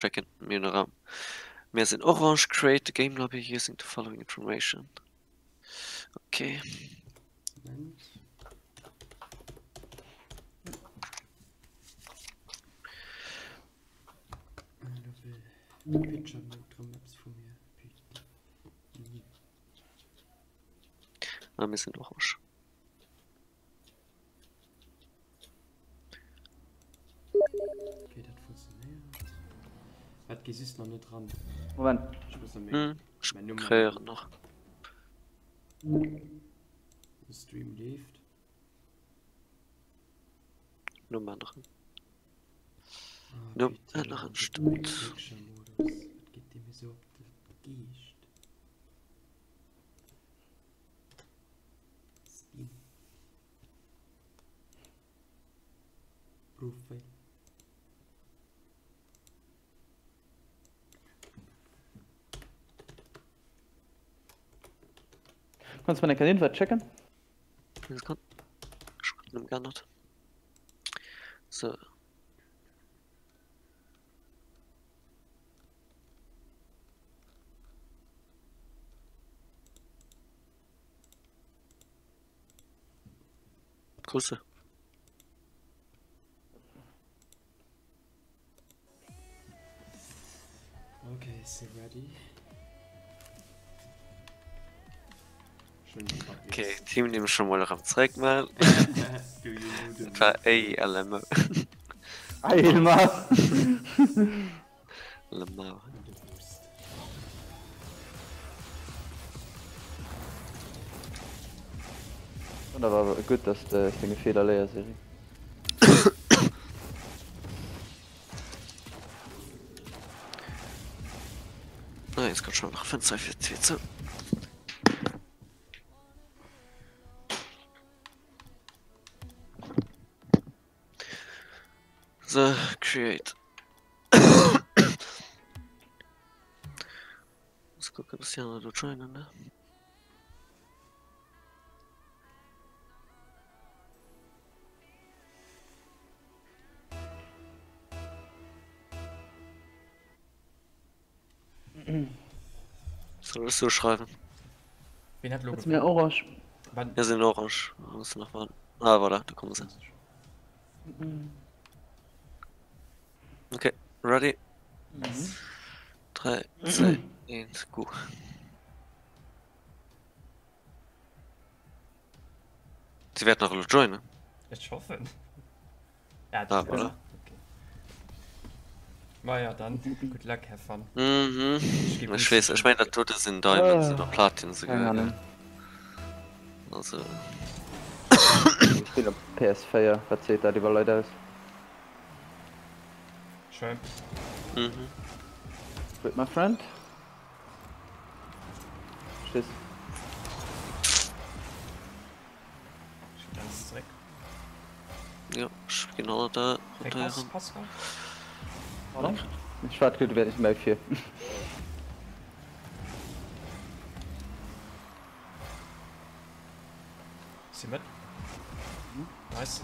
Checken mir hunn erëm mir sinn orange create the game lobby using the following information okay Moment. Picture Mode drum Maps vu mir. Ah, mir sinn orange. Okay, dat funktionéiert. Wat gi just nach net dran? Moment. Ich muss noch meng, Hm, ich mein Nummer. kreieren nach. De Stream leeft. Numm änneren. Ah, Numm bitte, änneren, bitte, stimmt. Picture-Modus. Dat geet dem so op de Geescht. Steam. Profile. Kannst du mir eng Invite checken? Sekunde. Ich hab den geändert. So. Grüße. Okay, is he ready? Schön Okay, Team nehmen schon mal erëm zréck mal. Do you know the Dat war ALM. Eilma. LMAO. The boost. Und awer gutt, dass de aus denge Feeler léiers, Eric. Ah, jetzt kommt schon noch Fenster für 2 zu. So, create. Muss kucken, dass die aner do joinen, ne? Soll ich so schreiben? Wen hat lo Kannst du mir orange? Wann? Wir sind orange. Muss noch warten. Ah, voilà, da kommen sie. Okay, ready? Mhm. 3, 2, 1, go. Sie werden nach alle joinen. Ech hoffen. Ja, Ah, voilà. Okay. Ma ja, dann good luck, have fun. Mhm. Ich geb Ich weiß, ich meine, das Tote sind Diamonds Ah. oder Platin sogar. Keine Ahnung. Also, Ich spiele op PS4, wat seet dat iwwer Leit aus? Schön. mhm. With my friend? Tschüss. Ich geh ganz zurück. Ja, ich bin alle da Weg hast, rotieren. Pascal? Pardon? Ich warte, du werde ich mal 4. Ist sie mit? Nice.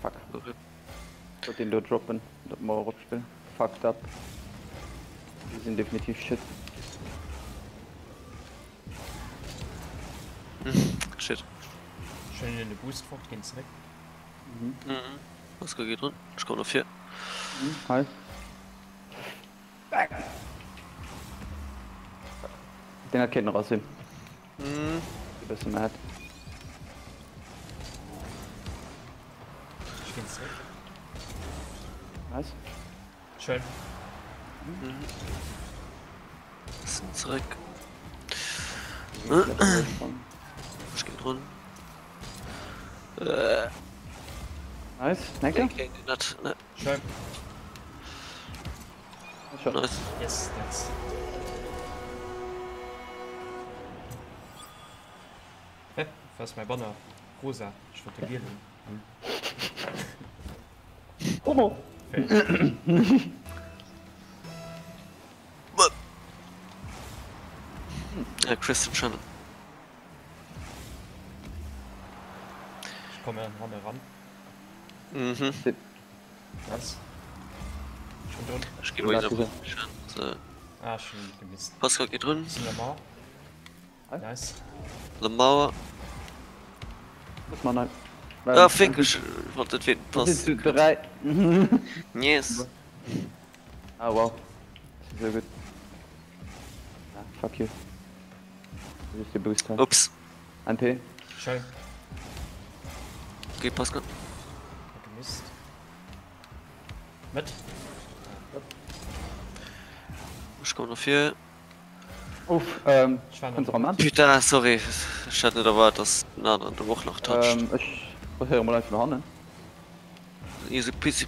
Fuck. Okay. Ich wollte den do droppen. Dat mal opspielen. Fucked up. Die sind definitiv shit. Shit. Schön in den Boost fort, gehen zurück. Mhm. Was geht drin? Ich komme noch 4. Mhm. Hi. Den hat keinen raus. Mhm. Du bist mad. Ich geh zurück. Nice. Schön. Sind zurück. Ich geh drin. Äh, Nice. Danke. okay, nicht, ne. Schön. Schon. Nice. Yes, that's. Hä? Was ist mein Banner? Rosa. Ich wollte gielen. Hm. Homo. Fail. Ja, Christian Channel. Komme hanne ran. Mhm. Nice. Schon drin. Ech gi mol So. Ah, schon gemisst. Pascal geht run. Sind Lamar. Nice. Lamar. Muss man halt. Ah, fick, ech wollt den zweeten Pass. Sind zu drei. Yes. Ah, wow. Das ist so gut. Ah, fuck you. Das ist der Booster. Ups. MP. Schön. Okay, Pascal. Hat gemisst. Mit. Ech kommen nach vir. Uff, ähm, Ich war noch kannst du ran? Putain, sorry. Ech hat net erwaart, dass den aneren do och nach toucht. Ähm, ech rotéiere mol einfach no hannen. Easy peasy.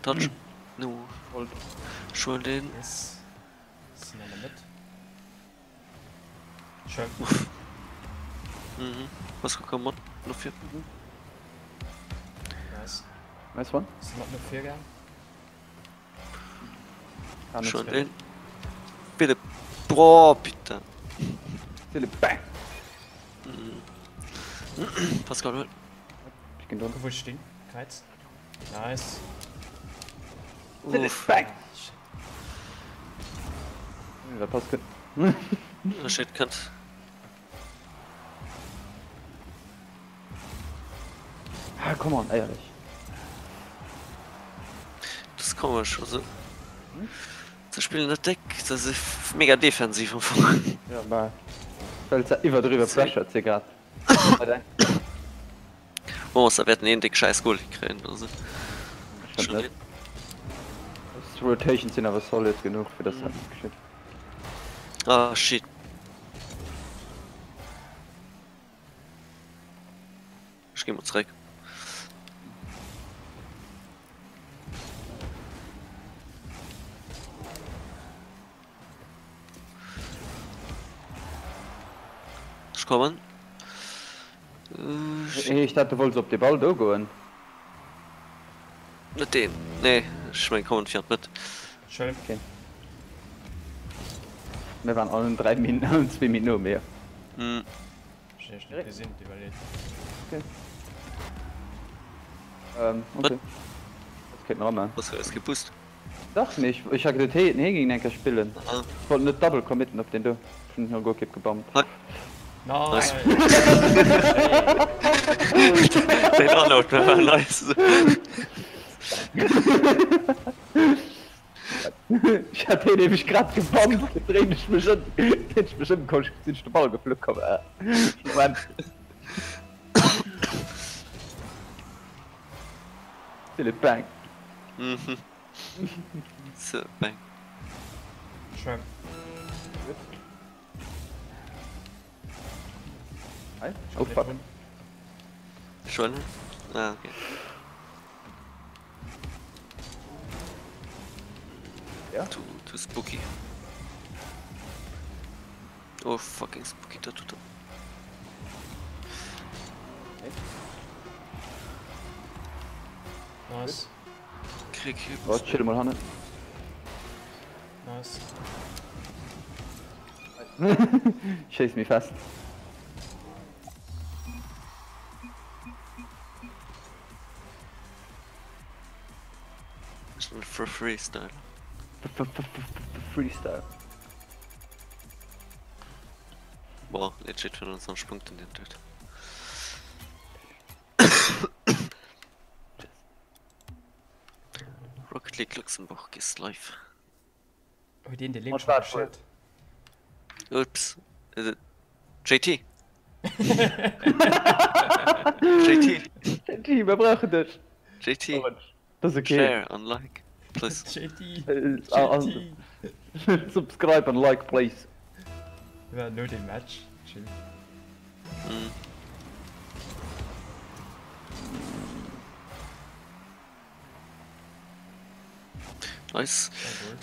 Touch. No. Hold. Schon den. Yes. Sind an der Mitte. Schön. Mhm. Pascal komm mat no vir. Nice. Nice one. Sind noch nur vier gern. Kann Schon nicht. den. Bitte. Boah, bitte. Philipp, bang! Pascal, hol. Ich geh drin. Guck, wo ich stehen. Kreiz. Nice. Philipp, Uff. bang! Ah, shit. Da passt gut. Ah, shit, könnt. Ah, come on, ehrlich. Das ist komisch, also. Ze spillen net déck, dat ass mega defensiv am Fong. Ja, bah. Well se iwwerdriwwe pressured si grad. Bon, se wäerten een déck scheiß Goal kréien, also. Bestimmt net. D'Rotations sinn awer solid genuch, fir dass dat net geschitt. Ah, shit. Ech gi mol zeréck. Ech kommen. Hey, ich dacht du wollts op de Ball do goen. Net deen, nee, ech meng kommen fir an d'Mëtt. Schön. Okay. Mir waren allen 3 Min allen 2 Min no mir. Hm. Ich hab nicht gesehen, überlebt. Okay. Ähm, okay. Das kéint nach ëmmer. Was hues geboost? Dach nee, ich, ich ha geduet hee hee géing enker spillen. Ah. Ich wollt net double committen op den do. Ech hun hire Goalkeep gebammt. Hei. Nice. Den Unload war nice. Ich hat heen nämlich grad gebammt, dréin ech mech ëm, dréin ech mech ëm, komm, sinn ech de Ball gefluck komm. Äh. Moment. Philipp Bang. Mhm. So, bang. Schön. Hi. Oh fuck. Schon? Ah, okay. Ja? Too, too spooky. Oh fucking spooky, da tut er. Nice. Krieg hier. Oh, chill mal hannen. Nice. Chase me fest. For Freestyle. Freestyle. Boah, legit 25 Punkte in den Dude. Rocket League Luxembourg is live. Huet een de Link Mat schon wat geshared? Ups. Äh, JT. JT. JT, wir brauchen dich. JT. Das ist okay. Share and like. Please. JT. Äh, ah, JT. Subscribe and like, please. Ja, no dem Match. Chill. Mm. Nice. Jawohl.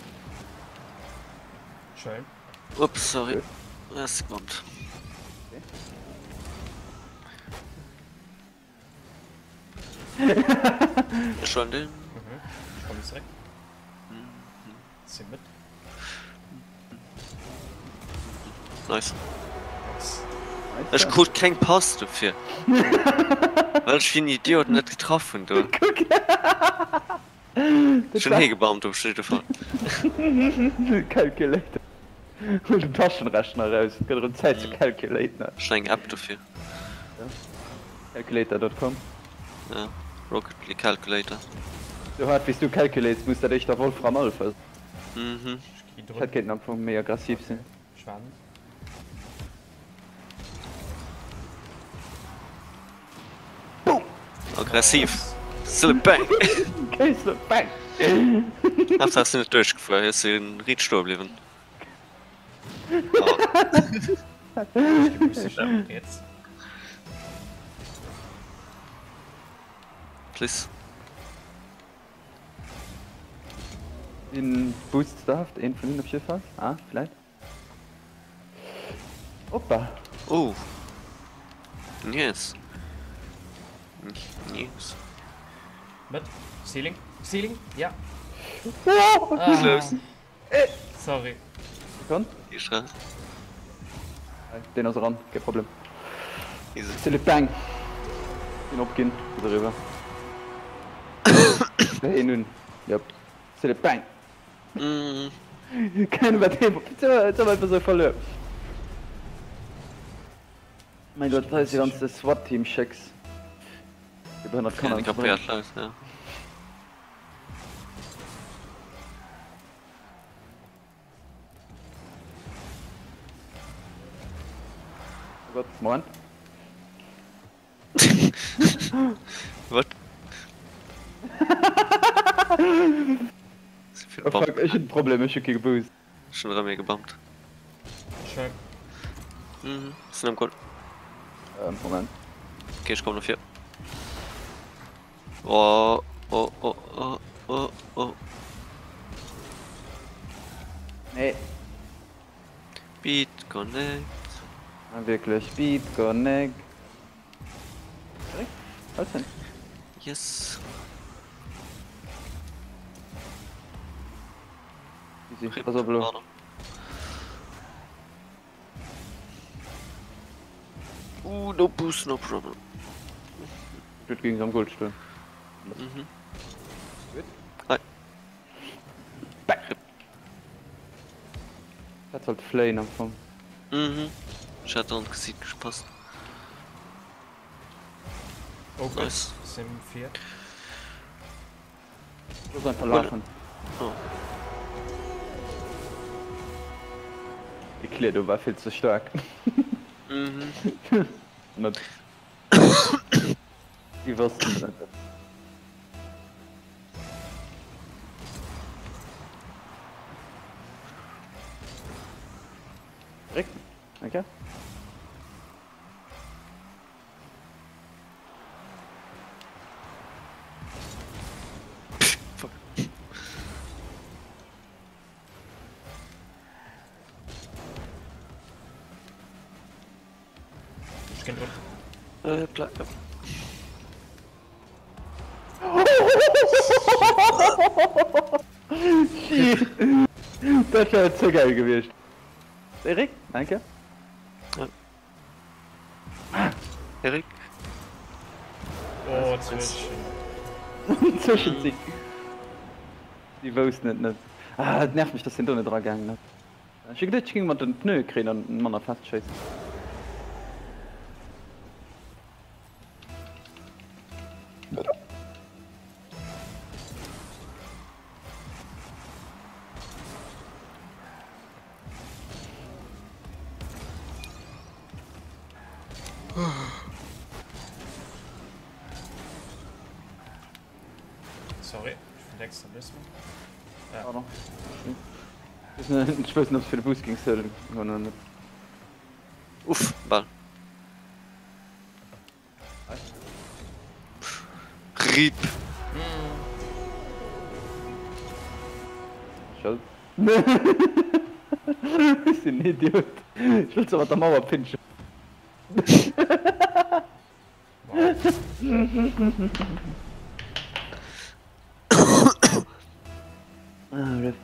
Schön. Ups, sorry. Es kommt. Schon den. Mhm. Ich komme zurück. Zieh mit. Nice. Ech krut keng Pass dofir. Well ech wéi en Idiot net getraff hunn do. Ech hunn hegebammt op jidde Fall. Calculator. Huel den Taschenrechner eraus, et gëtt erëm Zäit ze calculaten. Ech hunn eng App dofir. Calculator.com. Ja, Rocket League Calculator. Sou haart wéi s du calculates, muss dat éischter Wolfram Alpha sinn. Mhm. Ech hätt kéinten am Fong méi aggressiv sinn. Boom! Aggressiv! Slip bang! Okay, slip bang! Haaptsaach sinn net duerchgefuer, hie ass riit stoe bliwwen. Please. Een Boost darf, een vun hinnen op jidde Fall. Ah, vläit. Hoppa. Oh. Yes. Yes. Wat? Ceiling? Ceiling? Ja. Oh! Ah. Close. Sorry. Sekonn. Ich ran. Den ass eran, kee Problem. Easy. Philipp Bang. Sinn opginn, ass eriwwer. Wéi nun? Jop. Philipp Bang. Mm. Kein wat hee einfach sou verluer. Mein Gott, hei si ganze SWAT-Team schécks. Fir behënnert Kanner Handicapéiert Leit, ja. Oh Gott, Moment. What? Oh fuck, ech hunn e Problem, ech hu kee Geboost. Ech hunn erëm ee gebumpt. Schön. Mhm, sinn am Goal. Ähm, Moment. Okay, ech kommen no vir. Oh, oh, oh, oh, oh, oh. Nee. Beat Connect. Ah, wierklech, Beat Connect. Was denn? Yes. Easy, pass op elo. Uh, no boost, no problem. Gutt géing se am Goal stoen. Mhm. Gutt. Hei. Back. Dat sollt fléien am Fong. Mhm. Ech hat an d'Gesiit gepasst. Oh Gott, Nice. Sim 4. Muss einfach lafen. Oh. Die Clear do war vill ze staark. Mhm. Net. Die wossten net. Rick, okay. Fuck. Ech ginn drun. Äh, bleib. Dat wär ze geil gewiescht. Eric, danke. Ja. Eric? Oh, zwëschen. Zwëschen si. Si woussten et net. Ah, et nervt mech, dass hien do net eragaangen ass. Ech hu geduecht, ech géing mat den Pneue kréien an manner fest schéissen. Sorry, ech vun extra bëssen. Ja. Pardon. Ech wëssen, ob s fir de Boost gings huelen oder net. Uff, Ball. Rip. Schëld. Ech sinn en Idiot. Ech wëll se mat der Mauer pinschen. Ah, rip.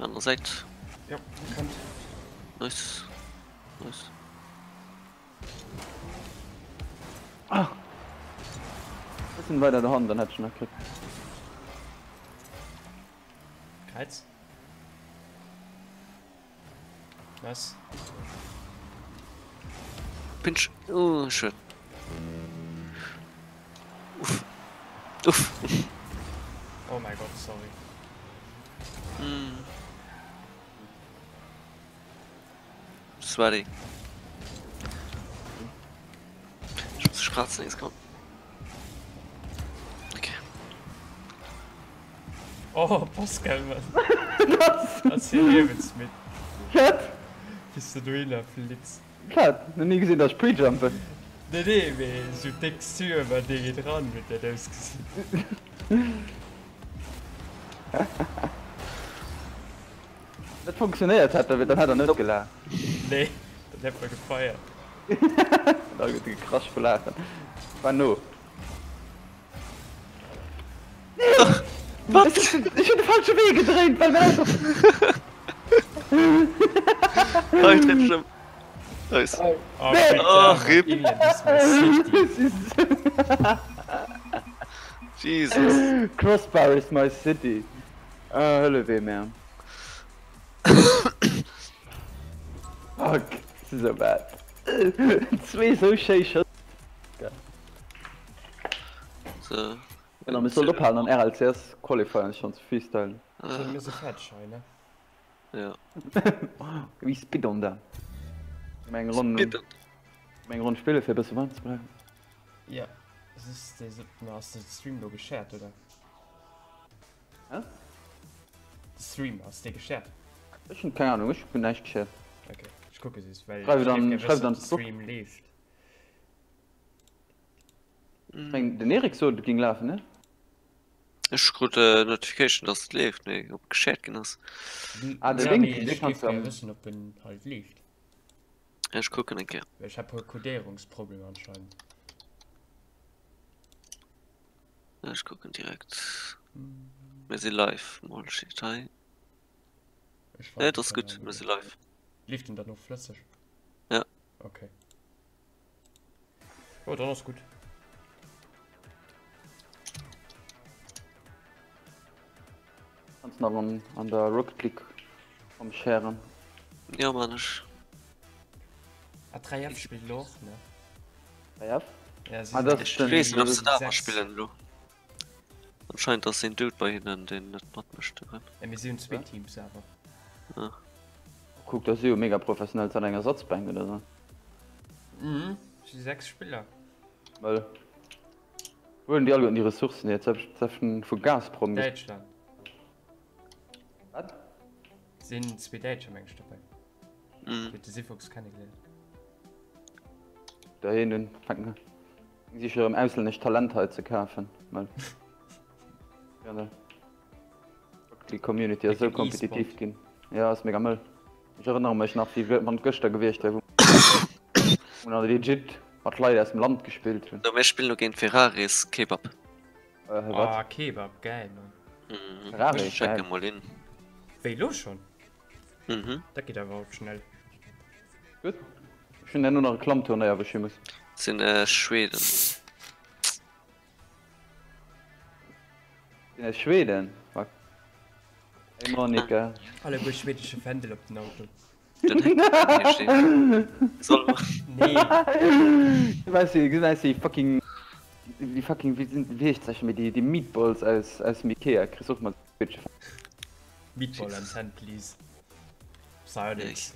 Aner Säit. Jo, kënnt. Nice. Nice. Ah! Bëssen weider dohannen, dann hätt ech en nach kritt. Kräiz. Nice. Pinch. Oh, schön. Uff. Uff. Oh mein Gott, sorry. Mm. Sweaty. Ich muss kratzen, jetzt komm. Okay. Oh, Pascal, Mann. Was? Ass hier Liewensmittel. Wat? Wéi s de dohinner flitz. Wat? Nach ni gesinn, dass ech prejumpen. Nee, nee, mee sou déck Sue war dee dran, huet dat ausgesinn. Dat funktionéiert hätt, dann hätt der net gelaacht. Nee, dann hätt mer gefeiert. Da huet e gekrasch vu Laachen. War no. Wat? Ech hunn de falsche Wee gedréint, well mäin Auto. Hei, dréint ech ëm. Nice. Oh, Nee! Oh, rip. England is my city. Jesus. Crossbar is my city. Ah, hëlle wee mär. Fuck, this is so bad. Zwee sou schéi Schëss. So. Genau, mir sollen ophalen an RLCS qualifyen schon ze freestylen. So, mir si fäerdeg hei, ne? Ja. We spit on them. Meng Ronn, Spit on. meng Ronn spille fir e bësse warm ze bleiwen. Ja. Es ist, ass de Stream do geshared, oder? Hä? De Stream, ass dee geshared? Ech hunn keng Ahnung, ech hunn näischt geshared. Okay, ech kucke just, well Schreif ech et an, géif gär schreif et wëssen, an ob de d'Grupp. Stream leeft. Ech meng, den Eric sot, et géing lafen, ne? Ech krut e Notification, dass et leeft, mee ob geshared ginn ass. Ah, de Ja, Link, mee dee ech kanns géif du gär am. wëssen, ob en halt leeft. Ech kucken eng Kéier. Well ech hat puer Codéierungsproblemer anscheinend. Ech kucken direkt. Mir si live, mol steet hei. Ech Nee, weisen et ass keng gutt, Ahnung. mir si live. Leeft en dann och flësseg? Ja. Okay. Oh, dann ass gutt. Kanns nach an, an der Rocket League am sharen. Ja, man ech. Ah, 3F spillt elo och, ne? 3F? Ja, si Ah, sinn das Ech ist den, weess net, ob das se dat awer 6. spillen elo. Anscheinend ass een Dude bei hinnen, deen net matmécht erëm. Ja, mir sinn zwee Teams awer. Ah. Kuck, dat si jo mega professionell, dat eng Ersatzbänk oder sou. Mhm, si 6 Spiller. Well wou hunn déi alleguerten déi Ressourcen hier? Selbst vu Gazprom. Däitschland. Wat? Sinn zwee Däitscher meng ech dobäi. Mhm. Huet de Sifox kennegeléiert. Doheem hunn fänken sich erëm auslännesch Talent hei ze kafen. Well ja, ne. Déi Community ass esou kompetitiv ginn. Ja ass mega mëll. Ech erënnere mech nach wéi wann et gëschter gewiescht wär, wou mer legit mat Leit aus dem Land gespillt hunn. So mir spillen lo géint Ferraris Kebab. Äh, wat? Ah, Kebab, geil, Mann. Mhm. Ferrari, Ech checke geil. mol in. Wéi, lo schonn? Mhm. Dat geet awer haut schnell. Gutt. Ech hunn herno nach e Klammturnéier, wou ech hi muss. Sinn äh, Schweden. Sinn aus Schweden? Fuck. Hey Monika. Alleguer schwedesche Fändel op den Auto. Den Heck hier stehen. Soll mer. Nee. Weißt du, gesinn aus wéi fucking, wéi fucking, wéi sinn, wéi heescht dat méi, déi, déi Meatballs aus, aus dem Ikea. Kriss och mat schwedesche Fändel. Meatball an Hand, please. Psyonix.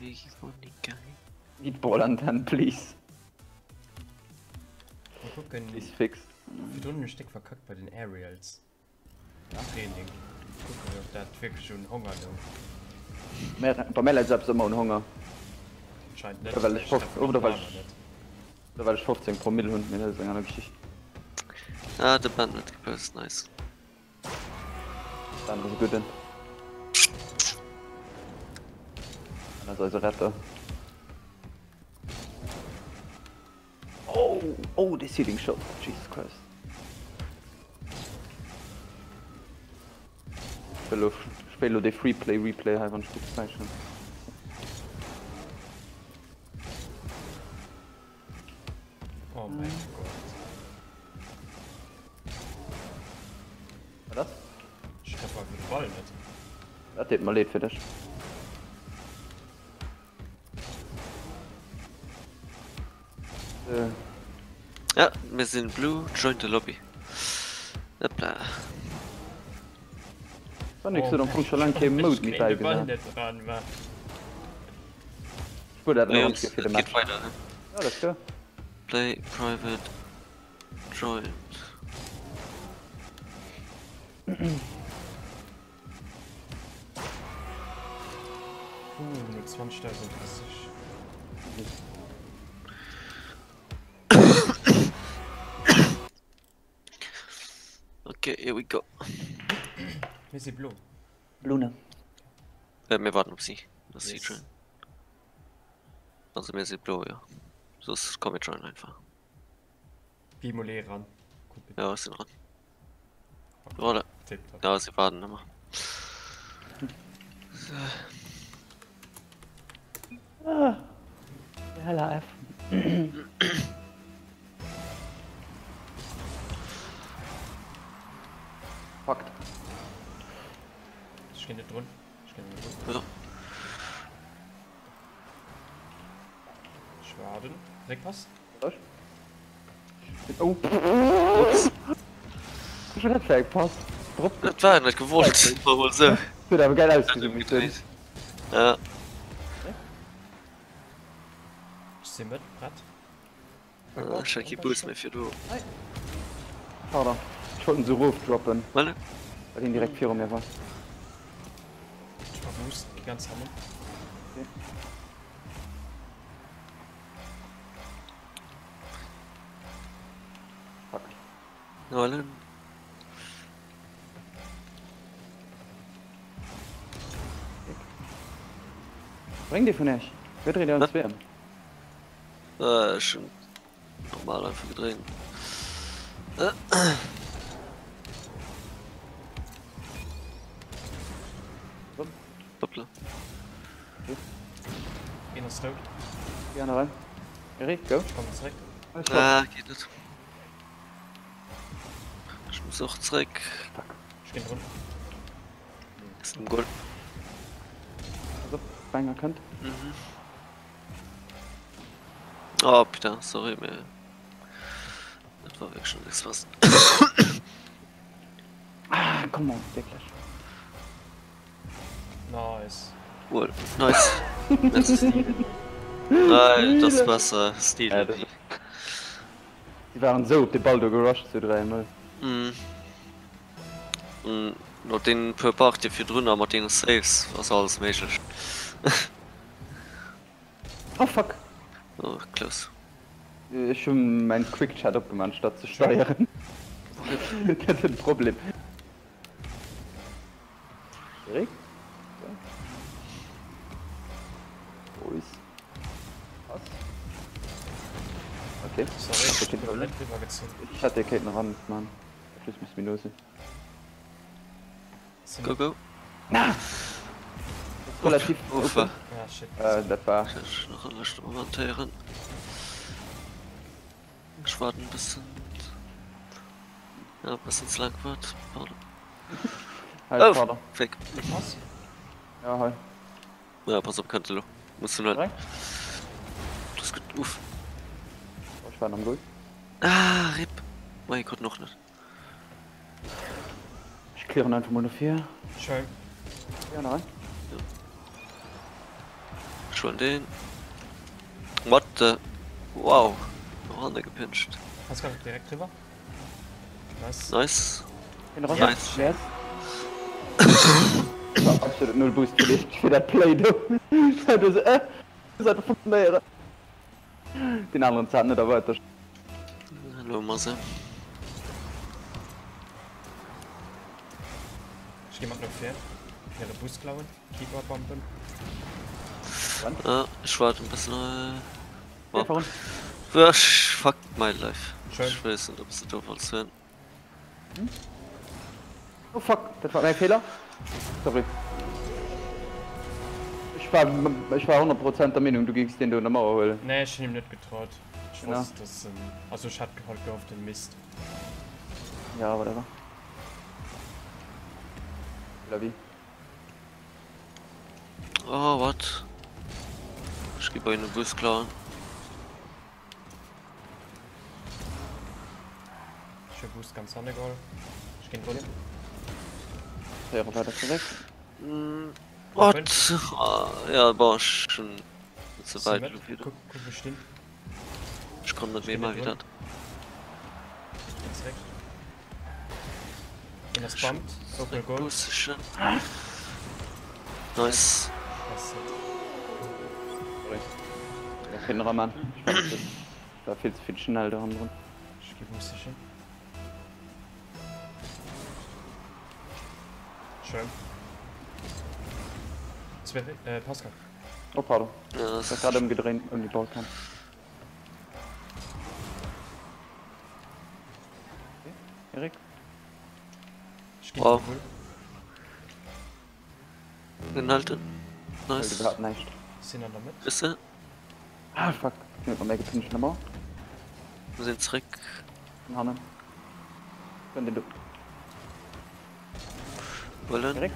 Meatball an Hand, please. Mal kucken. Please fix. Virdrun hunn ech déck verkackt bei den Aerials. Training. Kucken ob dat wierklech un Honger louch. Bei mär läit se eppes ëmmer un Honger. Anscheinend net. Oder well ech Ech oder well aner net. Oder well ech 15 Promille hunn, mee dat ass eng aner Geschicht. Ah, de Ben huet gepost, nice. Ben ass e gudden. Ben ass eise Retter. Oh, oh, dee Ceiling Shot, Jesus Christ. wëll lo, ech wéilt lo dee Freeplay Replay hei, wann ech kuerz Zäit hunn. Oh mein Gott. Wat ass? Ech treff einfach de Ball net. Dat deet mer leed fir dech. Ja, mir sinn blue, join the lobby. Hoppla. Sonic huet am Fong scho laang kee Mode méi bäigesat. Spuer dat nach fir de Match. Ja, let's go. Play private join. Puh, no 20.030. Okay, here we go. Mir si blo. Blune. Äh, mir warten op si. Dass si joinen. Also mir si blo, jo. Soss komm mir joinen einfach. Gi mol ee ran. Ja, ech sinn dran. Voilà. Tipptopp. Ja, si waarden ëmmer. Ah, heller F. Fakt. Ech ginn net drun. Ech ginn net drun. Ja. Ech waarden. Réckpass. Oh. Ups. Ech war dat fir eng Pass? Drop. Dat war net gewollt. War mol sou. Huet awer geil ausgesinn, muss ech soen. Ja. Ech si mëtt prett. Ech hat kee Boost méi fir do. Pardon. Ech wollt en sou rof droppen. Voilà. Well hien direkt viru mir war. Ech war Boost, gi ganz hannen. Okay. Fuck. Voilà. Bréngt ee vun iech? Wéi dréit Dir ons WM? Äh, ech hunn normal einfach gedréint. Hoppla. Een ass dout. Déi aner rein. Eric, go. Ech kommen zeréck. Ah, geet net. Ech muss och zeréck. Ech ginn drun. Ass am Goal. Pass op, Banger kënnt. Mhm. Oh, putain, sorry, mee dat war wierklech net express. Ah, come on, wierklech. Nice. Well, nice. Nein, das besser Stil. Ja, das... Sie waren sou op de Ball do gerusht zu 3 mol. Mm. Mm. No den puer Partie virdrun a mat deene Saves ass alles méiglech. Oh fuck! Oh, close. Ech hu mäin Quick Chat opgemaach anstatt ze steieren. Dat ass en Problem. Erik? Boys. Pass. Okay. Sorry, ich bin komplett rübergezogen. Ich hatte kéinten ran, man. Schluss muss mir no sinn. Go, go. Na! Relativ Uff. open. Ah, shit. Äh, dat war. Ech nach am leschte Moment héieren. Ech waarden e bëssen. Ja, e bëssen ze laang gewaart. Pardon. Hei, Oh, pardon. Fake. Was? Ja, hei. Ja, pass op, kënnt elo. Muss du net. Rein. Das gutt. Uff. Oh, ich war am Goal. Ah, RIP. Mei, krut en och net. Ech clearen einfach mol no vir. Schön. Ja, rein. Ech huelen deen. What the? Wow. No hanne gepinscht. Pascal direkt drüber. Nice. Nice. Hin ran. Nice. Yes. War absolut null Boost fir dee, fir dat Play do. Dat ass, äh, muss einfach funktionéieren. Den aneren Zahn net erweitert. Hallo Marcel. Ech gi mat no vir. Hire Bus klauen. Keeper bumpen. Ah, ech waart en bëssen. Äh, Ja, voran. Ach, fuck my life. Schön. Ech weess net, ob s de do wollts hunn. Oh fuck, dat war mäi Feeler. Sorry. Ech war, ech war 100 Prozent der Meenung, du géings deen do un der Mauer huelen. Nee, ech hunn him net getraut. Ech wosst, dass en, also ech hat halt gehofft, en misst. Ja, whatever. La vie. Oh, what? Ech gi bei en Bus klauen. Ech hu Boost ganz hanne geholl. Ech ginn drun. Féiere weider zeréck. What? Ja, bon, ech hunn ze wäit elo wieder. Kuck, kuck wou ech stinn. Ech komm net méi mei wéi dat. Ech ginn zeréck. Een ass bumped. Open goal. Boosten. Nice. Nice. Sorry. Dat kritt nach am Ech war net war vill ze vill schnell do hannendrun. Ech gi boosten. Schön. Zweri, äh, Pascal. Oh, pardon. Ja, Ich war gerade ëmgedréint ëm die Ball kam. Okay, Erik? Ich geh Wow. wohl. Den halten. Well Nice. überhaupt näischt. Sinn an der Mëtt. Bist du? Ah, fuck. Ich bin méi gepinscht an der Mauer. Wir sind zurück. Von hannen. Könnt ihr du. Wollen. Erik?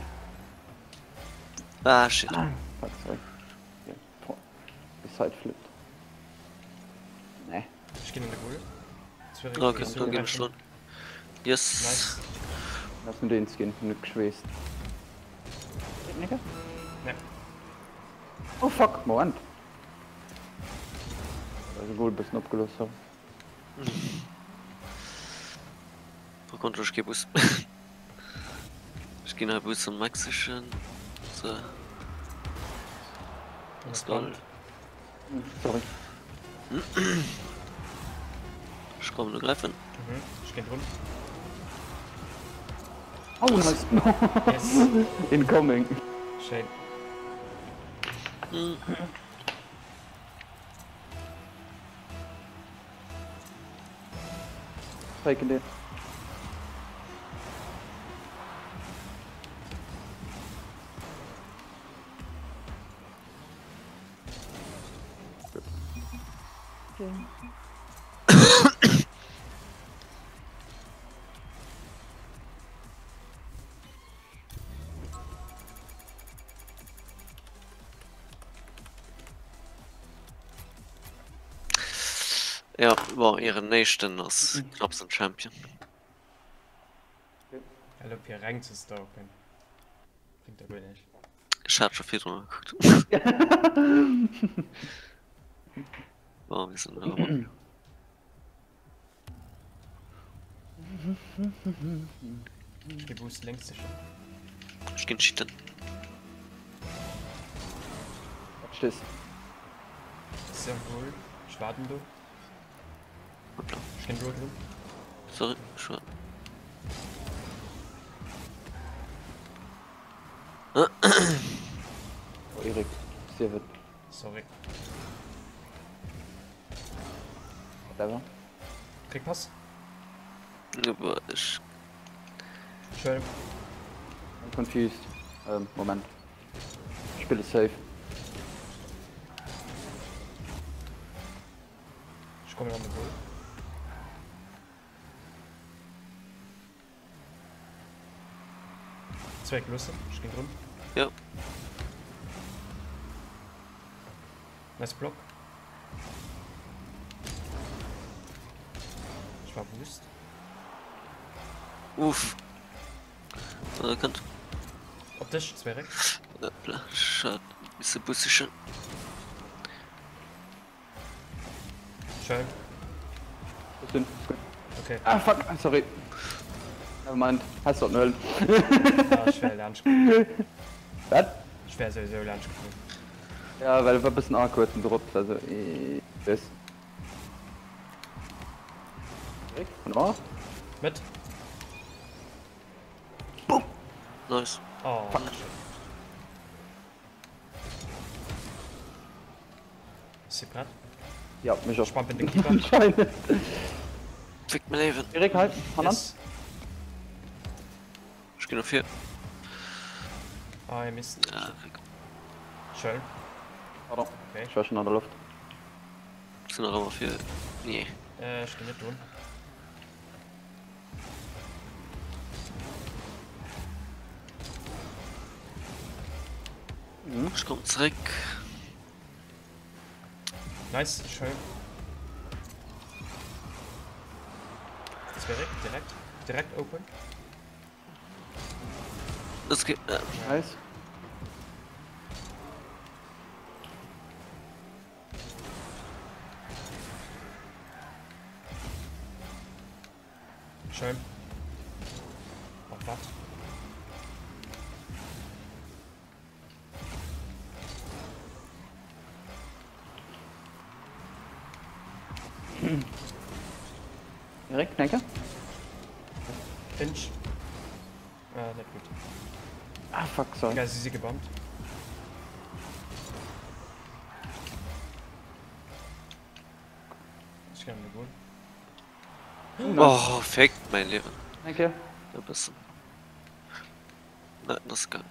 Ah, shit. Ah, fuck, sorry. Ja, boah. Gesideflippt. Nee. Ich geh in de Goal. Zweri, Okay, gehst du dann gehen wir rein? schon. Yes. Nice. Lass mir den Skin net geschweest. Nigga? Nee. Oh fuck, Moment. Also Goal bëssen opgelooss, sorry. Par contre, ech gi Bus. Ech ginn hei Bus am Mexischen. So. Ass Lol. Sorry. Ech kommen ugräifen. Mhm, ech ginn drun. Oh, nice. Yes. Incoming. Schéin. Mhm. Faken den. Ja, bon, hiren éischten ass knapps en Champion. Hal op hir reng ze stalken. Bréngt der guer näischt. Ech hat scho virdrun gekuckt. Bon, mir sinn nach ëmmer. Ech gi Boost lénks sichen. Ech ginn cheaten. Wat stees? Sehr wohl. Ech waarden do. Hoppla. Ech ginn do drun. Sorry, ech war. Oh, Erik, sief et. Sorry. Whatever. Krieg Pass. Aber ech. Schön. I'm confused. Ähm, Moment. Ich spiele safe. Ech kommen an de Goal. Zweck loossen, ech ginn drun. Ja. Nice Block. Ech war Boost. Uff. Äh, könnt. Op dech, Zwerg. Hoppla, schade. Bisse bussegen. Schön. Sinn. Okay. Ah, fuck, sorry. Never mind. Hast du null. Ja, ech wär laanscht geflunn. Wat? Ech wär souwisou laanscht geflunn. Ja, well war bëssen awkward den Drop, also eh, yes. Von oh. Mit. Boom. Nice. Oh. Fuck. Si prett? Ja, mech och. Ech bumpen de Keeper. Anscheinend. Fick mein Leven. Erik, halt, Hannan. Yes. Ech ginn no vir. Ah, hie misst. Ah, fick. Schön. Pardon. Okay. Ech war schon an der Loft. Sinn nach ëmmer vir. Nee. Äh, ech ginn net drun. Ech komm zréck. Nice, schön. Direkt, direkt, direkt open. Das geht. Äh. Nice. Schön. Oh, wat? Erik, Necke? Pinch. Ah, net gutt. Ah, fuck, sorry. Egal, si si gebammt. Ech ginn an de Goal. Oh, fick mein Liewen. Danke. E bëssen. Nein, das ist geil.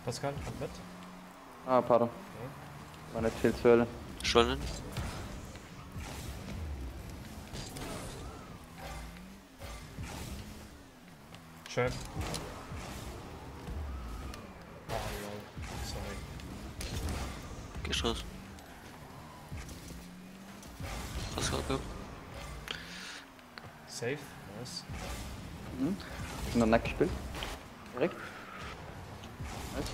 Pascal, komm mit. Ah, pardon. Okay. War net vill ze huelen. Schon. Schön. Oh, lol. Sorry. Geh raus. Pascal, go. Safe, nice. Mhm. Schon am Neck gespielt. Erik? Nice.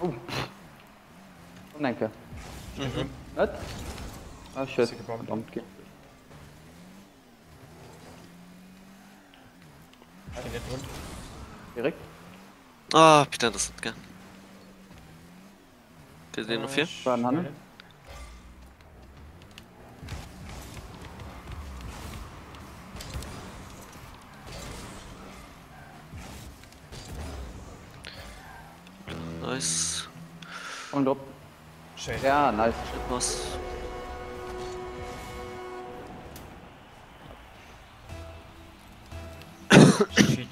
Oh. Komm, Enke. Mhm. Net? Ah, shit. Ist gebombt. Verdammt, gehen. Ich geh net drun. Erik? Ah, putain, das ist geil. Wir sehen noch vier. Äh, War ein Handel. Nice. Und drop. Schön. Ja, nice. Was? Cheat.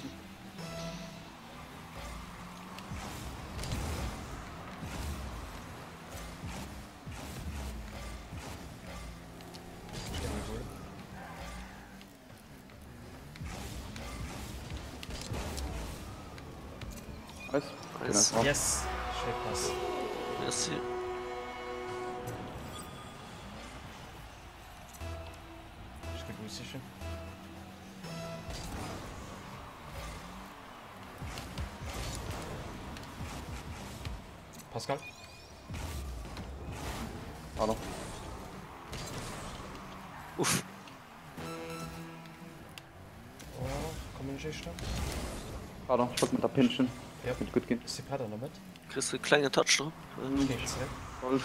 Ich geh mal wohl. Nice. Nice. Genau. Yes! Schön Pass. Merci. Ich geh Boost sicher. Pascal? Pardon. Uff. Oh, komm ich nicht Pardon, ich wollte mit der Pinchen. Ja. Könnte gut gehen. Ist die Pader noch mit? Kriegst du einen kleinen Touch drauf? Ich geh zurück. Voll.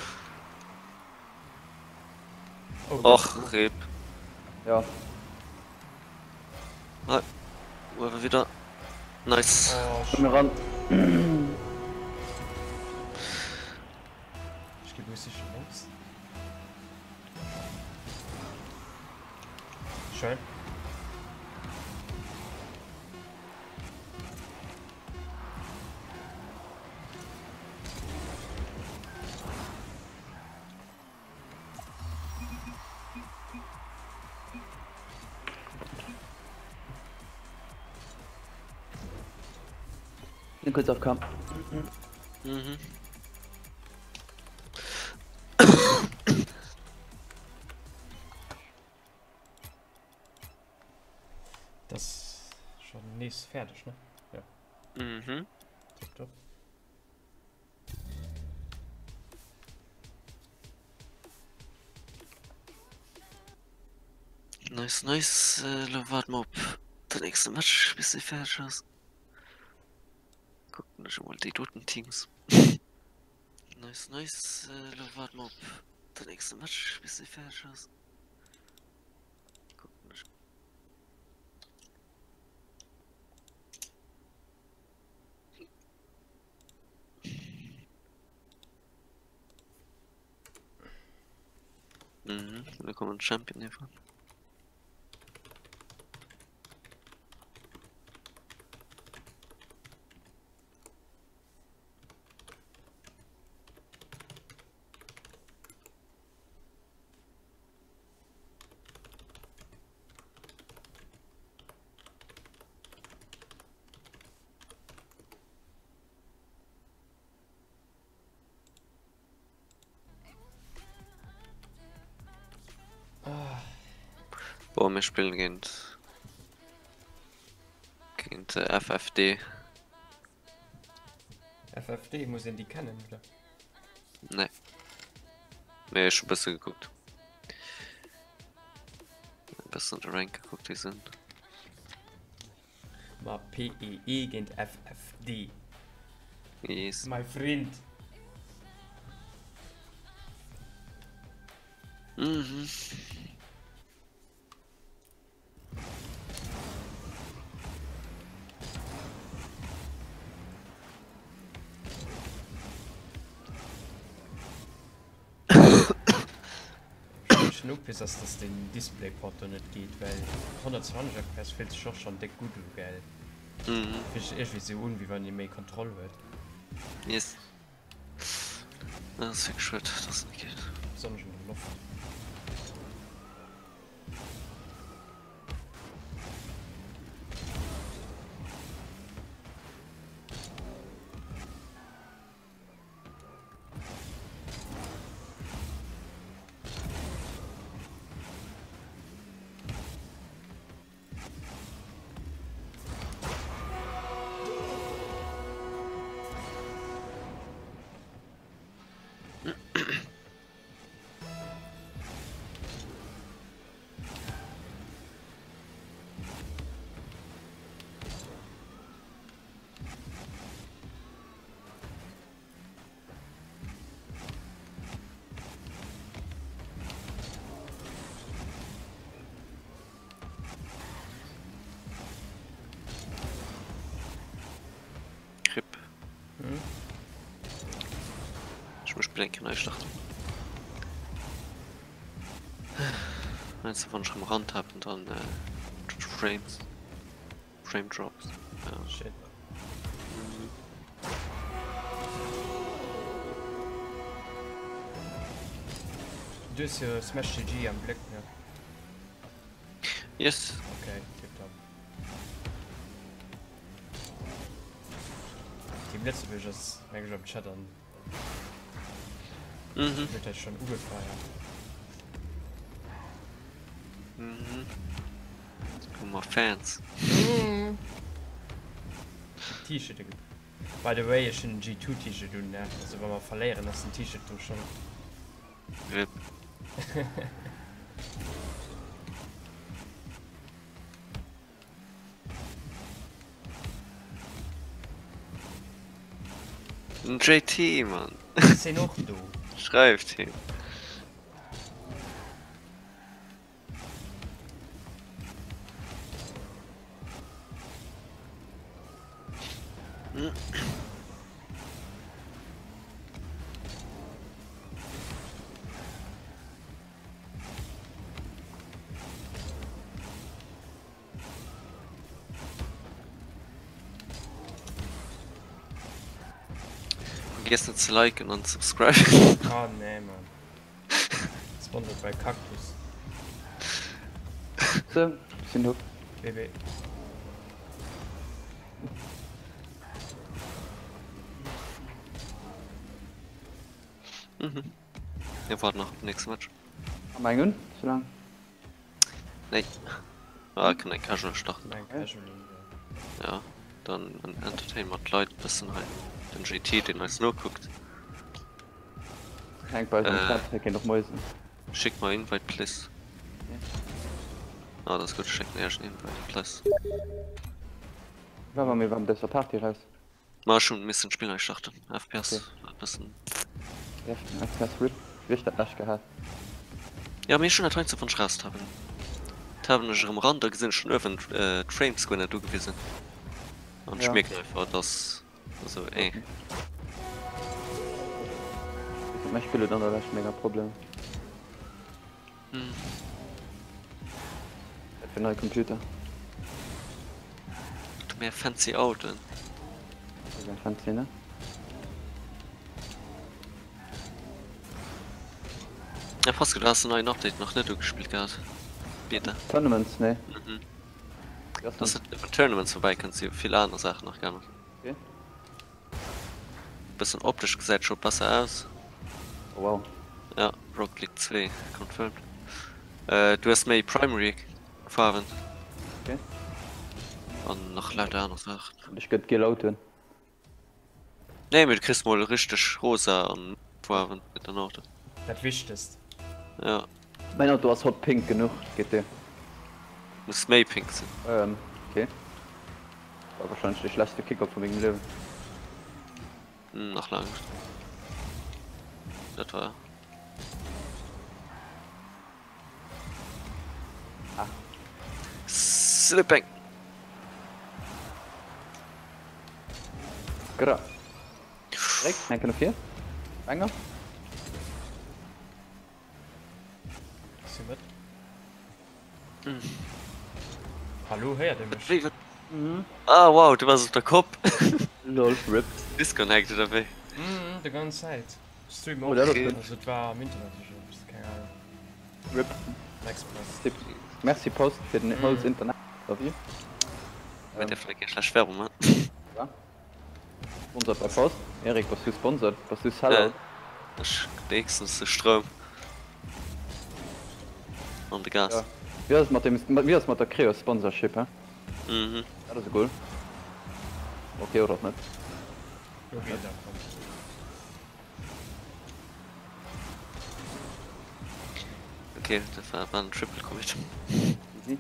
Oh, Och, Reb. Ja. Uwe wieder. Nice. Oh, Komm mir ran. Ich geh Boost sicher links. Schön. Bin kurz auf K. Mhm. Das ist schon nees fäerdeg, ne? Ja. Mhm. Tipp top. Nice, nice. Äh, lo warten wir op den nächste Match bis se fäerdeg ass. Kucken ech emol déi doten Teams. Nice, nice. Äh, lo warten wir op den nächste Match bis se fäerdeg ass. Kucken ech. Mhm, da kommen Champion hiervon. Bon, mir spillen géint géint FFD. FFD, muss een déi kennen oder? Nee. Mee ech hu bësse gekuckt. E bëssen de Rank gekuckt, wéi sinn. Ma PEE géint FFD. Yes. My Friend. Mhm. Schon upiss ass dass den Displayport do net geet, well 120 fps fillt sech och schon déck gutt u gell? Mhm. Fillt sech iergendwéi sou un wéi wann ee méi Kontroll huet. Yes. Dat ass wierklech schued, dass et net geet. Besonnesch an der Loft. Rip. Hm? Ech muss spillen eng Kéier nei starten. Meinst du wann ech rem rantappen dann Frames Frame Drops ja. Shit. Du hues jo Smash GG am Bléck ne? Yes. Okay, tiptop. Team Lëtzebuerg ass meng ech am Chat an Mhm. huet dat schon ugefeiert. Mhm. Hu mer Fans. T-Shirte ge By the way, ech hunn en G2 T-Shirt un, ne? Also wa mer verléieren ass den T-Shirt dru Schold. Rip. Den JT, Mann. Ass hien och do? Schreift hien. Vergiess net ze liken an subscriben. Oh nee man. Sponsored by Cactus. So, sinn do. BB. Mhm. Mir warten nach op den nächste Match. Am eng un, soulaang. Nee. Ah, kann eng Casual starten. Eng Casual, ja. Ja, dann entertain mer d'Leit bëssen hei. Den GT, deen eis nokuckt. Hänkt bei eis am Äh. Chat, hie kéint och moisen. Schick mer Invite, please. Ah, dat ass gutt, ech schécken Iech en Invite, please. War mer mir waren dëser Party raus. Ma ech hunn missen d'Spill nei starten. FPS war e bëssen. FPS rip, wéi ech dat lescht gehat. Jo mee ech hunn dat heiansdo wann ech raustaben taben ech erëm eran da gesinn ech schon uewen d'Frames guer net ugewisen an ech mierken einfach dass also eh. Mäi Spill huet an der lescht mega Problemer. Wat fir nei Computer? Du mär fancy Autoen. Mega fancy ne? Ja Pascal, du has den neien Update nach net ugespillt gehat. Beta. Tournaments nee. Mhm. Dass net nëmmen Tournaments vorbei kënnt, si vill aner Saachen nach geännert. Okay. Bëssen optesch gesäit scho besser aus. Oh wow. Ja, Rocket League 2 confirmed. Äh, du hues méi Primary. Faarwen. Okay. An nach lauter aner Saachen. Ech gëtt giel Autoen. Nee, mee du kriss mol richteg rosa an Faarwen fir den Auto. Dat Wichtegst. Ja. Mäin Auto ass hot pink genuch, geet duer. Muss méi pink sinn. Ähm, okay. War wahrscheinlech de schlechtste Kickoff vu mengem Liewen. Nach laang net. Dat war. Ah. Slipping! Gra. Dréck, enke no vir. Enger. Si net. Hallo, héiert Dir mech? Wéi wat? Ah wow, du wars op der Kopp. Lol, rip. Disconnected oder wéi? Mhm, de ganz Zäit. Stream Oh, och. dat ass gutt. Also et war am Internet iergendwéi, keng Ahnung. Rip. Next Post. Merci Post fir den Holz Internet. Love you. Mir dierfen keng schlecht Werbung maachen. Ja. Sponsert bei Post. Eric, bass du sponsored? Bass du Sellout? Ech nächstens de Stroum an de Gas. Ja. Wéi ass et mat dem, wéi ass et mat der Creos Sponsorship, hä? Mhm. Dat ass e Goal. Ok, oder och net. Lo geet et awer. Ok, dat war war en Triple Commit. Easy.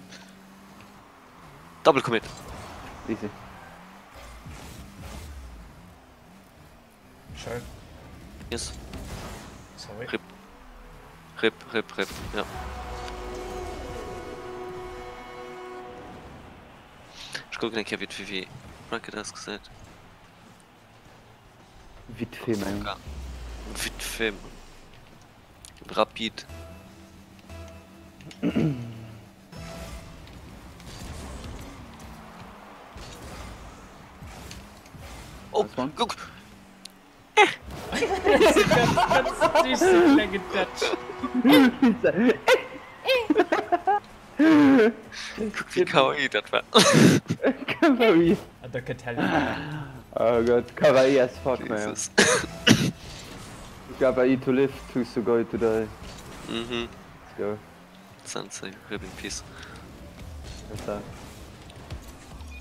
Double Commit. Easy. Schön. Yes. Sorry. Rip. Rip, rip, rip, ja. Ech kucken eng Kéier wéi d'Vivi Bracket ausgesäit. Vite fait meng. Vite fait Mann. Rapid. Oh, guck! Ganz klenge Dätsch. Kuck wéi kawaii dat war. Kawaii. An der kënnt Hell. Oh Gott, kawaii as fuck man. Jesus. Kawaii to live, too sugoi to die. Mhm. Let's go. Sensei, rip in peace. What's that?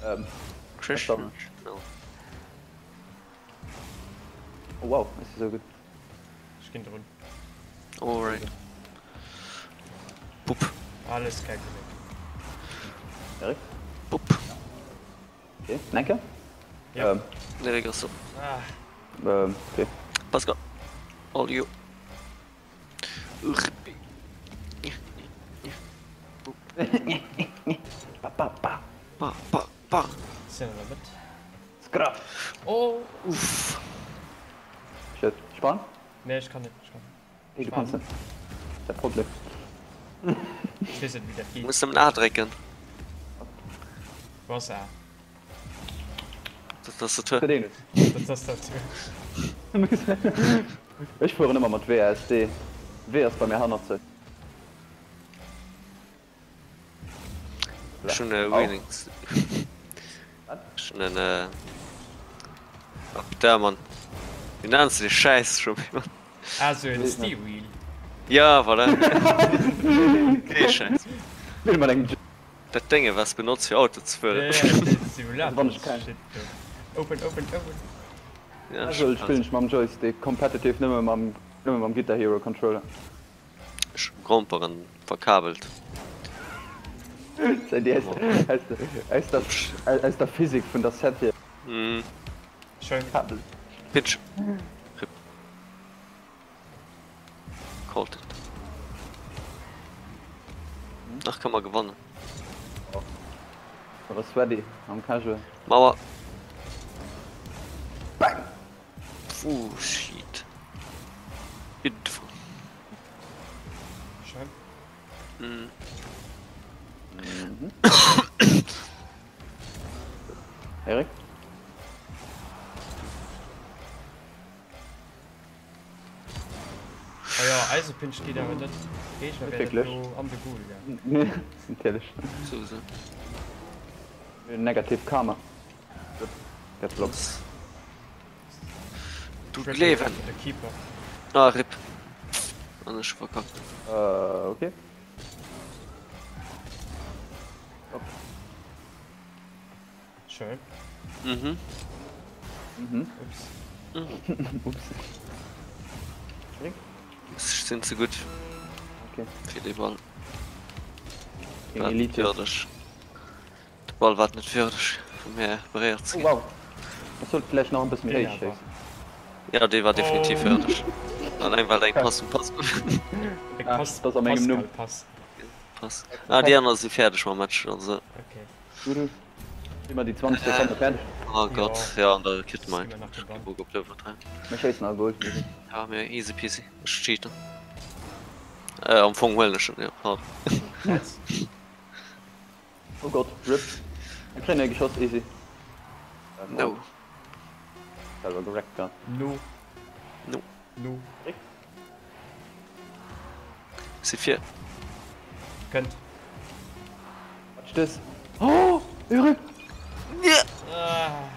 Ähm, Christian. No. Oh wow, das ist so gut. Ech ginn drun. Alright. Bup. Alles calculé. Erik? Bup. Okay, Nenke? Ja. Ähm, Erik ass op. Ah. Ähm, okay. Pascal. All you. Ba, ba, ba. Ba, ba, ba. Sinn an der Mëtt. Skra. Oh! Uff. Shit. Spann? Nee, ech kann net. Ech kann net. Nee, du kanns net. Dat Problem. Ech weess net, wéi dat geet. Muss nëmmen A drécken. Wou ass A? Dat Tastatur. Dat een. Dat Tastatur. Ech fueren ëmmer mat WASD. W ass bei mir hannerzeg. Ech hunn e Wheelings. Ech hunn en Ach da Mann. Wéi nenns de dee Schäiss scho méi Mann? Ah sou en Steerwheel. Ja voilà. Dee Schäiss. Spill mat engem. Dat Dénge was benotzt fir Auto ze fueren. Ja ja, dee Simulator Shit do. Open open open. Ja, Casual spillen ech mam Joystick, competitive nëmme mam nëmme mam Guitar Hero Controller. Ech hun Gromperen verkabelt. Säit dir aus der aus der Physik vun der Set hier. Mhm. Schön. Kabel. Pitch. Rip. Called it. Nach kann man gewannen. Aber sweaty am Casual. Mauer. Bang! Puh, shit. Beautiful. Schön. Mhm. Mhm. Erik? Oh ja, Eisepinch geet awer net. Géigner wär Wierklech? dat do an de Goal gaangen. Nee, natierlech. Sowieso. Negativ Karma. Get blocked. Du Triple Gleewen. De Keeper. Ah, rip. An ech hu verkackt. Äh, okay. Schön. Mhm. Mhm. Ups. Mhm. Ups. Ech sinn ze gutt Okay. fir dee Ball. Gegen War net Elite. würdeg. De Ball war net würdeg vu mir beréiert ze Oh ginn. wow. Ech sollt vläicht nach e bësse méi Deen héich awer. schéissen. Ja, dee war definitiv Oh. würdeg. An eng war eng Pass um Pass. Eng Ah, Pass dat ass a mengem Numm. Pascal-Pass. Pass. Ah, déi aner si fäerdeg mam Match, also. Okay. Dudu. Si mer déi 20 Sekonne fäerdeg? Oh Gott, ja, an da kritt Gi mer mer nach de Ball. Bock op Overtime. Mir schéissen all Goal. Easy. Ja, mir easy peasy. Ech cheaten. Äh, am Fong huelen ech en, jo, pardon. Nice. Oh Gott, RIP. Mir kréien e geschoss, easy. No. Selwer gereckt grad. No. No. No. Si vir. Kënnt. Watch this. Oh! Eric! Yeah! Ah.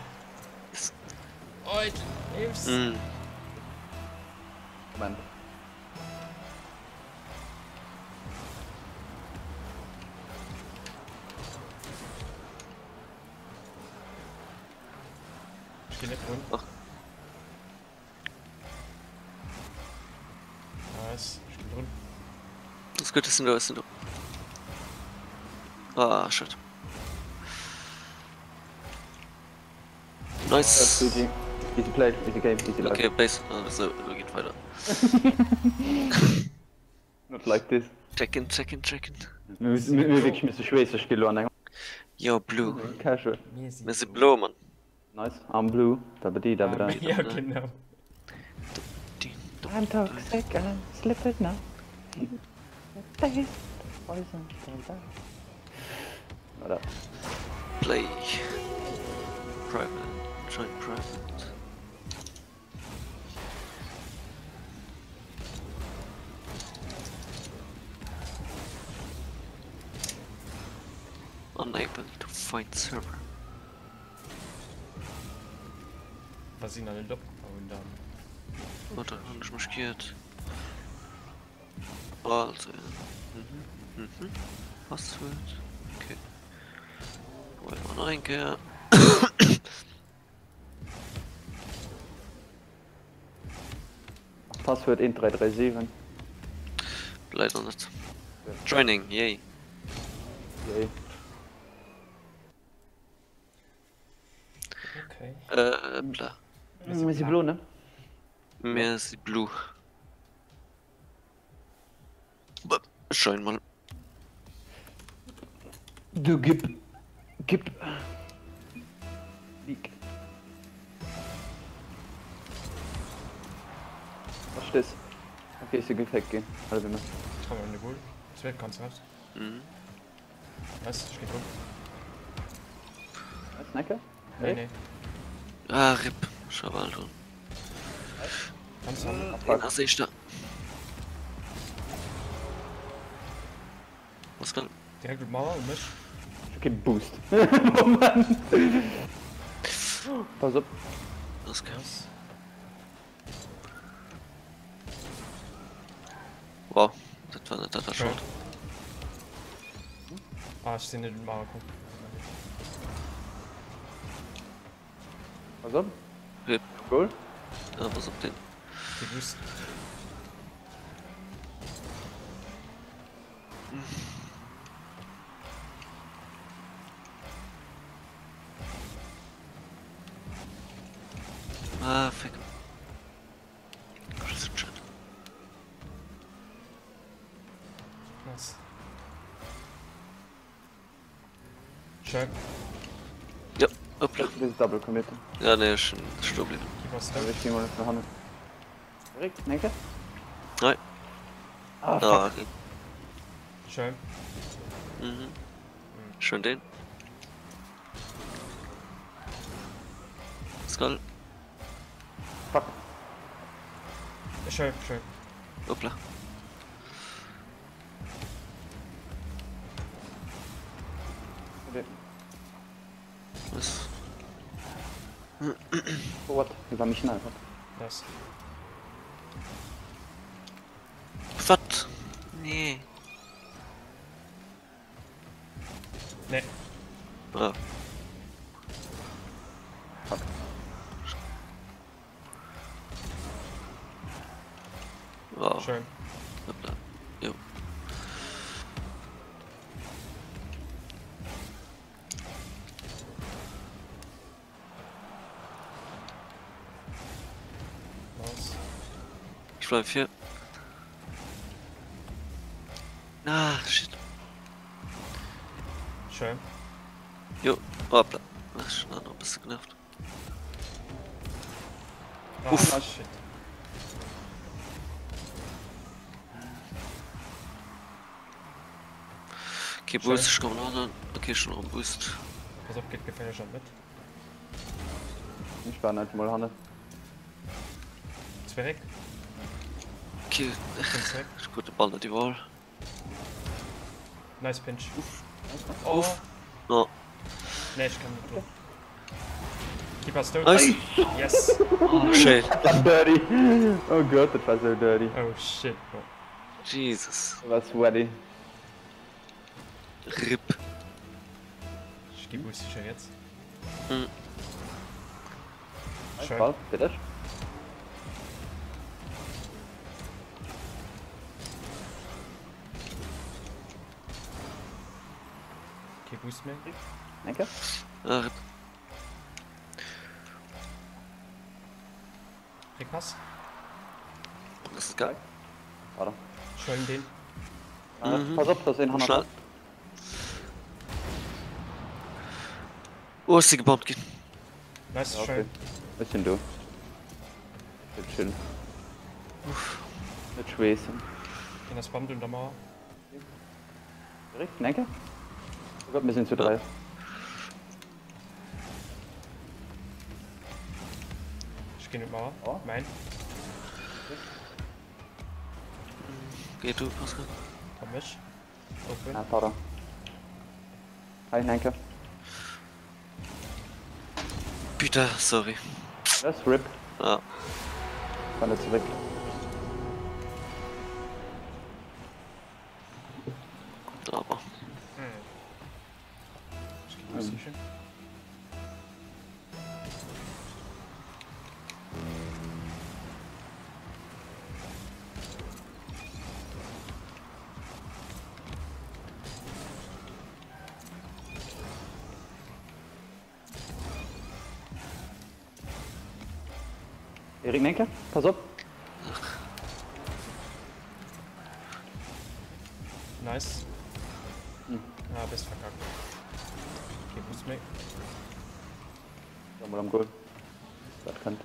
Oh, it lives. Mm. Moment. Ech ginn net drun. Ach. Nice. Ech ginn drun. Ass gutt, ech sinn do, ech sinn do. Ah, shit. Nice. GG. Easy play, easy game, easy life. Okay, base. Ah, so, elo geet weider. Not like this. Checken, checken, checken. Mir hu wierklech misse schweesseg ginn elo an engem. Yo, blue. Casual. Mir si blo, Mann. Nice, I'm blue. Dabadi dabada. Ja, genau. I'm toxic, I'm slipping now. Taste poison. Voilà. Play. Private. Join private. Unable to find server. Wa si nach net opgebaut hunn, dann. Oder hunn ech mech giert? Also, mhm, mhm. Passwuert. Okay. Probéiere mer nach eng Kéier. Passwuert 1337. Leider net. Joining, yay. Yay. Okay. Äh, bla. Mir si blo, ne? Mir si blo. Ech join mol. Du gib. Gib. Leak. Was ist? Okay, si gefaked ginn. Oder wéi? Komm an de Goal. Zweet ganz raus. Mhm. Was? Ech ginn drun. Was, Necke? Nee, nee. Ah, RIP. Ech war bal drun. Ganz hannen. Deen ass éischter. Was kann? Direkt op d'Mauer, un mech. Ech hu kee Boost. Moment. Pass op. Ass okay. Was? Wow, dat war net dat war short. Ah, ech sinn net un d'Mauer komm. Pass op. Rip. Goal. Ja, pass op den. Dee Boost. Ah, fick. Chat. Nice. Schön. Ja, hoppla. Du bist double committed. Ja, nee, ech sinn stoe bliwwen. Keeper ass Also dout. ich geh mal nach hannen. Rick, Necke? Nein. Ah, fuck. Ah, okay. Schön. Mhm. Schön den. Skull. Fuck. Schön, schön. Hoppla. Okay. Was? Oh, what? Wie war mich schnell? What? Nice. Wat? Nee. Nee. Ah. Fuck. Oh. Schön. Hoppla. Jo. Nice. Ech bleiwen vir. Ah, shit. Schön. Jo, hoppla. Ach, schon nach e bësse genervt. Ah, Uff. ah, shit. Okay, Boost, ech kommen hannen. Okay, ech hunn erëm Boost. Pass op, geet geféierlech an d'Mëtt. Ech waren einfach mol hannen. Zeréck. Okay, Komm zeréck. ech krut de Ball net iwwerholl. Nice pinch. Uff. Oh. Uff. No. Nee, ech kann net do. Keeper ass dout. Nice. Yes. Oh, schéin. Dat war dirty. Oh Gott, dat war sou dirty. Oh shit, bro. Jesus. Dat war sweaty. Rip. Ech gi Boost sicher jetzt. Mhm. Schön. Ball, fir dech. Kee Boost méi. Enke. Ah, rip. Réckpass. Das ist geil. Pardon. Schön den. Mhm. Pass op, dass een hannert. Schnell. Oh, ech si gebombt ginn. Nice, Ja, okay. schön. Ech sinn do. Net chill. Net schweessen. Een ass bammt un der Mauer. Direkt, enke. Oh Gott, mir sinn zu 3. Ech ginn un d'Mauer. Oh. Mäin. Geh du, Pascal. Op mech. Open. Ah, pardon. Hei, enke. Putain, sorry. Was? Rip. Ah. War net zeréck. Aber. Hm. Ech ginn Boost sicheren. Erik Nenke, pass op. Nice. Hm. Ah, bist verkackt. Okay, Boost méi. Ja, mol am Goal. Dat kënnt.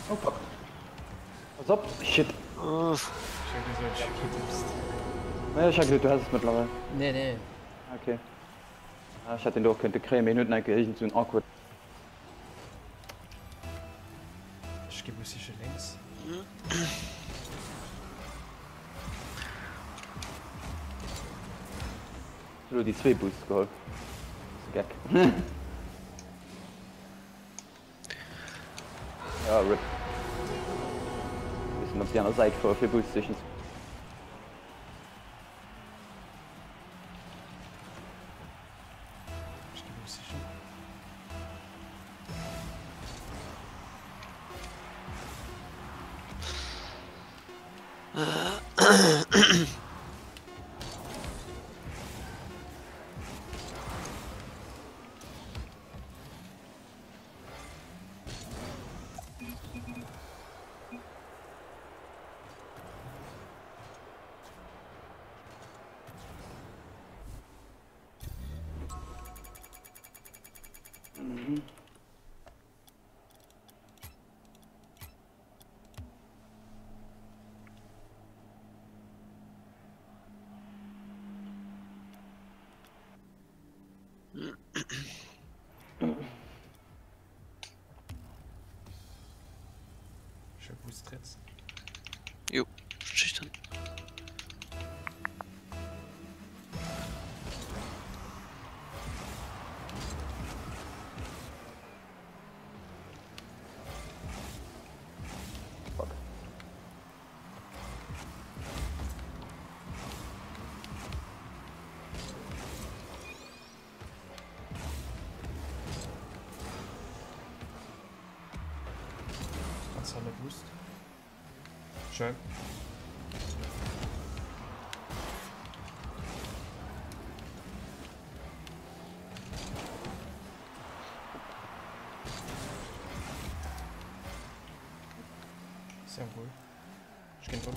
Oh fuck. Pass op. Shit. Oh, Ech hu gesot, ech hu geboost. Naja, ech hat geduet, du häss es mëttlerweil. Nee, nee. Okay. Ah, ech hätt den do och kënnte kréien, mee hien huet nach eng Kéier iergend sou en awkward. Ech gi Boost siche lénks. Elo déi zwee Boosts geholl. Geck. Ja, rip. Missen op déi aner Säit fuere fir Boost sichen ze. Ech gi Boost sichen. Ech hu Boost riets. Jo, Schichten. Fuck. Schön. Sehr wohl. Ech ginn drun.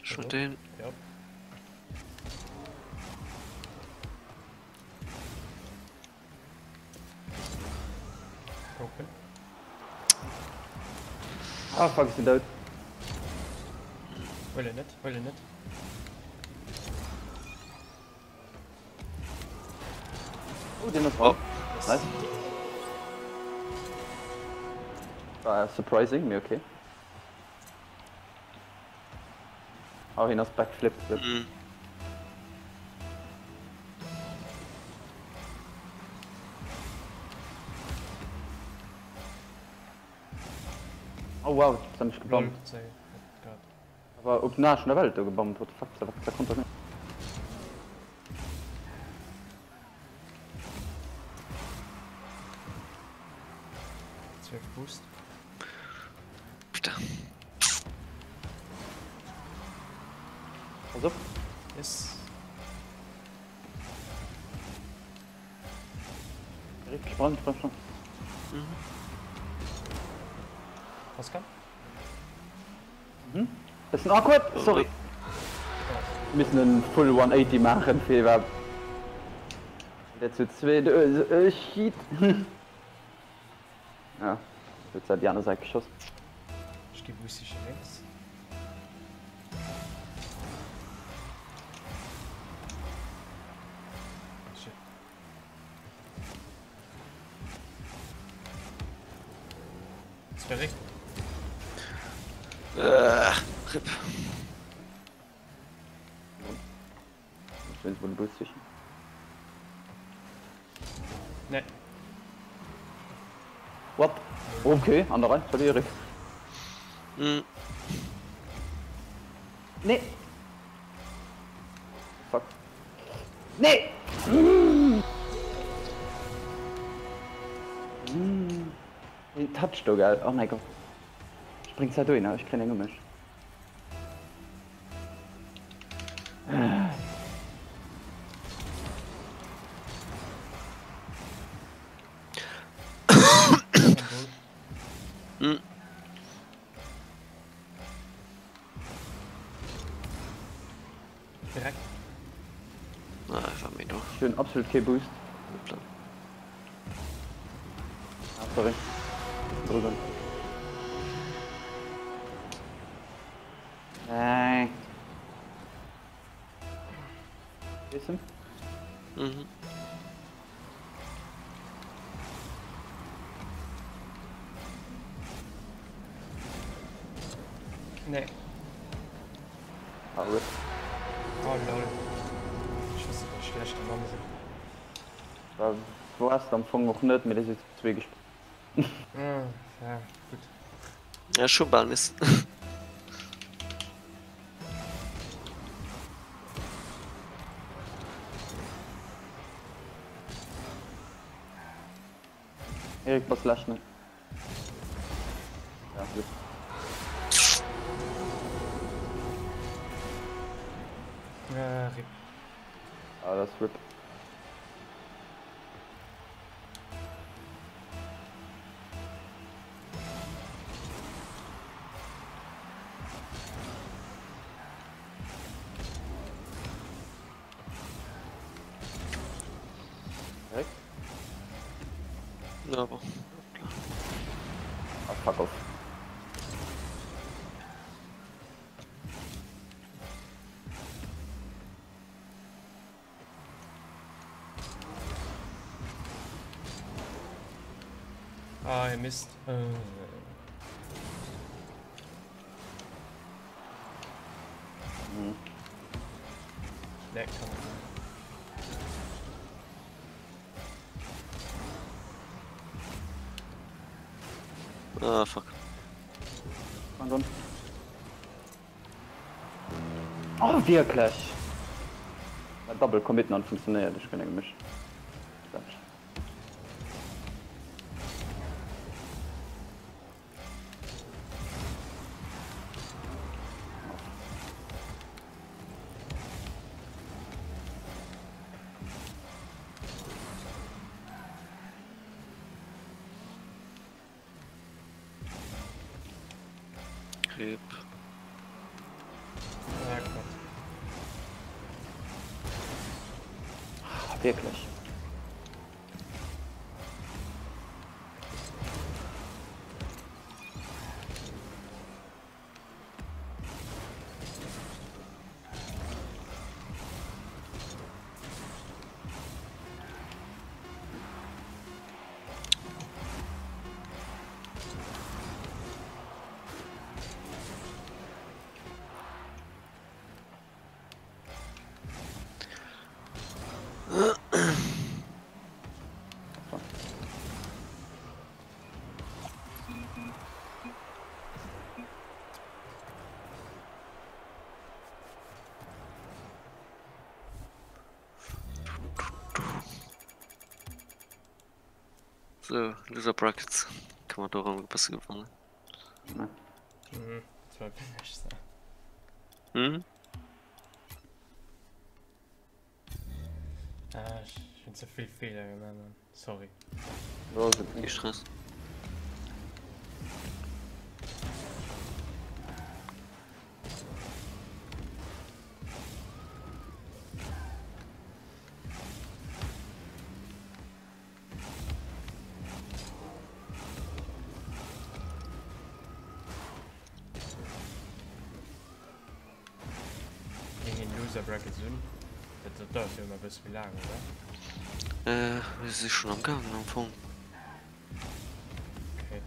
Schon den. Ja. Open. Ah fuck, ech sinn dout. Huel en net, huel en net. Oh, den ass oh. Nice. War surprising, mee okay. Oh, hien ass backflip. Mm. Oh wow, das hat mich gebombt. Aber op den Arsch der Welt do gebombt, what the fuck, dat konnt doch net. Zwölf Boost. Putain. Pass op. Yes. Erik, sprang, sprang, sprang. Mhm. Pascal? Mhm. Bëssen awkward, sorry. Missen en full 180 maachen fir iwwerhaapt der zu zweet äh shit. Ja, huet se déi aner Säit geschoss. Ech gi Boost siche lénks. Shit. Sphärik. Äh, RIP. Ech wéinst mol de Boost sichen. Nee. What? Okay, an der Rei. Salut Eric. Mm. Nee. Fuck. Nee! Mm. Mm. Den Touch do, gell? Oh mein Gott. Springt zwar dohinner, ech kréien eng um mech. Mm. Direkt. Ah, einfach méi no. Ech hunn absolut kee Boost. Hoppla. Ah, sorry. Drüber. Äh. Wissen? Mhm. Nee. Ah, rip. Oh lol. Ech wosst net, dass ech schlecht am Mann sinn. War woars de am Fong och net, mee dir sidd zu zwee gespillt. Ah, ja, gutt. Ja, ech hu bal missen. Erik bass lech net. Ja, rip. Ah, rip. Ah, dat ass rip. Erik? Ja, bon. Ah, fuck off. Ah, ihr Mist. Äh. Mhm. Nee, kann man nicht. Ah, fuck. Fang un. Oh, wierklech? Dat Double committen an funktionéiert, ech gënne mech. Rip. Ah, Gott. Ah, wierklech? So, Loser Brackets. Kann man do erëm e bësse gewannen. Mhm, das war wéineg so. Hm? Ah, ech hunn ze vill Feeler gemaach, Mann. Sorry. Kee Stress. Wéi ginn Loser Brackets un? Dat dat dauert jo ëmmer e bësse méi laang, oder? Äh, mir si schonn am gaangen am Fong. Okay.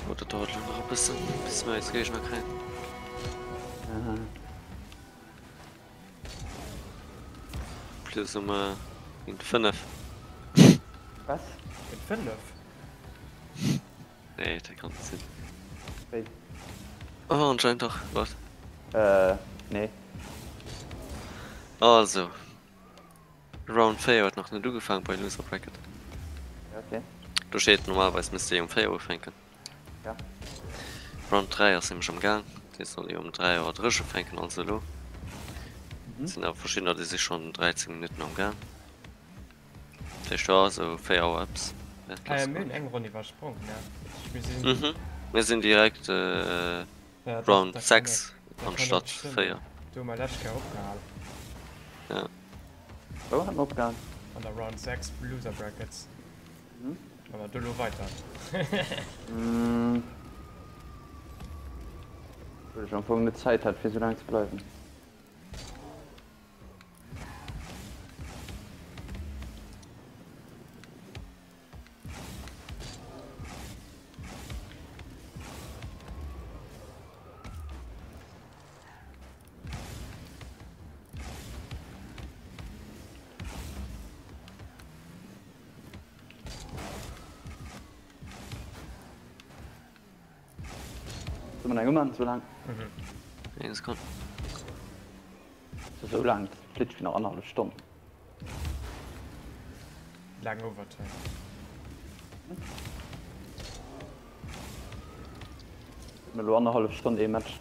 Oh, dat dauert elo nach e bëssen, bis mir eis Géigner kréien. Plus um géint 5. Was? Géint 5? Nee, dat kann net sinn. Wéi? Oh, anscheinend dach. Wat? Äh, nee. Also. Round 4 huet nach net ugefaangen bei Loser Bracket. Ja, okay. Do steet normalerweis misst déi um 4 ufänken. Ja. Round 3 ass nämlech am Gaang. Déi soll jo um 3 Auer 30 ufänken, also elo. Mhm. Sinn awer verschiddener, déi si schonn 13 Minutten am Gaang. Dat heescht jo esou 4 Auer eppes wäert Ah ja, lass mir goen. hunn eng Ronn iwwersprong, ne? Mir sinn. Mhm. Mir sinn direkt äh, Ja, dach, Round dat kann 6 dat kann net anstatt stëmmen. 4. Do hu mer lescht Kéier opgehal. Ja. Wou hat mer opgehal? An der Round 6 Loser Brackets. Mhm. Maache mer do lo weiter. Well ech am Fong net Zäit hat fir sou laang ze bleiwen. Soll mer eng uman sou laang? Mhm. Eng Sekonn. Sou laang, dat flitt fir nach annerhallef Stonn. Laang Overtime. Mir elo annerhallef Stonn ee Match.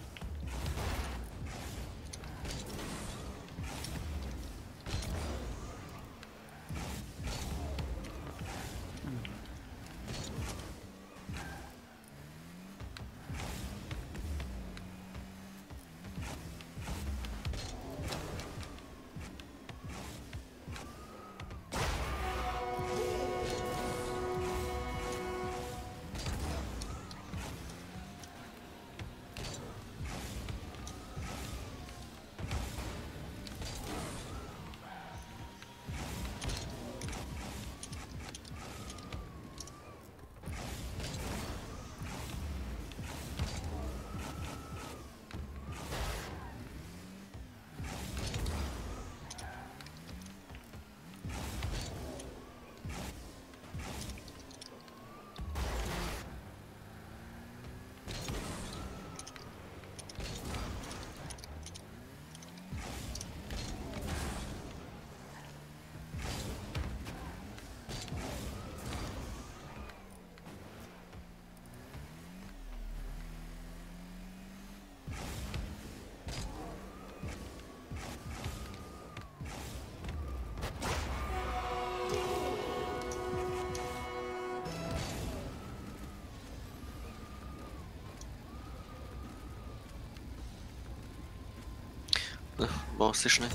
Bon, c'est schnell.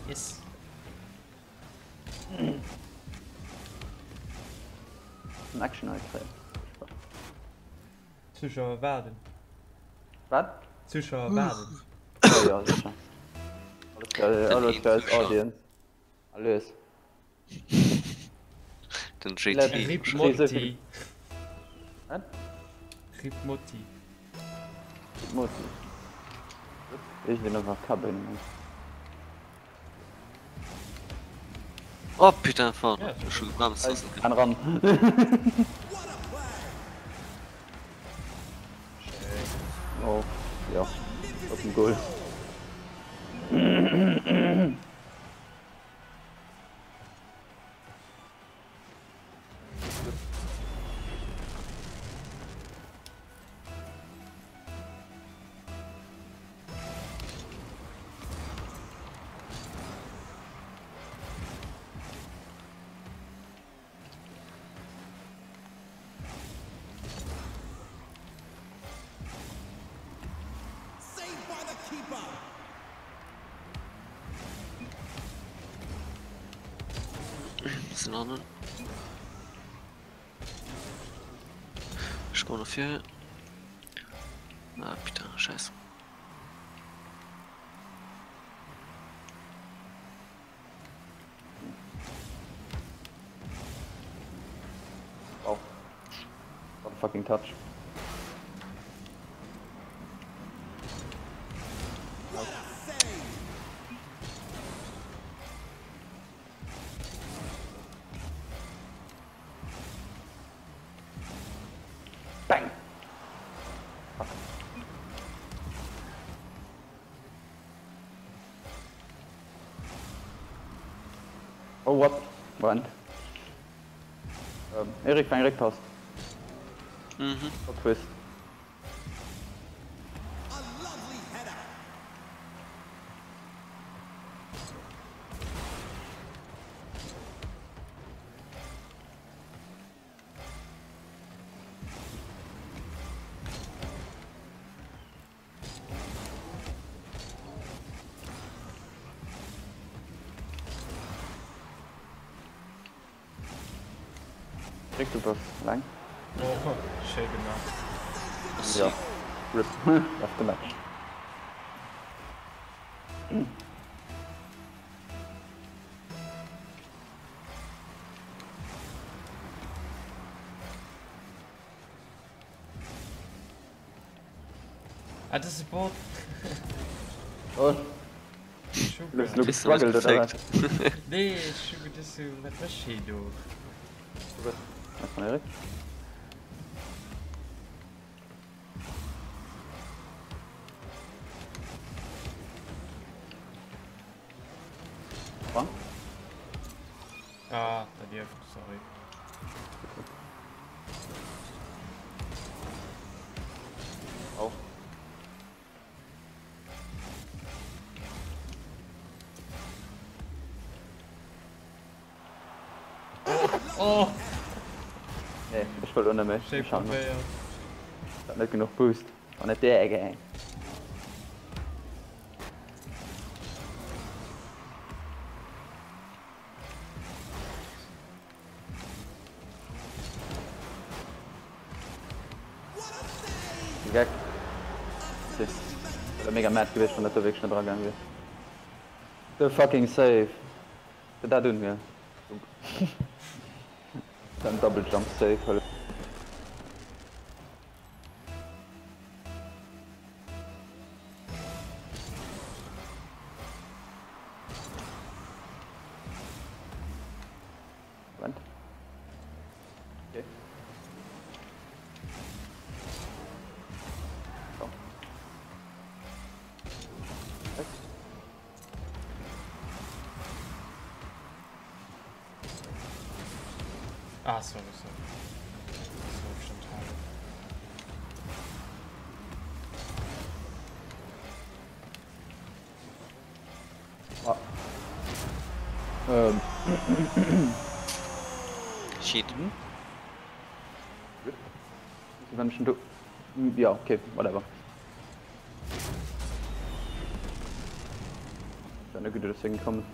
Yes. En Action hei kréien. Zuschauer waarden. Wat? Zuschauer waarden. Oh ja, sicher. Alles geil, alles geil, Audience. Alles. Den JT. Rip Motti. Wat? Rip Motti. Rip Motti. Iergendeen ass nach Kabel. Oh putain, fort. Ja, ech hu gebremst. Dass en ran. Oh, ja. Op dem Goal. Sinn hannen. Ech goen no vir. Ah, putain, scheiße. Oh. What a fucking touch. Bang! Fuck. Oh what? Moment. Ähm, Erik, fang Réckpass. Mhm. Plot Twist. Rick, du bass eleng. Oh, schéi gemaach. Ja, rip, left the match. Ah, das ist e Bot. Oh. Lo gestruggelt oder wat? Nee, ech hu geduecht sou, wat mécht heen do? Van Erik? Wann? Ah, dernieft, sorry. Au. Oh! Nee, ech wëll ënner mech. Schéi probéiert. Hat net genuch Boost. War net där Gang. Geck. Wär mega mad gewiescht wann dat do wierklech net eragaang wier. The fucking save. Fir dat un mir. Den Double Jump Save hëlleft. Moment. Okay. So. Ah, sorry, sorry. Das war schon Teil. Ah. Ähm. Cheat. Mhm. Wenn schon du. Ja, okay, whatever. Deine Güte, deswegen kommen.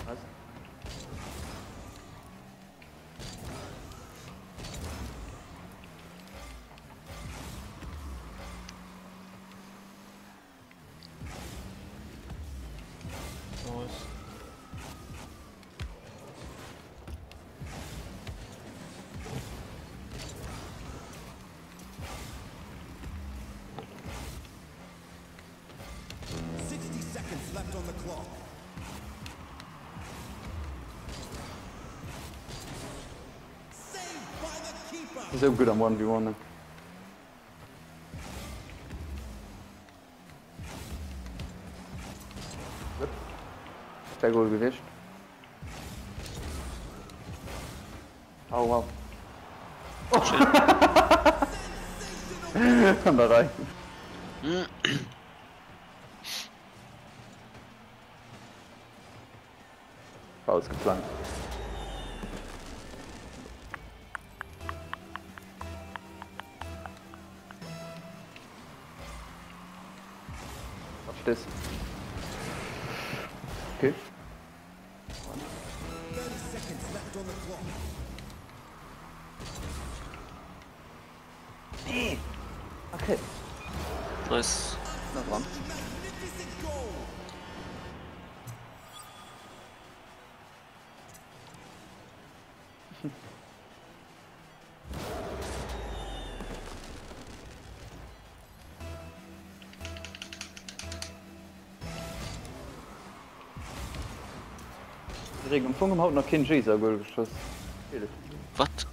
Was? Los. Esou gutt am 1v1 ne. Wär Goal gewiescht. Oh wow. An der Rei. War alles geplant. Was ist das? Okay. Nee. Okay. Nice. Na dran. Erik, am Fong hunn haut nach keen Jaser Goal geschoss. Wat?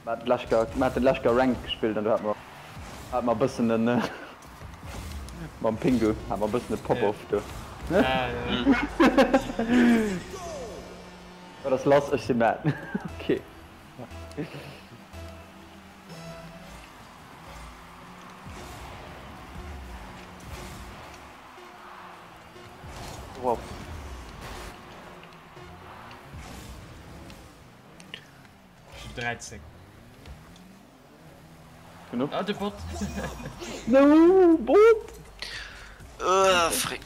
Mer haten d'lescht Kéier, mer haten d'lescht Kéier Ranked gespillt an do hate mer, hate mer e bëssen en, mam Pingu hate mer e bëssen e Pop-Off do. Ah, ja. Wat ass lass? Ech si mad. Ok. Wow. Ech hun 13. Genuch. Ah, de Bot! No, Bot! Ah, Frick.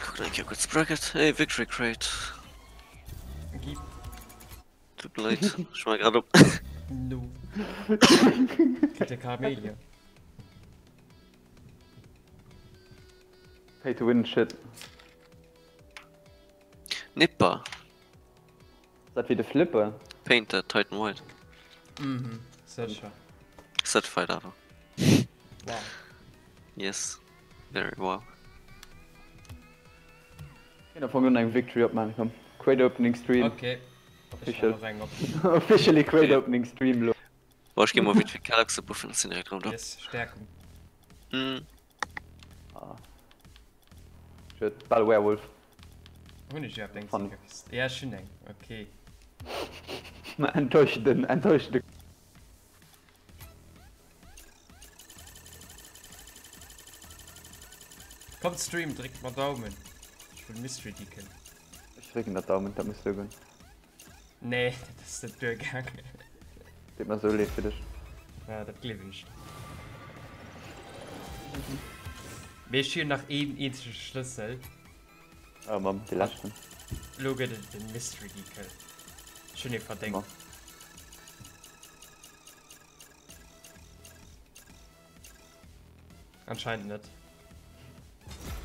Kucken eng Kéier kuerz Bracket. Hey, Victory Crate. Gib. Tut mir leid, ech war grad op. No. Kritt de Karamelier. Pay to win shit. Nipper. Dat wéi de Flipper. Painted Titan White. Mhm, sécher. Certified awer. Wow. Yes, very wow. Ginn am Fong eng Victory opman, komm. Crate Opening Stream. Okay. Official. Officially Crate Opening Stream lo. Boah, ech gi mol wéi fir Kellogg's ze buffen, sinn direkt rëm do. Yes, Stärkung. Mm. Ah. Shit, bal Werewolf. Hunn ech iwwerhaapt eng Funny. Sneakerkist? Ja, ech hunn eng. Okay. Enttäuschenden, enttäuschende. Kommt Stream, dréckt mer Daumen. Ech wëll Mystery Deacon. Ech drécken der Daumen, dat muss duergoen. Nee, dat ass net duergaangen. Deet mer sou leed fir dech. Ja, dat gleewen ech der. Mee ech hu nach een eenzege Schlëssel. Oh Mamm, dee leschten. Lo gëtt et den Mystery Decal. Ech hunn ee verdéngt. Anscheinend net.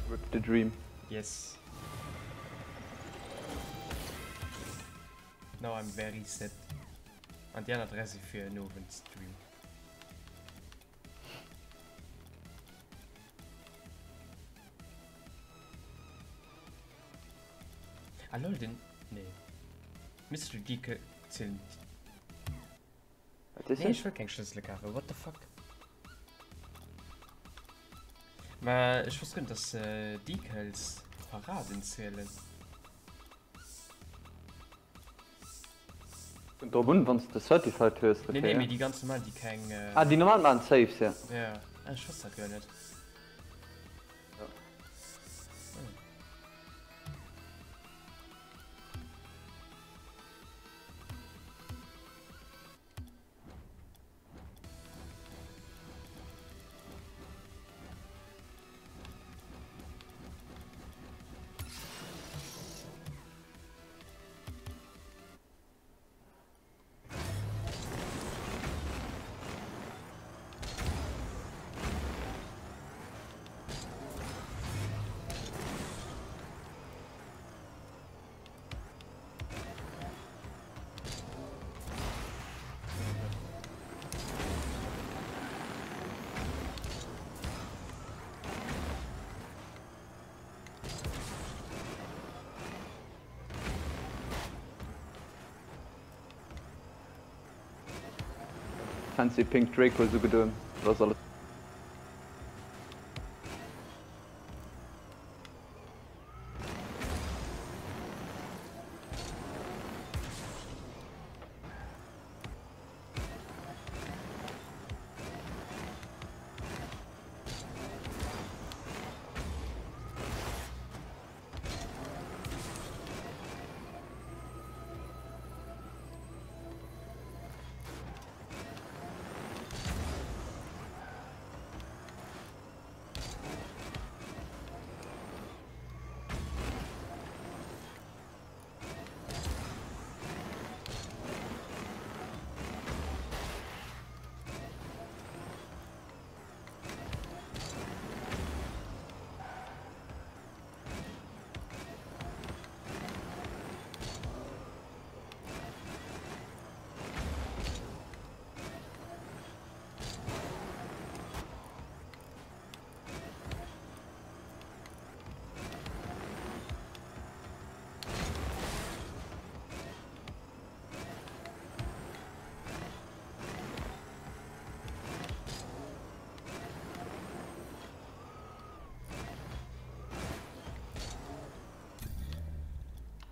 Rip the dream. Yes. Now I'm very sad. An déi aner 3 si fir en Owendstream. Ah lol, den... Nee. Mystery Decal zielen... Wat is Nee, ech wëll keng Schlëssele kafen, what the fuck? Mä ech wosst guer net, dass Decals Paraden zielen. Kënnt drop un, wann s de Certified hues. Nee, nee, mee déi ganz normal, déi keng. Ah, déi normal maachen Saves, ja. Ja, ah, ech wosst dat guer net. Ja. Fancy Pink Draco esou gedoen, dat ass alles.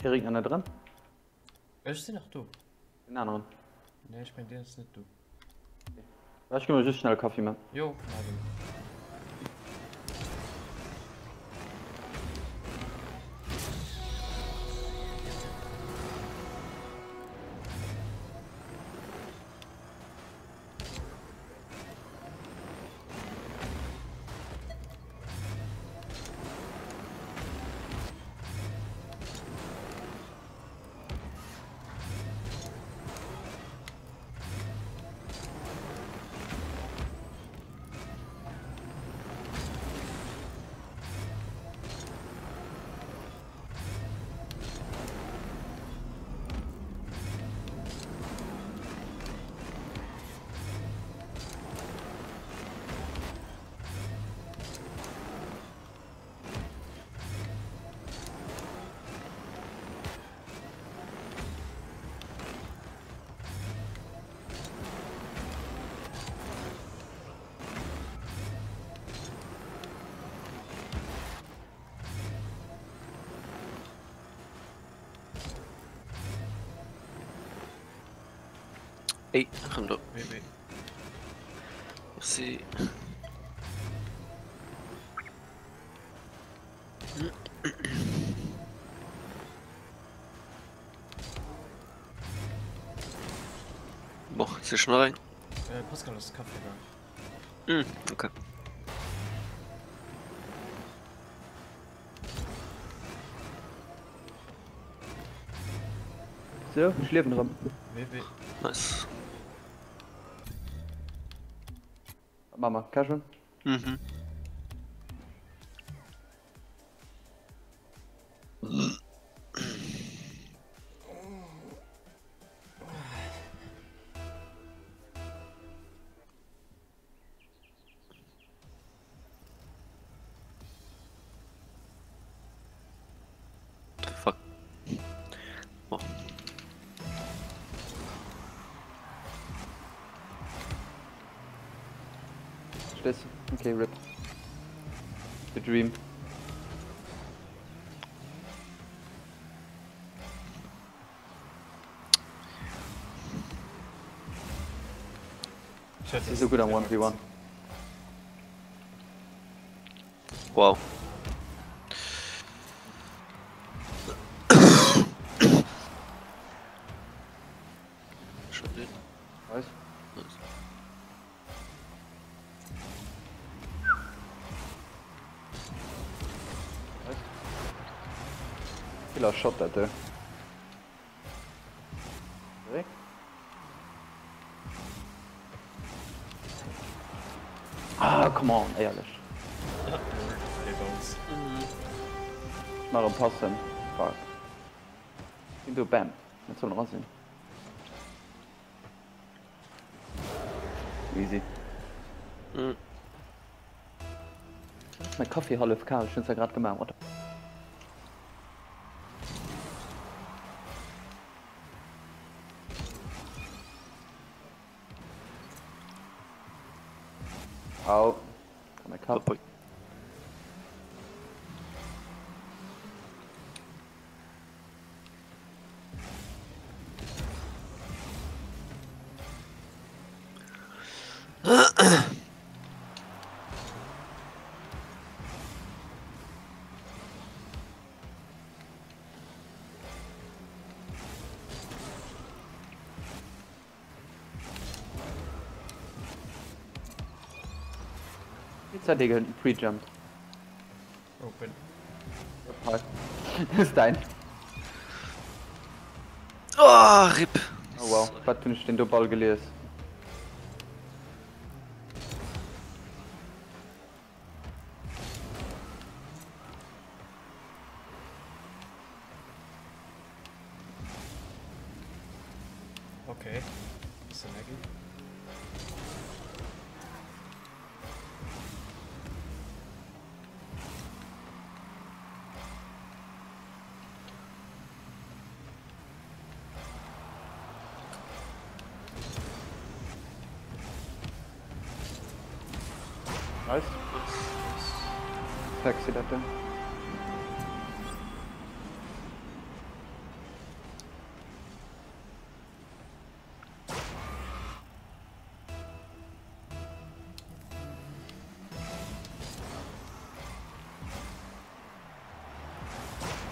Erik nach net dran? Ech sinn nach do. Den aneren. Nee, ech meng deen ass net do. Ech gi mer just schnell Kaffi man. Jo, mach du. Ey, erëm do. Merci. Bon, si schon rein. Äh, Pascal ass Café da. Mm, okay. So, ech liewen erëm. WW. Nice. Wat maache mer? Casual? Mhm. Fuck. Bon. Verstees du? Okay, rip. The dream. Si sou gutt am 1v1. Wow. Schon den. Nice. Nice. Nice. Killer Shot dat do. Ah, come on, éierlech. Nach e passen. Fuck. Sinn do, bam. Dat soll era sinn. Easy. Mm. Mein Kaffee hallef kal, ech hunn zwar grad gemaach. What the Au. Mein Kapp. Hop, Jetzt hat er pre-jumped. Open. Das ist dein. Oh, RIP. Oh wow, wat hunn ech den do Ball gelies? Okay. Bisschen laggy. Nice. Sexy dat do.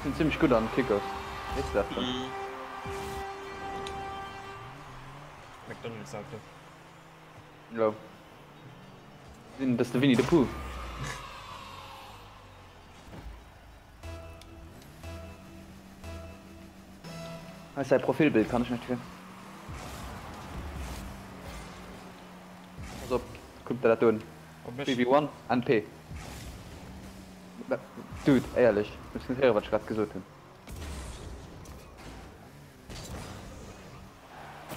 Sinn zimmlech gutt an Kickoffs. Weess de dat schonn? Mm. McDonald's Auto. Jo. Sinn das de Winnie the Pooh? Hei säi Profilbild kann ech net fir. Pass op, kuck der dat do un. 3v1 NP. Dude, éierlech, hues net héieren wat ech grad gesot hunn.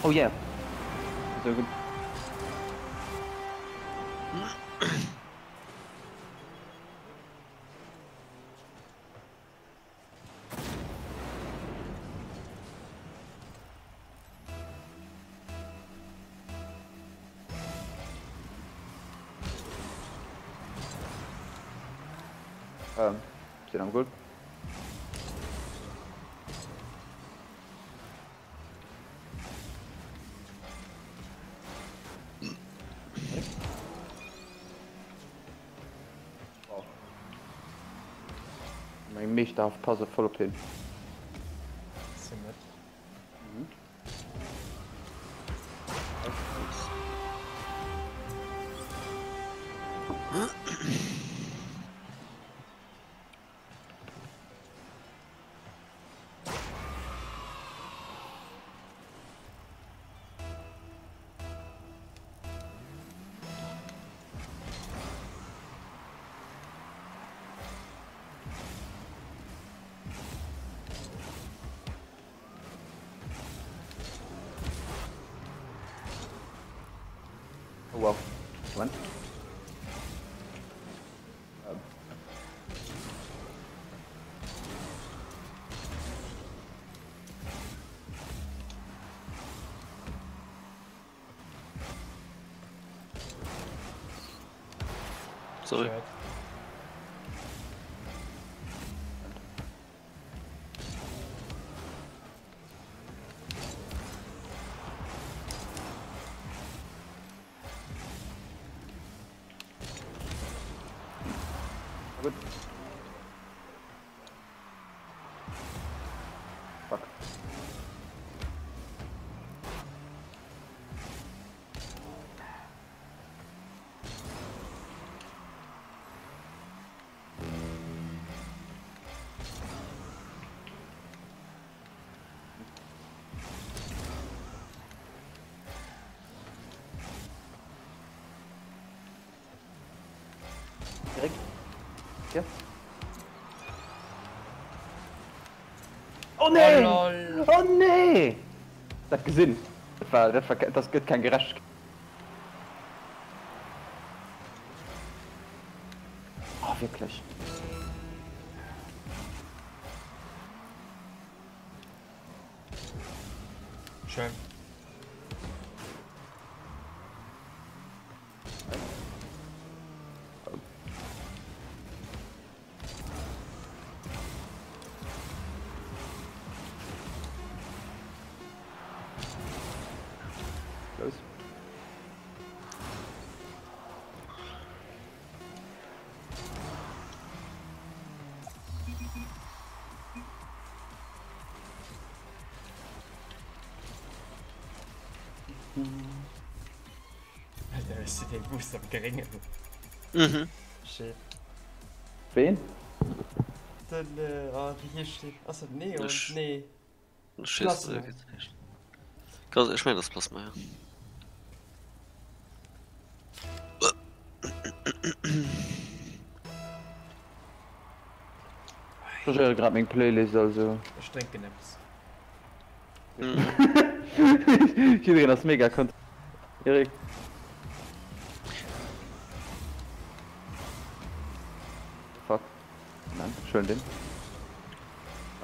Oh yeah! Esou gutt. Ähm, sinn am Goal. meeschterhaft Pass voll op hien. Sinn net. Oh wow. Moment. Ähm. Sorry. Schad. Gut. Fuck. Direkt. Ja. Oh nee! Oh lol. Oh nee! Dat gesinn. Dat war, dat war, das gëtt keng Gerechtegkeet. Oh, wierklech. Schön. Los. Alter, hues du dee Boost am Gréngen? Mhm. Shit. Ween? Den, oh, wéi heescht deen? Ass dat Neon? Ech. Nee. Ech weess Plasma. et nicht. Gas, ech mengen, dat ass Plasma, ja. Ech chargéiere grad meng Playlist, also. Ech drénken eppes. Jiddereen ass mega konnt. Eric. Fuck. Moment, schön den.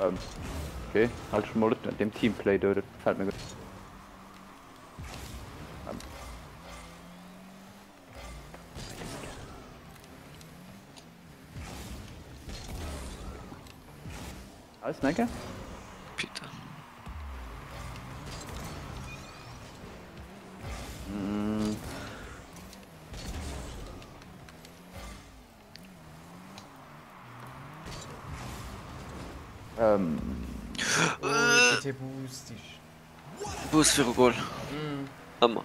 Ähm. Okay, halt schon mal mit dem Teamplay do, dat gefällt mir gut. Ähm. Alles danke. Peter. Mm. Ähm. Oh, GT Boost dich. Boost viru Goal. Mm. Ëmmer.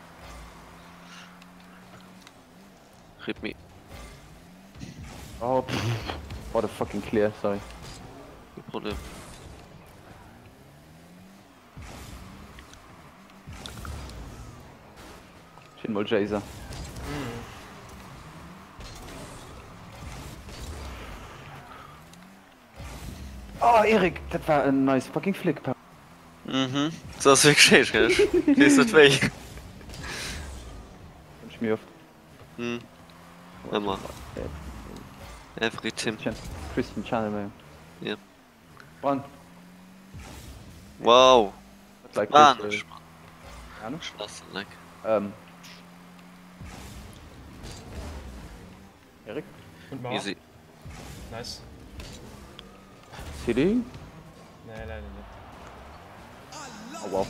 Rip me. Oh, pff. What a fucking clear, sorry. No problem. Schön mal Jaser. Oh, Erik, dat war en nice fucking Flick. Mhm. Dat ass wierklech héich, gell? Weess net wéi. Wënsch mir oft. Hm. Ëmmer. Every Tim. Christian Channel, man. Ja. Brand. Wow. Like Mann, this, äh, Ahnung. Schlass, like. Ähm. Erik? Und Mauer. Easy. Nice. CD? Nee, leider net. Oh wow.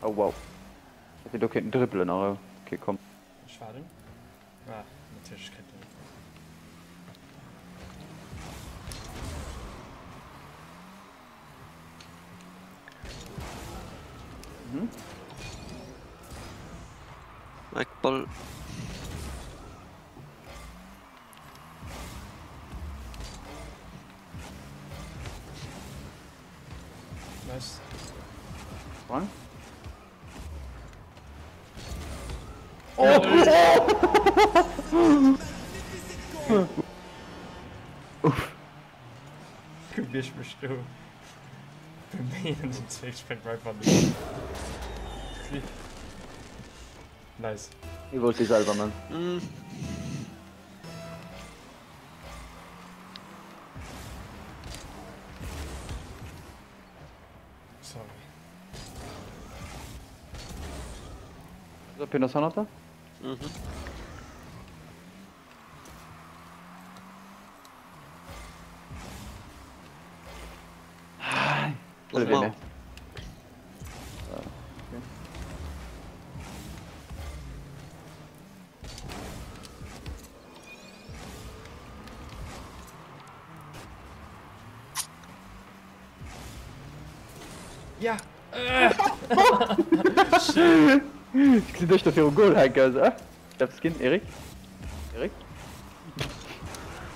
Oh wow. Hätt een do kéinten dribbelen, awer okay, komm. Ech waarden. Ah, natierlech kritt en. Mhm. Eckball. Nice. Sprang. Oh! Oh! Uff. Guck, wie ich mech do beméien an den Zweck sprengt mer einfach net. Nice. Hie wollt si selwer man. Mm. Sorry. So, Pin ass hannert der. Mhm. Nochmal. Ja! Ech gesinn dech do virum Goal hänken, also. Darf es ginn, Eric? Eric?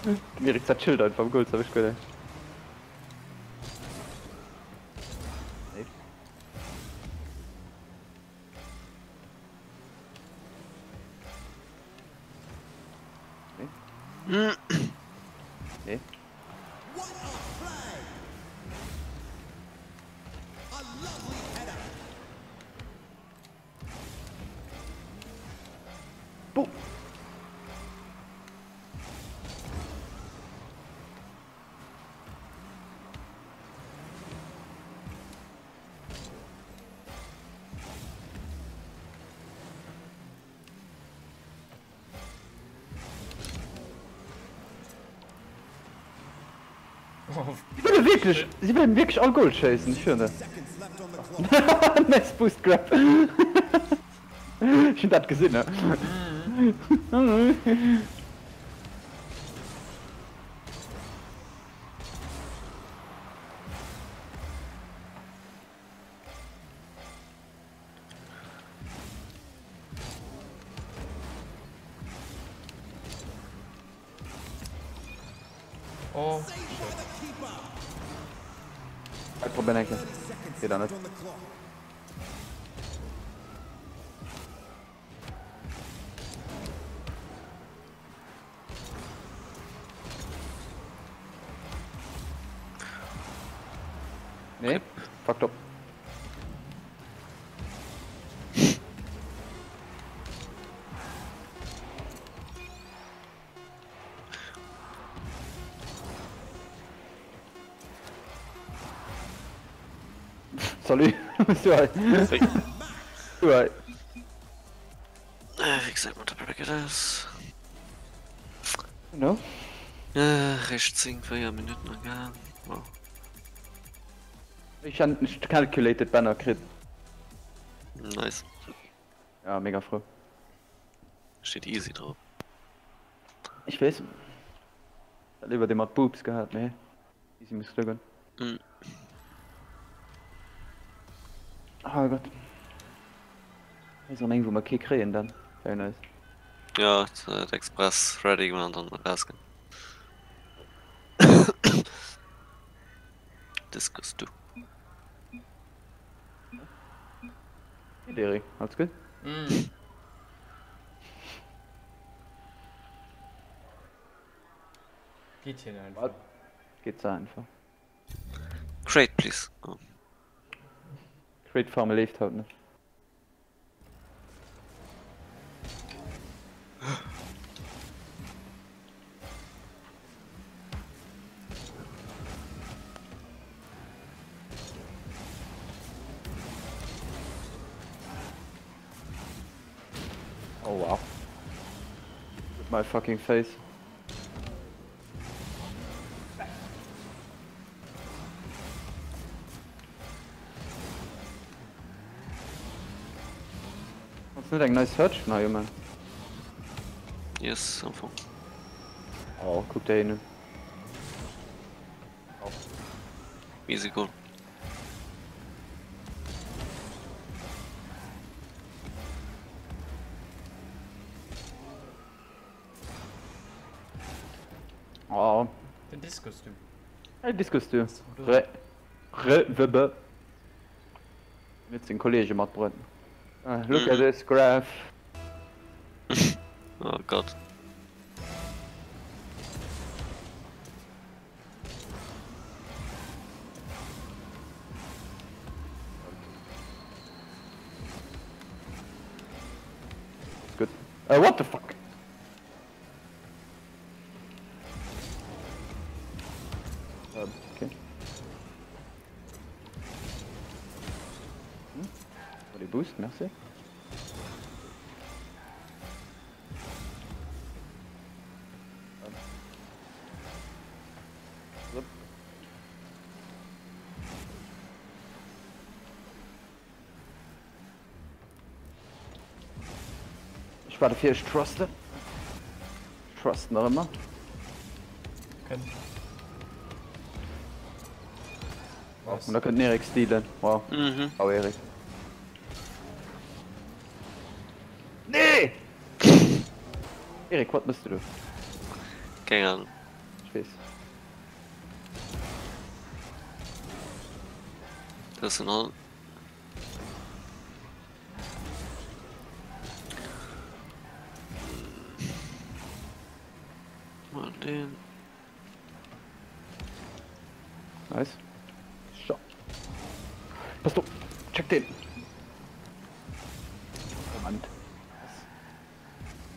Dem Eric dat Schild einfach am Goal ze erwëscht gëtt. Nee. Nee. Nee. Boom. Si wëlle wierklech, si wëllen wierklech all Goal schéissen, ech schwören der. Nice boost grab. Ech hunn dat gesinn, ne? Oh. Ech probéieren eng Kéier. Geet awer net. Nee, fucked up. Salut, du hei. Du hei. Wéi gesäit mat der Bracket aus? No? Réischt 10, 4 Minutten agaang. Wow. Ech han calculated Banner kritt. Nice. Ja, mega frou. Steet easy drop. Ech weess. Hätt léiwer dee mat Boobs gehat, mee easy muss duer goen. Mm. Oh Gott. Hei ass erëm eng wou mer kee kréien dann. Very nice. Ja, d'Express ready gemaach an dann erausginn. Diskus du. Hey Derek, alles gutt? Mm. Geet hien einfach. Geet se einfach. Crate please. Oh. Crate Farme leeft haut net. Oh wow. With my fucking face. Kanns net eng nei Search vun hei uman? Yes, am Fong. Oh, kuck der een un. Easy goal. Oh. Den Diskus du. Hey Diskus du. Re Re W B. Huet seng Kollege matbruet. Look at this graph. Oh Gott. Gutt. Uh, what the fuck? Ähm, okay. Hm? Body Boost, merci. Ech war dofir, ech trusten. Ech trusten nach ëmmer. Kënnt. Wow, und da kënnt den Erik stealen. Wow. Mhm. Au Erik. Nee! Erik, wat mëss du do? Keng Ahnung. Ech weess. Dat ass en all. Mal den. Nice. So. Pass op. Check den. Moment.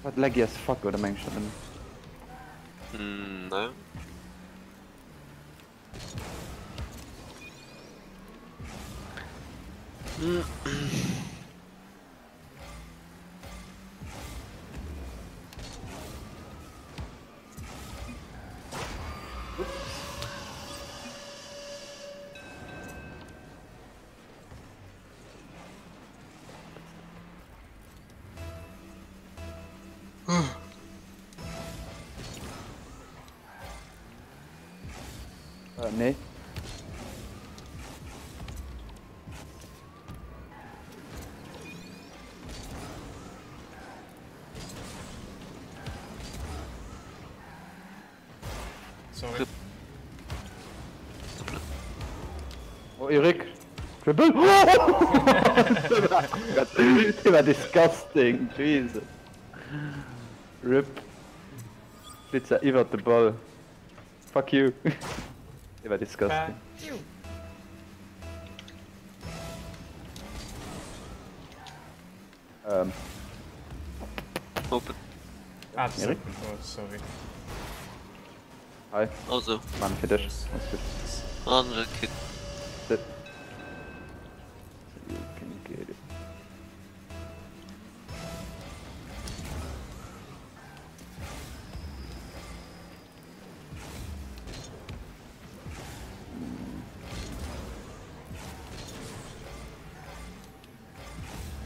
Wat laggy as fuck oder meng ech dat nëmmen? Mm, ne. Äh, nee. Sorry. Oh, Erik. Triple. Dee war disgusting. Jesus. Rip. Flitzer iwwert de Ball. Fuck you. Dee war disgusting. Fuck you. Ähm. Open. Ah, das Erik? Oh, sorry. Hi. Also. Mann, fir dech. Alles gutt. Andere Kit. Sit. You can get it.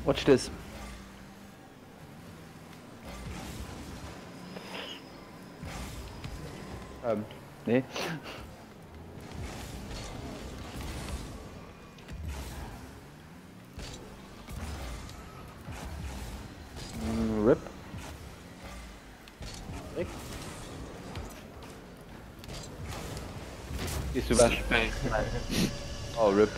Watch this. Ähm, nee. Mm, Rip. Rick. Gehst du weg? Oh, Rip.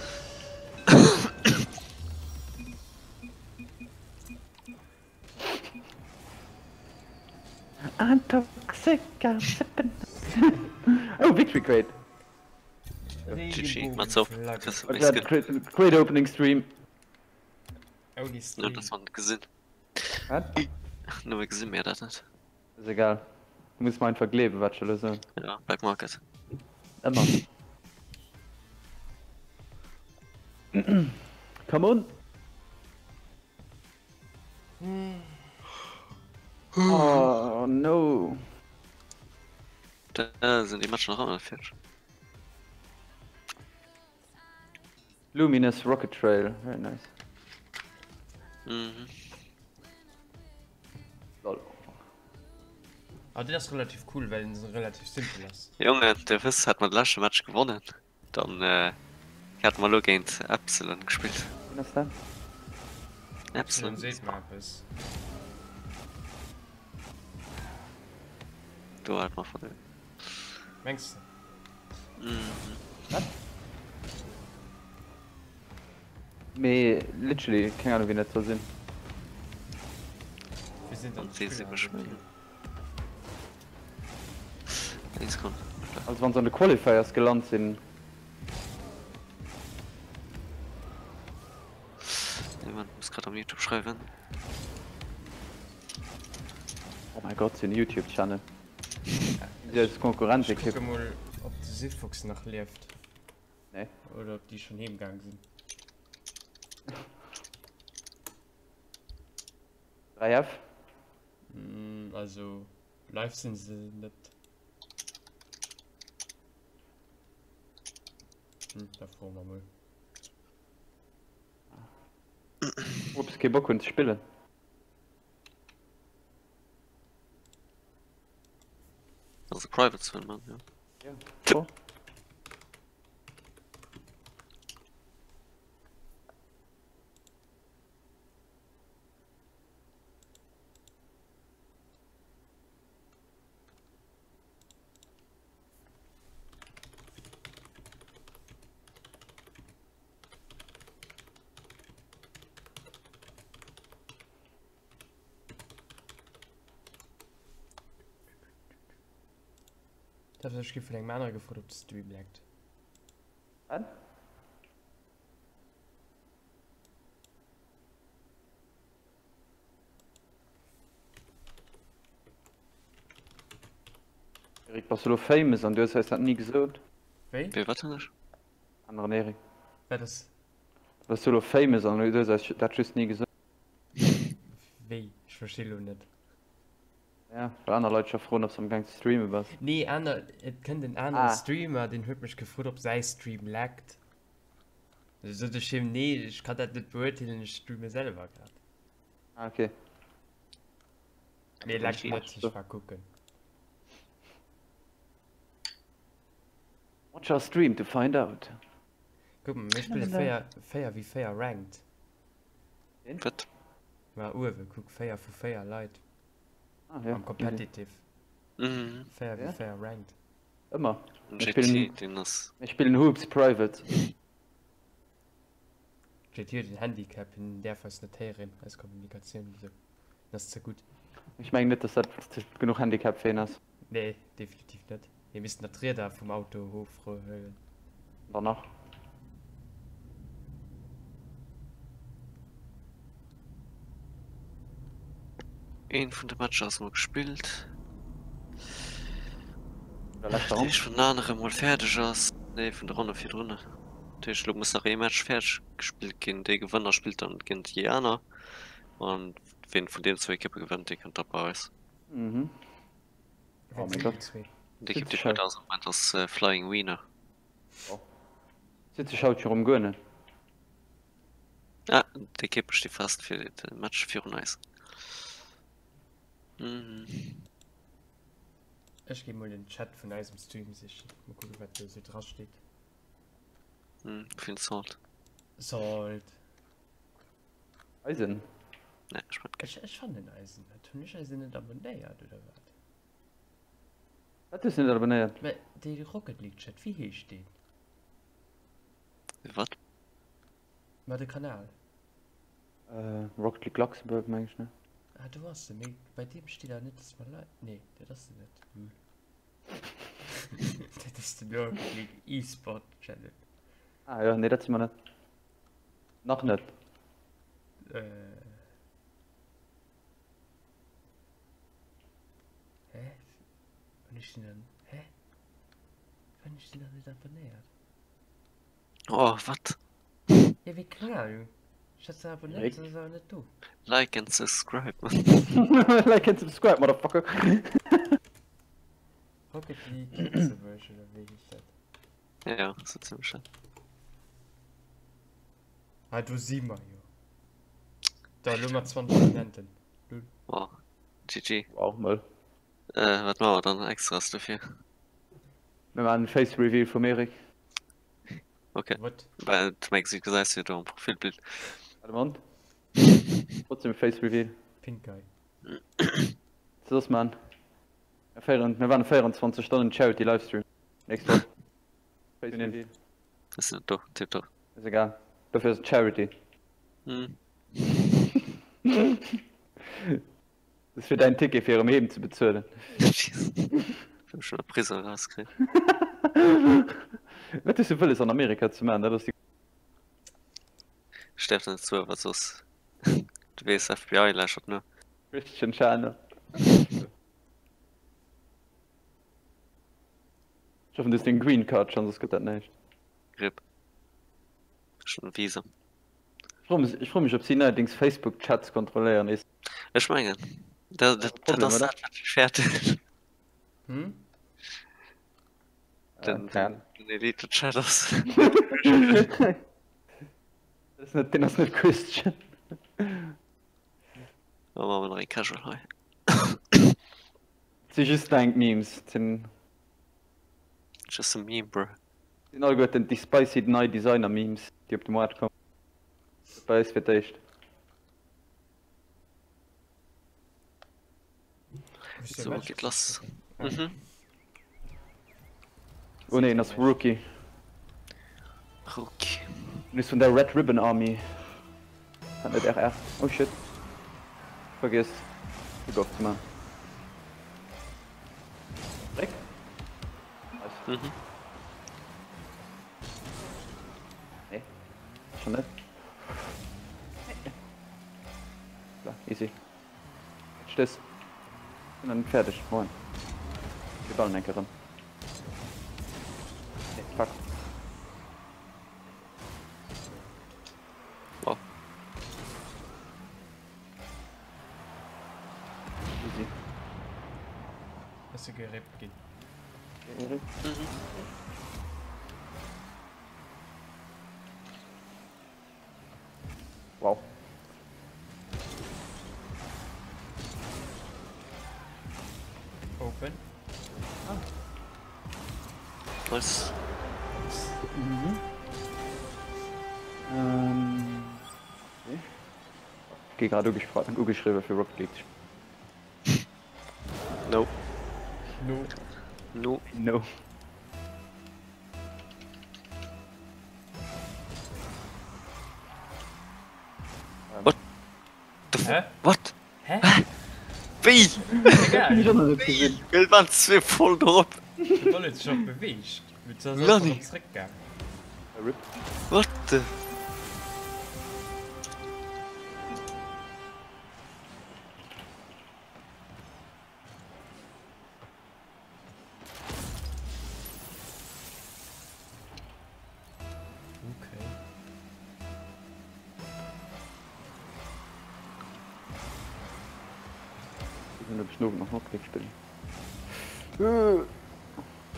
I'm toxic, I'm sipping. oh, victory crate. GG, mat op. Great opening stream. Only stream. Dat man gesinn. Wat? Nëmme gesinn mir dat net. Ass egal. Du muss mer einfach gleewen, wat ech elo soen. Ja, Black Market. Ëmmer. Come on! Oh no! Da sinn déi Matcher nach ëmmer net fäerdeg. Luminous Rocket Trail, very nice. Mhm. Lol. Ah, den ass relativ cool, well en relativ simpel ass. Jongen, de Wëss hat mer de leschte Match gewonnen. Dann äh, hätte mer elo géint Epsilon gespillt. Wien ass dat? Epsilon Epsilon seet mer eppes. Do hat mer verluer. Mengs de? Mhm. Wat? Mee literally keng Ahnung wien dat soll sinn. Wie sinn dann An wee d'Spiller si an mech deem Team? méi? Eng Sekonn. Also wann se an de Qualifiers gelant sinn. Nee Moment, muss grad am Youtube schreiwen. Oh mein Gott, si hunn e Youtube Channel. Si eis Ech Konkurrenzekipp. kucke mol ob de Sifox nach lieft. Nee. Oder ob déi schonn heem gaang sinn. 3F? Mm, also live sinn se net. Hm, da froe mer mol. Ob se kee Bock hunn ze spillen. Also Private Swin man, ja. Ja. Oh. Dat ech gi vun engem anere gefrot, ob de Stream leckt. Wat? Erik, bass du lo famous an du hues eis dat ni gesot? Wéi? Wéi, wat hunn ech? Aneren Erik. Wat ass? Bass du lo famous an du hues eis dat just ni gesot? Wéi? Ech versti lo net. Ja, well aner Leit scho froen, ob s am Gaang ze streame bass. Nee, aner, et kënnt en anere Ah. Streamer, deen huet mech gefrot, ob säi Stream laggt. Du sot ech him, nee, ech kann dat net beurteelen, ech streame selwer grad. Ah, okay. Mee laggt Okay. net, ech war kucken. Watch our stream to find out. Kuck mol, mir spille 4, 4 wéi 4 ranked. Wat? Ma uewe, kuck, 4 vu 4 Leit Ah, ja. am Competitive. Mhm. 4 wéi Ja. 4 ranked. Ëmmer. Den Mir JT, spillen, deen ass. mir spillen Hoops Private. JT huet en Handicap, hien däerf eis net héieren, eis Kommunikatioun esou. Hien ass ze gutt. Ech mengen net, dass dat genuch Handicap fir hien ass. Nee, definitiv net. Mir missten nach d'Rieder vum Auto ofhuelen. Dann nach. Een vun de Matcher ass mol gespillt. Der leschter Ronn. Dat heescht, wann den anere mol fäerdeg ass, nee vun der Ronne virdrun. Dat heescht, elo muss nach ee Match fäerdeg gespillt ginn. Dee Gewënner spillt dann géint déi aner an ween vun deenen zwou Ekippe gewënnt, dee kënnt da bei eis. Mhm. Ween Oh sinn mein déi Gott. zwee? D'Ekipp, déi Sitz bei der ass am Moment, ass Flying Wiener. Sitz ech haut scho rëm guer net. Ah, d'Ekippe sti fest fir de Match virun eis. Mhm. Ech gi mol den Chat vun eisem Stream sichen. Mol kucken, wat do esou dra steet. Mhm, vill Salt. Salt. Eisen? Nee, ech mein. Ech, ech fannen eisen net. Hunn ech eisen net abonnéiert oder wat? Wat hues du net abonnéiert? Mä dee Rocket League Chat, wéi heescht deen? Wat? Ma de Kanal. Äh, Rocket League Luxembourg meng ech, ne? Ah, do ass e. Mee bei deem steet awer net, dass mer lei. Nee, dat ass en net. Lul. Dat ass den Rocket League eSport Channel. Ah jo, nee, dat si mer net. Nach net. Äh. Hä? Wann ech den dann. Hä? Wann ech den dann net abonnéiert? Oh, wat? Ja, wéi keng Ahnung. Ech hat se abonnéiert, se ass awer net do. Like and subscribe. Like and subscribe, motherfucker. Rocket League Lëtzebuerg, oder wéi heescht dat? Ja, sou zimmlech dat. Ah, do si mer jo. Da, elo mat 20 Abonnenten. Lul. Wow. GG. Wow, mëll. Äh, wat maache mer dann extras dofir? Mir maachen en Face Reveal vum Eric. Okay. What? Well de Maxi gesäis jo do am Profilbild. Warte Mond. Trotzdem Face Reveal. Pink Guy. Soss man. Mir féieren, mir waren 24 Stonnen Charity Livestream. Nächst Ronn. Face Reveal. Ass net do, tipptopp. Ass egal. Dofir ass et Charity. Hm. Dat ass fir däin Ticket fir erëm heem ze bezuelen. Ech schon a Prison rauskritt. Wat hues du wëlles an Amerika ze maachen? Dat ass déi. Ech däerf net soen, wat soss. Du weess, FBI läschert no. Christian Channel. Ech hoffen du hues deng Green Card schonn, soss gëtt dat näischt. Rip. Ech hunn e Visum. Ech froe mech ob si neierdings Facebook Chats kontrolléieren is. Ech mengen dat dat ass dat wat ech fäerten. Hm? Den den Elite Chat ass. Deen ass net Christian. Da maache mer nach eng Casual hei. Et si just dank Memes. Et sinn. Just a meme, bro. Et sinn alleguerten déi spicy nei Designer Memes, déi op de Moart kommen. Bei eis fir d'éischt. Sou, geet lass. Mhm. Oh nee, en ass Rookie. Rookie. En ass vun der Red Ribbon Army. Hat net RR. Oh shit. Vergiess Kick off ze man. Dréck. Nice. Mhm. Nee. Schon net. Klar, easy. Stëss. Sinn nach net fäerdeg. Moin. Mir ballen eng Kéier erëm. Nee, fuck. Wow. Easy. Ass se gerippt ginn. Gerippt? Mhm. Wow. Open. Ah. Nice. Mhm. Ähm. Okay. Gi grad ugeschriwwen fir Rocket League ze spillen. No. No. No. No. What? The Hä? What? Hä? Wéi? Egal. Wéi? Mir waren zwee voll drop. De Ball huet sech och beweegt. Mee du ass Nani. einfach zréckgaangen. Rip. What the? Okay. Ich bin ob ich noch noch Rocket spillen.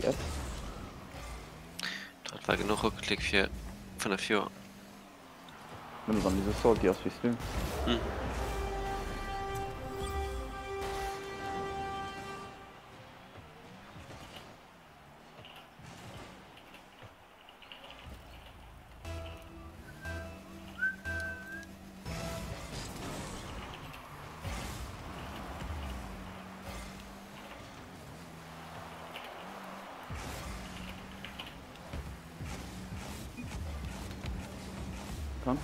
Yes. Dat war genuch Rocket League fir 5 Joer. Nëmme wann déi sou salty ass wéi s du. Mhm. Komm.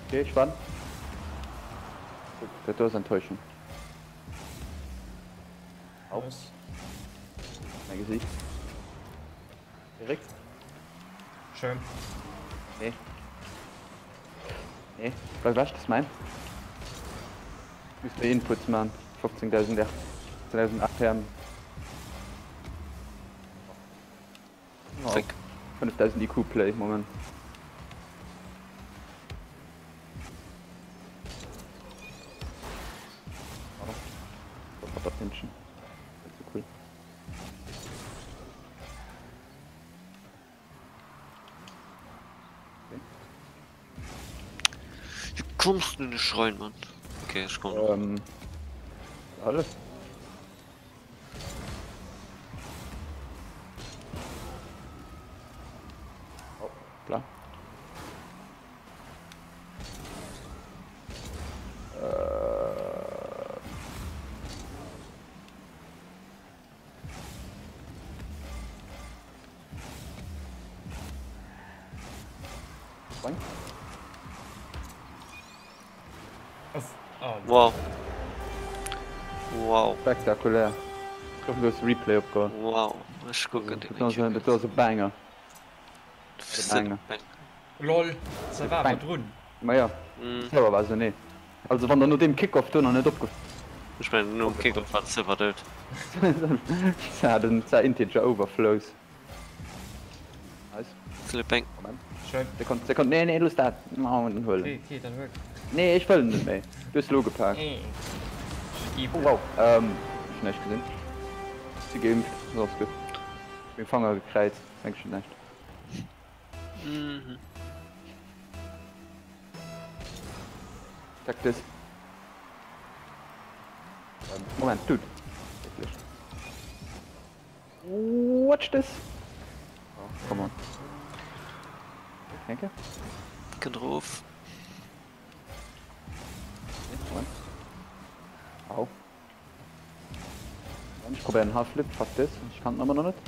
Okay, spann. Dat do ass Enttäuschung. Au. Was? Mein Gesicht. Direkt. Schön. Nee. Nee, bleif ewech, dat ass mäin. Muss méi Inputs man. 15.000 R 15.000 APM. Zeck. 5.000 IQ Play, Moment. Pinchen. Das ist cool. Wie kommst du nicht rein, Mann? Okay, ich komm noch. Ähm, alles. Oh, klar. Äh. Bang. Oh, Wow. Wow. Spektakulär. Ech hoffen du hues de Replay opgeholl. Wow. Ech kucken deen Dat ass en, dat ass e Banger. Banger. Lol, se war awer drun. Ma ja, Server war se nee. Also wann der no deem Kickoff do nach net opge. Ech mengen nom Kickoff war de Server dout. Se hat en zwar Integer Overflows. Nice. Philipp Beng. Moment. Schön. Sekond, Sekond, nee, nee, looss dat. Oh, den huelen. Okay, okay, dann huel. Nee, ech wëll en net méi. Du hues lo gepaakt. Oh, wow. Ähm, ech hunn näischt gesinn. Si geimpft, dat ass gutt. Meng Fanger gekräizt, mengt schon näischt. Mhm. Check this. Ähm, Moment, dude. Wirklich. Watch this! Oh, come on. Denke. Kënnt erof. Moment. Au. Ich probiere einen Half-Flip, fuck this. Ich kann ihn aber noch nicht.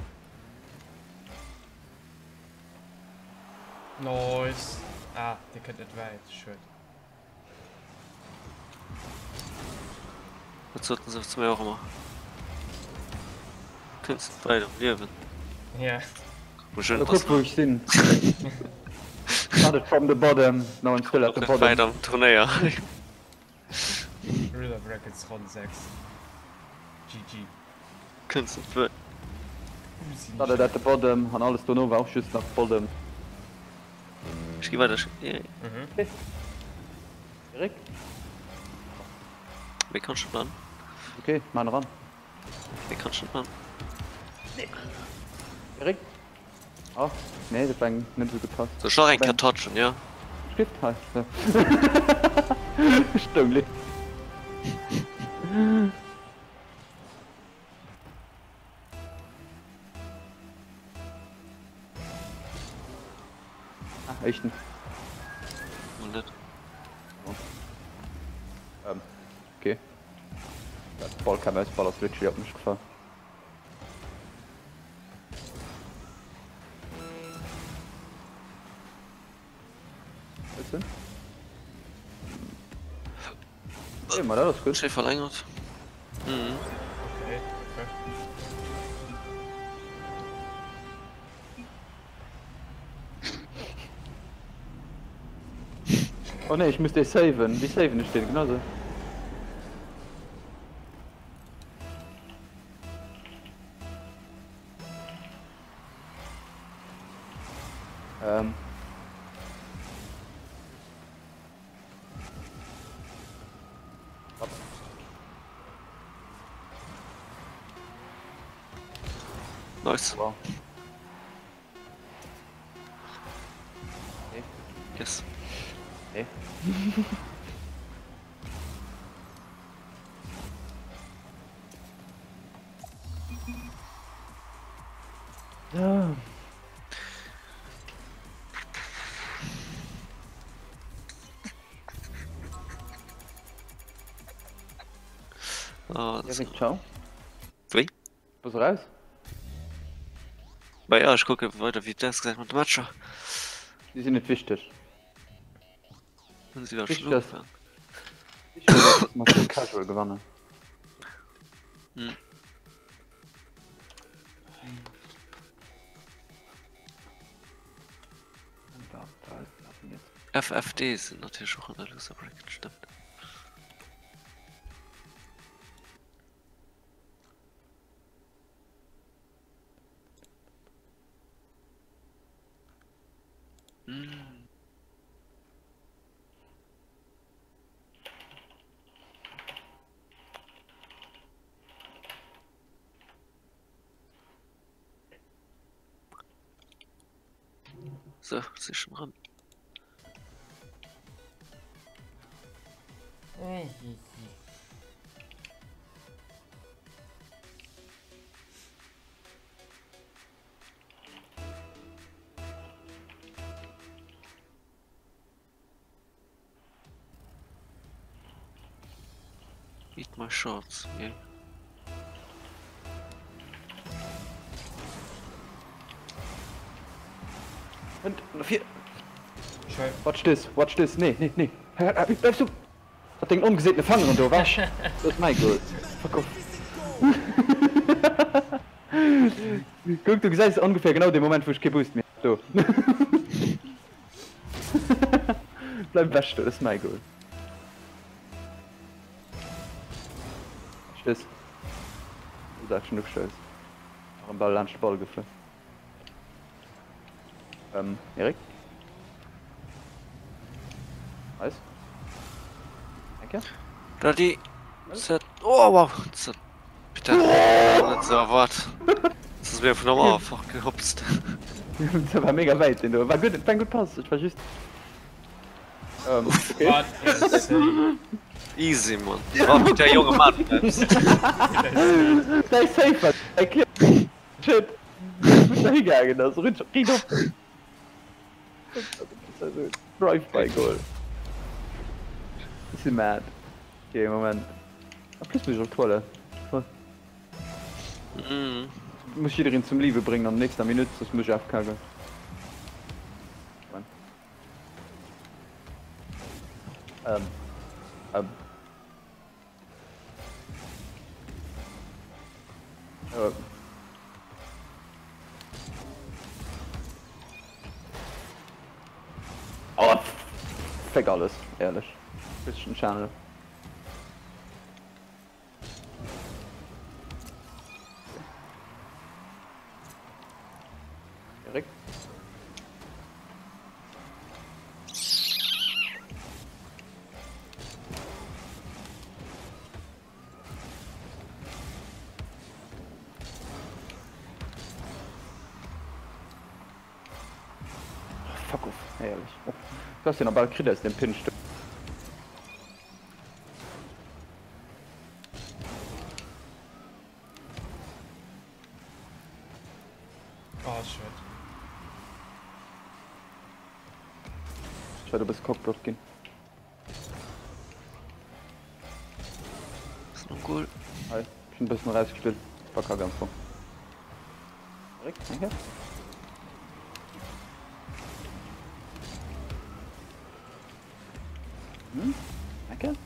Nice. Ah, dee kënnt net wäit. Schued. Dat soten se zu mir och ëmmer. Kënns net weit am Liewen. Ja. Muss schön Kuck wou ech sinn. Started from the bottom, now I'm still at the bottom. Weit am Turnéier. River Brackets Ronn 6. GG. Kënns net weit. Started at the bottom an alles dono war och just nach bottom. Ech gi weider. Yeah. Mhm. Okay. Erik? Wéi kannst du man? Okay, man ran. Wéi kannst du man? Nee. Erik? Oh, nee, dat war net so gepasst. Soll ech nach eng Kéier touchen, ja? Stift hei. So. Stoung li. Ah, éischten. Mol net. Oh. Ähm, okay. Dat Ball kam aus, Ball ass literally op mech gefall. Okay, ma dat ass gutt. Schéi verlängert. Mhm. Okay, okay. Oh nee, ich muss dee saven. Wéi saven ech deen? Genau sou. Ähm. Nice. Wow. Nee. Yes. Nee. Ja. Oh, Erik, ciao. Wéi? Bass eraus? Bah ja, ech kucke weider wéi et ausgesäit mat de Matcher. Déi sinn net wichteg. Hunn si dat Wichteg schon ass, ugefaangen? wichteg ass, dass mer full casual gewannen. Hm. FFD sinn natierlech och an der Loser Bracket, stëmmt. Hm. So, si schon ran. Eat my shorts, yeah. Und vier. Watch this, watch this, nee, nee, nee. Bleifs du mat dengen ongeseetene Fangeren do ewech. Dat ass mäi Goal. Fuck off. Kuck, du gesäis ongeféier genau dee Moment, wou ech kee Boost méi hat. Do. Bleif ewech do, dat ass mäi Goal. Watch this. Do hat ech schon ugeschouss. Nach en Ball laanscht de Ball geflunn. Ähm, Erik? Nice. Danke. Ready, set, oh wow, set. Bitte, net so erwart. Das ist mir vun am einfach gehopst. Dat war mega wäit den do. War gutt, war gutt Pass. Ech war just. Ähm, okay. Wat e Save. Easy, man. Oh, bitte, jonge Mann. Däi Save war däi Shit! Wou der higaangen ass, rutsch riit op. Drive-by Goal. Ech si mad. Okay, Moment. En plus muss ech op d'Toilette. Voll. Mhm. Muss jiddereen zum Liwe bréngen an der nächster Minutt, soss muss ech AFK goen. Moment. Ähm. Ähm. Oh, fick alles, ehrlech. Christian Channel. Erik. Fuck off, éierlech. Oh, du hast den bal kritt aus dem Pinch. Oh, shit. Ech war do bësse cockblocked ginn. Ass noch Goal. Hei, ech hunn e bëssen erausgespillt. War kacke am Fong. Erik, eng Kéier. Hm, eng Kéier.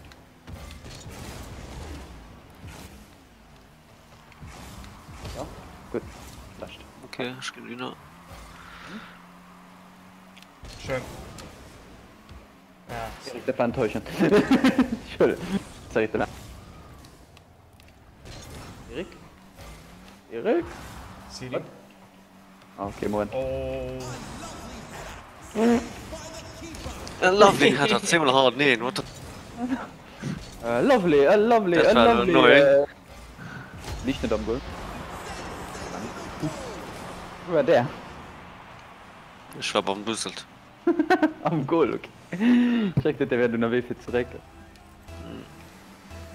Ja, gutt. Schlecht. Okay, ech ginn Lüner. Schön. Ja. Erik, dat war enttäuschend. Entschuldigung. Sorry, tut mir leid. Erik? Erik? Siri. Ah, okay, Moment. Oh. A lovely Header, 10 mol hannerteneen, what the. Uh, lovely, a lovely, a Dat war lovely. neu. Äh, liegt net am Goal. Wo war der? Ech war bambuselt. Am Goal, okay. Check, der wär ënnerwee fir ze récken.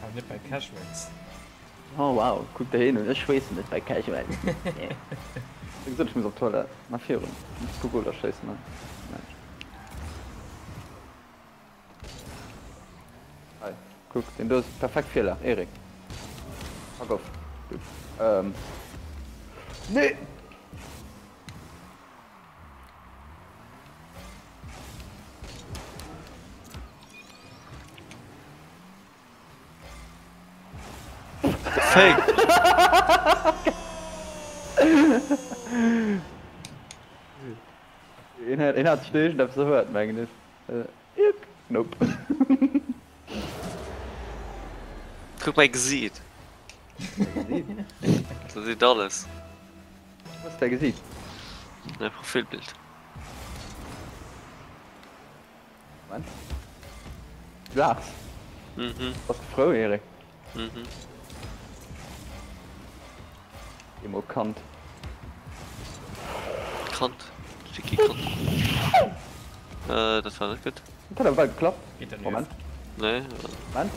Awer net bei Casuals. Oh wow, kuck der een un, ech schweessen net bei Casuals. Wéi gesot, ech muss op d'Toilette. Ma virun, ech muss puer Goaler schéissen hei. Mensch. Hei, kuck, deen do ass perfekt Virlag, Eric. Fuck off, du. Ähm. Nee! Fake! Een hat, een hat sech iergendeppes erwaart, mengen ech. Äh, nope. Kuck mäi Gesiit. Dat seet alles. Wat ass däi Gesiit? Mäi Profilbild. Moment. Du laachs. Mhm. Bass de frou, Eric? Mhm. Emo Kant. Kant. Sticky Kant. Äh, dat war net gutt. Dat hat awer bal geklappt. Geet dernieft. Moment. Nee. Moment.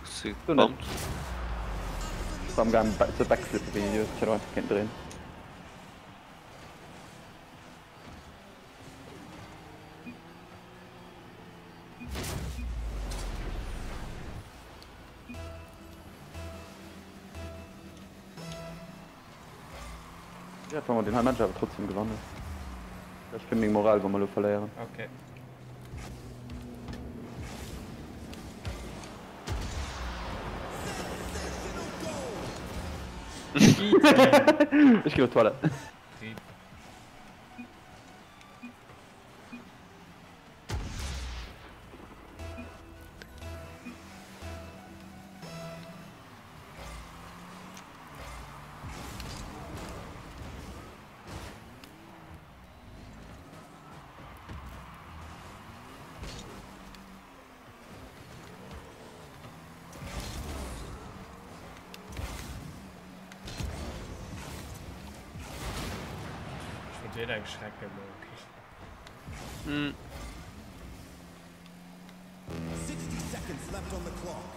Si Du net. gebammt. Ech war am gaang ze backflippen wéi en Idiot. Ech hätt och einfach kéinten dréinen. Ja, wann mer den hei Match awer trotzdem gewannen. Schlecht fir meng Moral, wa mer elo verléieren. Okay. Ech ginn op d'Toilette. Rip. Ech wollt dir eng Schrecken, mee okay. Hm. 60 seconds left on the clock.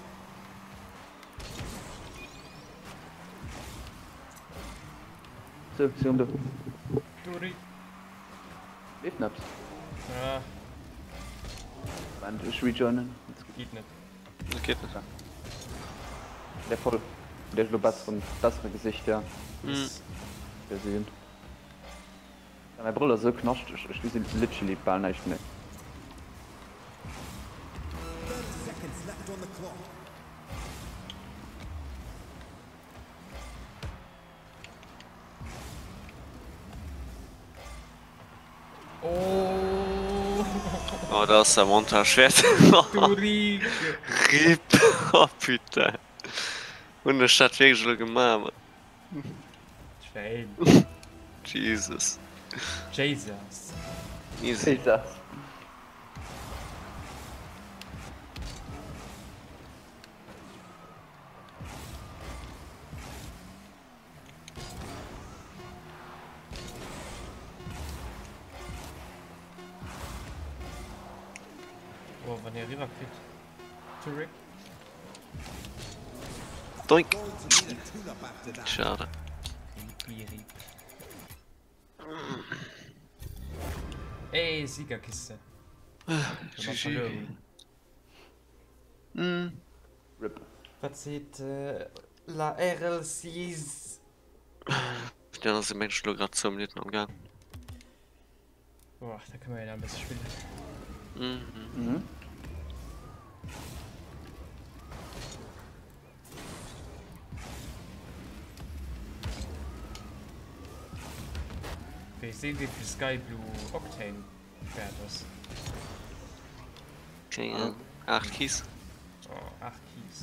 Sou, si rëm do. Dori. Leeft nach eppes? Ah. Moment, ech rejoinen. Geet net. Dat geet net. Der voll. Der huet elo besseren, bessere Gesicht, ja. Yes. Gesinn. Ja, mäi Brëll ass esou knaschteg, ech gesi literally bal näischt méi. 30 seconds left on the clock. Oh. Oh, dat ass der Montage wäert. Du Rick. Rip. Oh putain. Hunn ech dat wierklech elo gemaach, Mann? Schwäin. Jesus. Jesus. Easy. Jesus. Oh, wann ihr riwwer kritt. Zurück. Doink. Schade. Ripi, rip. Ey, Siegerkiste. GG. Mm. Rip. Wat seet la RLCs? Déi aner si mengen ech elo grad zwou Minutten am Gaang. Boah, da kënne mer jo nach e bësse spillen. Mhm. Mhm. Weess ee wéivill Sky Blue Octane wäert ass? Keng Ahnung. 8 Keys. Oh, 8 Keys.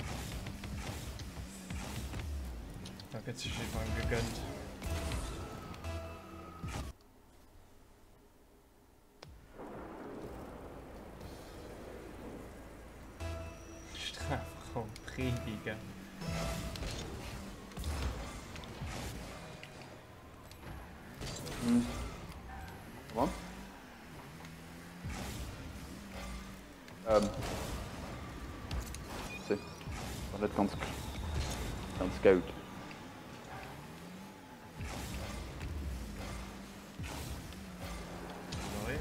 Da gëtt sech jiddwerengem gegönnt. Strafraum Prediger. Hm. Wat? Ähm. Si. War net ganz ganz goud. Sorry.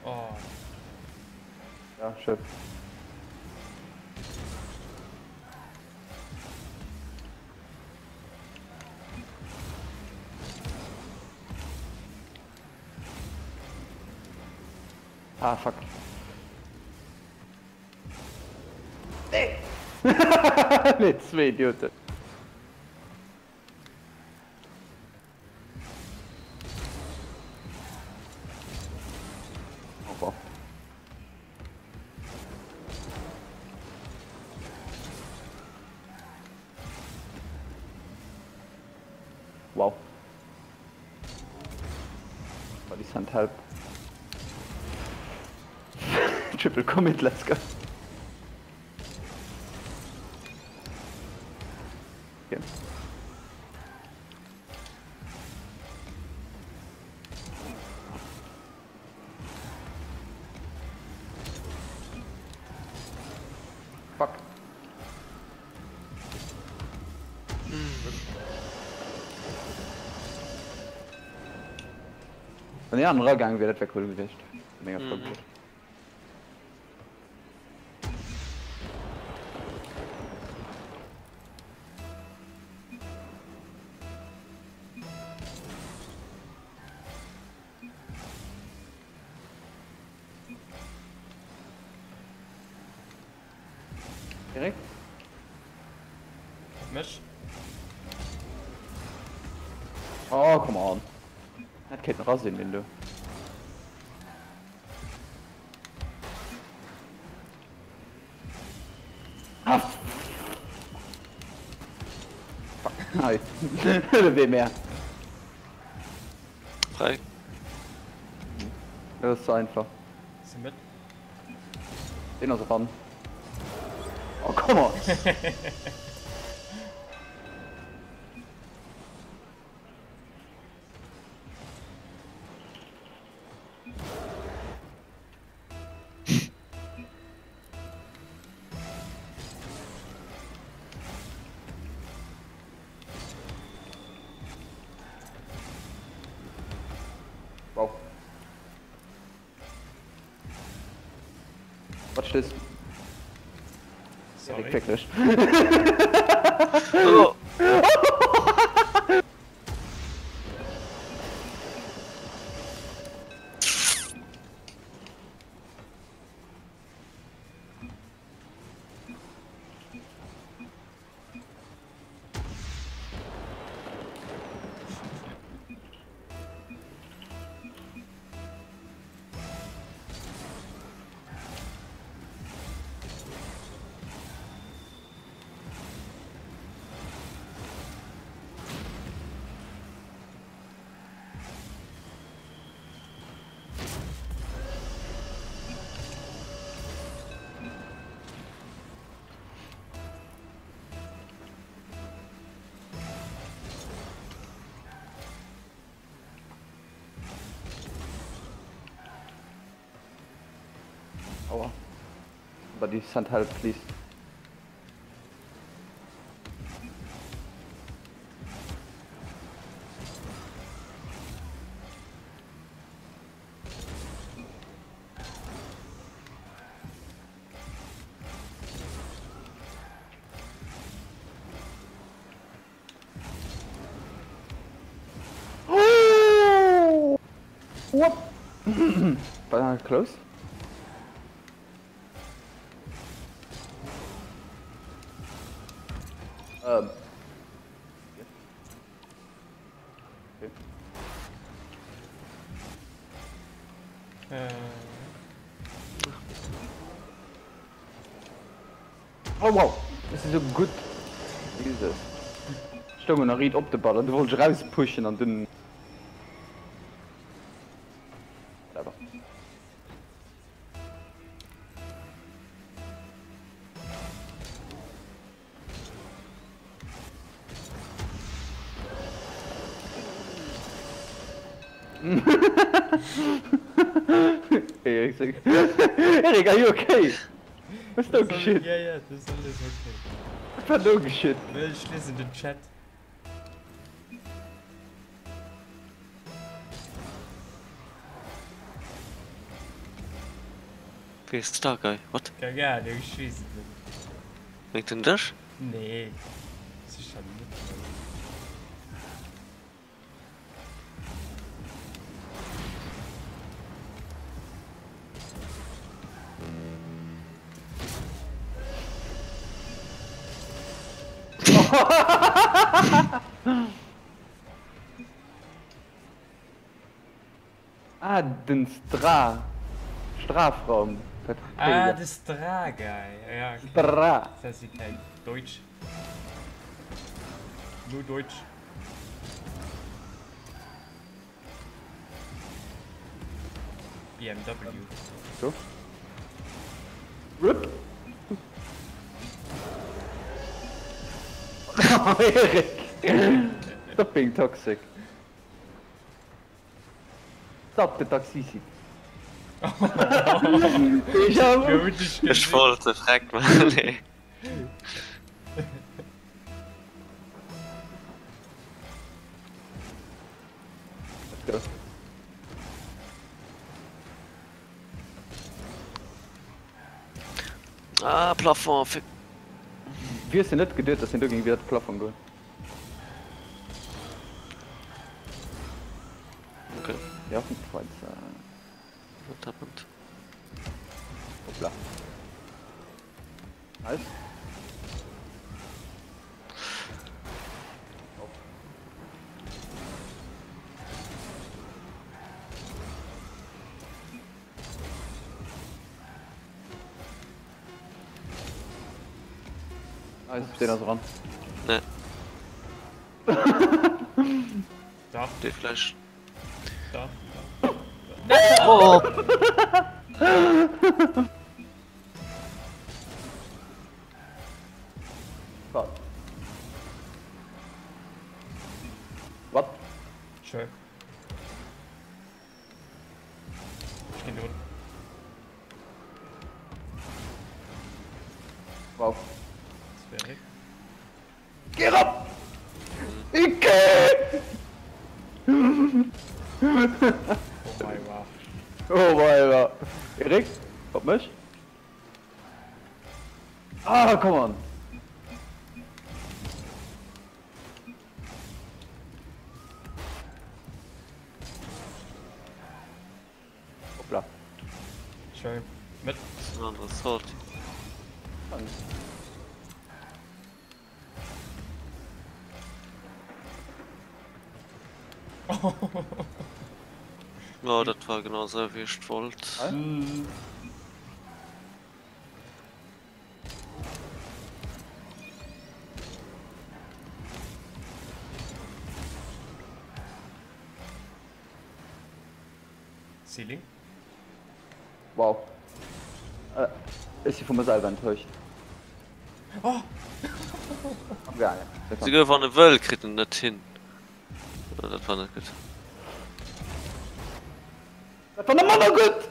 Oh. Ja, schön. Ah, fuck. Nee! Nee, zwee Idioten. Au revoir. Wow. Body send help. Triple commit, let's go. Okay. Fuck. Wann déi aner eragaange wier, dat wär cool gewiescht. Mega frou gewiescht. Eric? Op mech. Oh, come on. Dat kéint nach asinn, deen do. Ah! Fuck. Hei. Wee mehr. Frei. Dat ass ze einfach. Se met. Deen ass eran. Oh, come on! Wow. Watch this. Sorry. Erik, fick dech. Oh. Aua. Somebody send help, please. Oh! What? War close? Ähm. Okay. Äh. Oh wow, das ist so gutt. Jesus. Ech stoungen nach riit op de Ball an du wollt ech rauspushen an dunn. Whatever. Erik, Erik, are you okay? Was do geschitt? Ja, ja, das ist alles okay. Was war do geschitt? Ech liesen den Chat. Wee ass Star Guy? What? Keng Ahnung, ech weess et net. Mengt en dech? Nee, sécher net. Ah, den Stra. Strafraum. Dat Ah, de Stra Guy. Ja, okay. Stra. Das heißt, kein Deutsch. Nur Deutsch. BMW. So. Rip. Oh, Erik. Stop being toxic. Stop the toxicity. Déjà vu. Ech wollt de Freck maachen, nee. Let's go. Ah, Plafond, fick. Wéi hues de net geduet, dass hien do géing widder de Plafong goen? Okay. Ja, Schweizer. What happened? Hoppla. Nice. Nice, deen ass eran. Nee. Dach. Dee vläicht. Dach, dach. Oh! Wat? Wat? Schön. Ech ginn drun. Wow. Sphärik. Geh rop! Ike! Oh mei wa. Oh mei wa. Erik, op mech? Ah, come on! Hoppla. Schön. Mit. Das ist eine andere Sort. Ja, dat war genau sou wéi ech et wollt. Mm. Ceiling. Wow. Äh, ech si vu mir selwer enttäuscht. Oh! Am gaangen. Souguer wann e wëll, kritt en net hin. Dat war net gutt. Dat war nach manner gutt!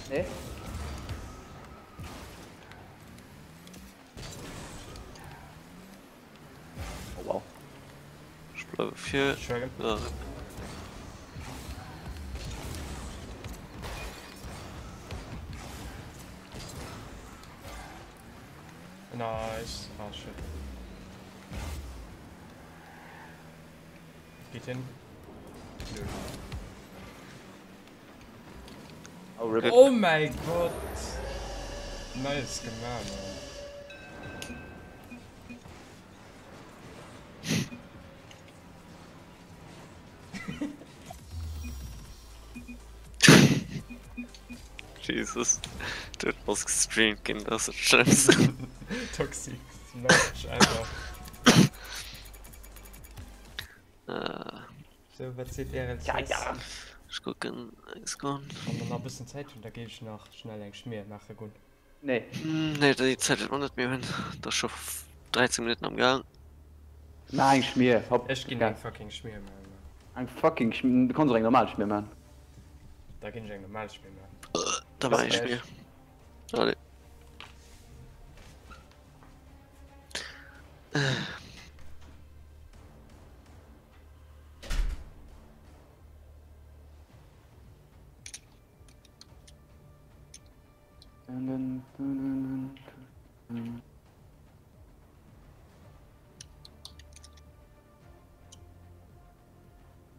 Nee. Oh wow. Ech bleiwe vir. Ja. Nice. Ah, shit. Geht hin. Nö. Oh, rip. Oh mein Gott! Nice gemaach, Mann. Jesus, dat muss gestreamt ginn, dat ass dat Schlëmmst. Toxic Smash einfach. Sou, wat seet RLCS? Ja, ja. Ech kucken eng Sekonn. Wann mer nach e bëssen Zäit hunn, da géif ech nach schnell eng Schmier maache goen. Nee. Nee, déi Zäit wäerte mer net méi hunn. Et ass scho 13 Minutten am Gaang. Maach eng Schmier, hopp. Ech ginn eng fucking Schmier maachen. Eng fucking Schmier? Du kanns och eng normal Schmier maachen. Da ginn ech eng normal Schmier maachen. Da maach eng Schmier. Allez.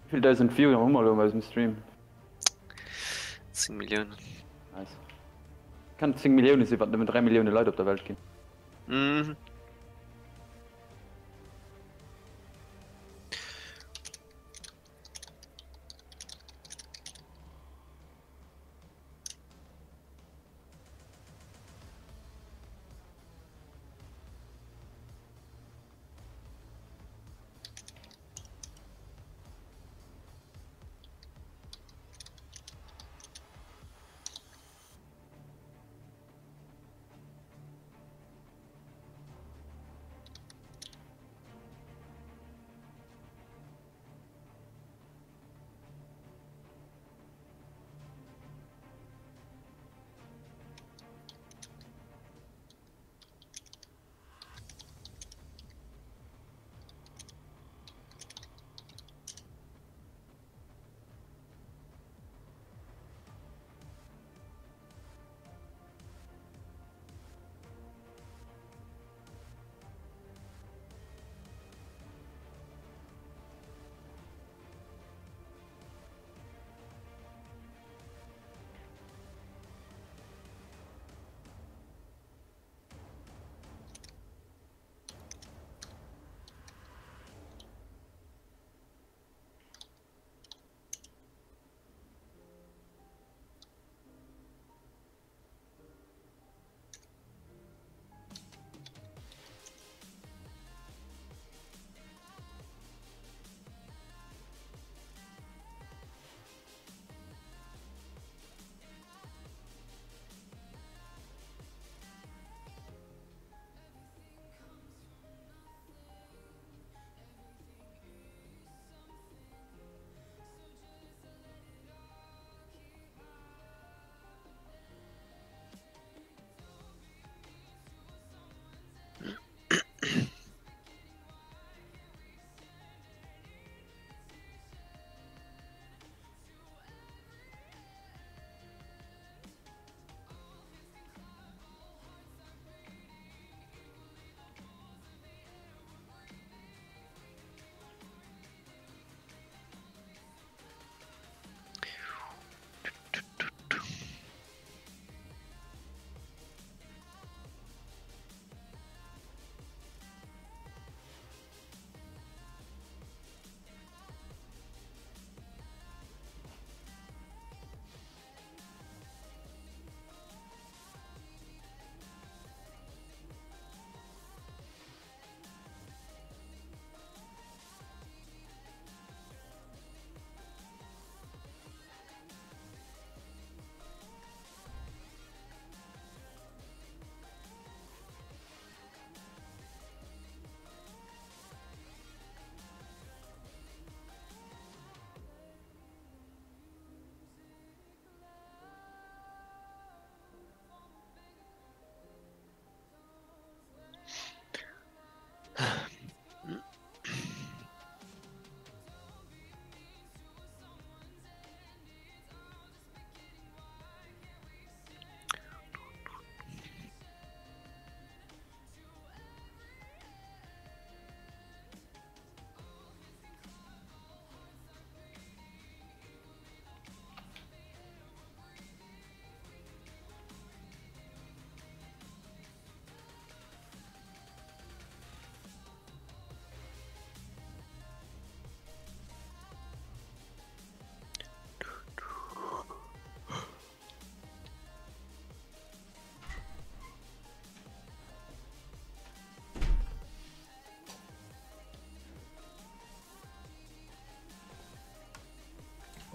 Wéivill dausend Viewer hu mer elo op eisem Stream? 10 Milliounen. Nice. Kann 10 Millioune sinn, wann et nëmmen 3 Millioune Leit op der Welt ginn. Mhm.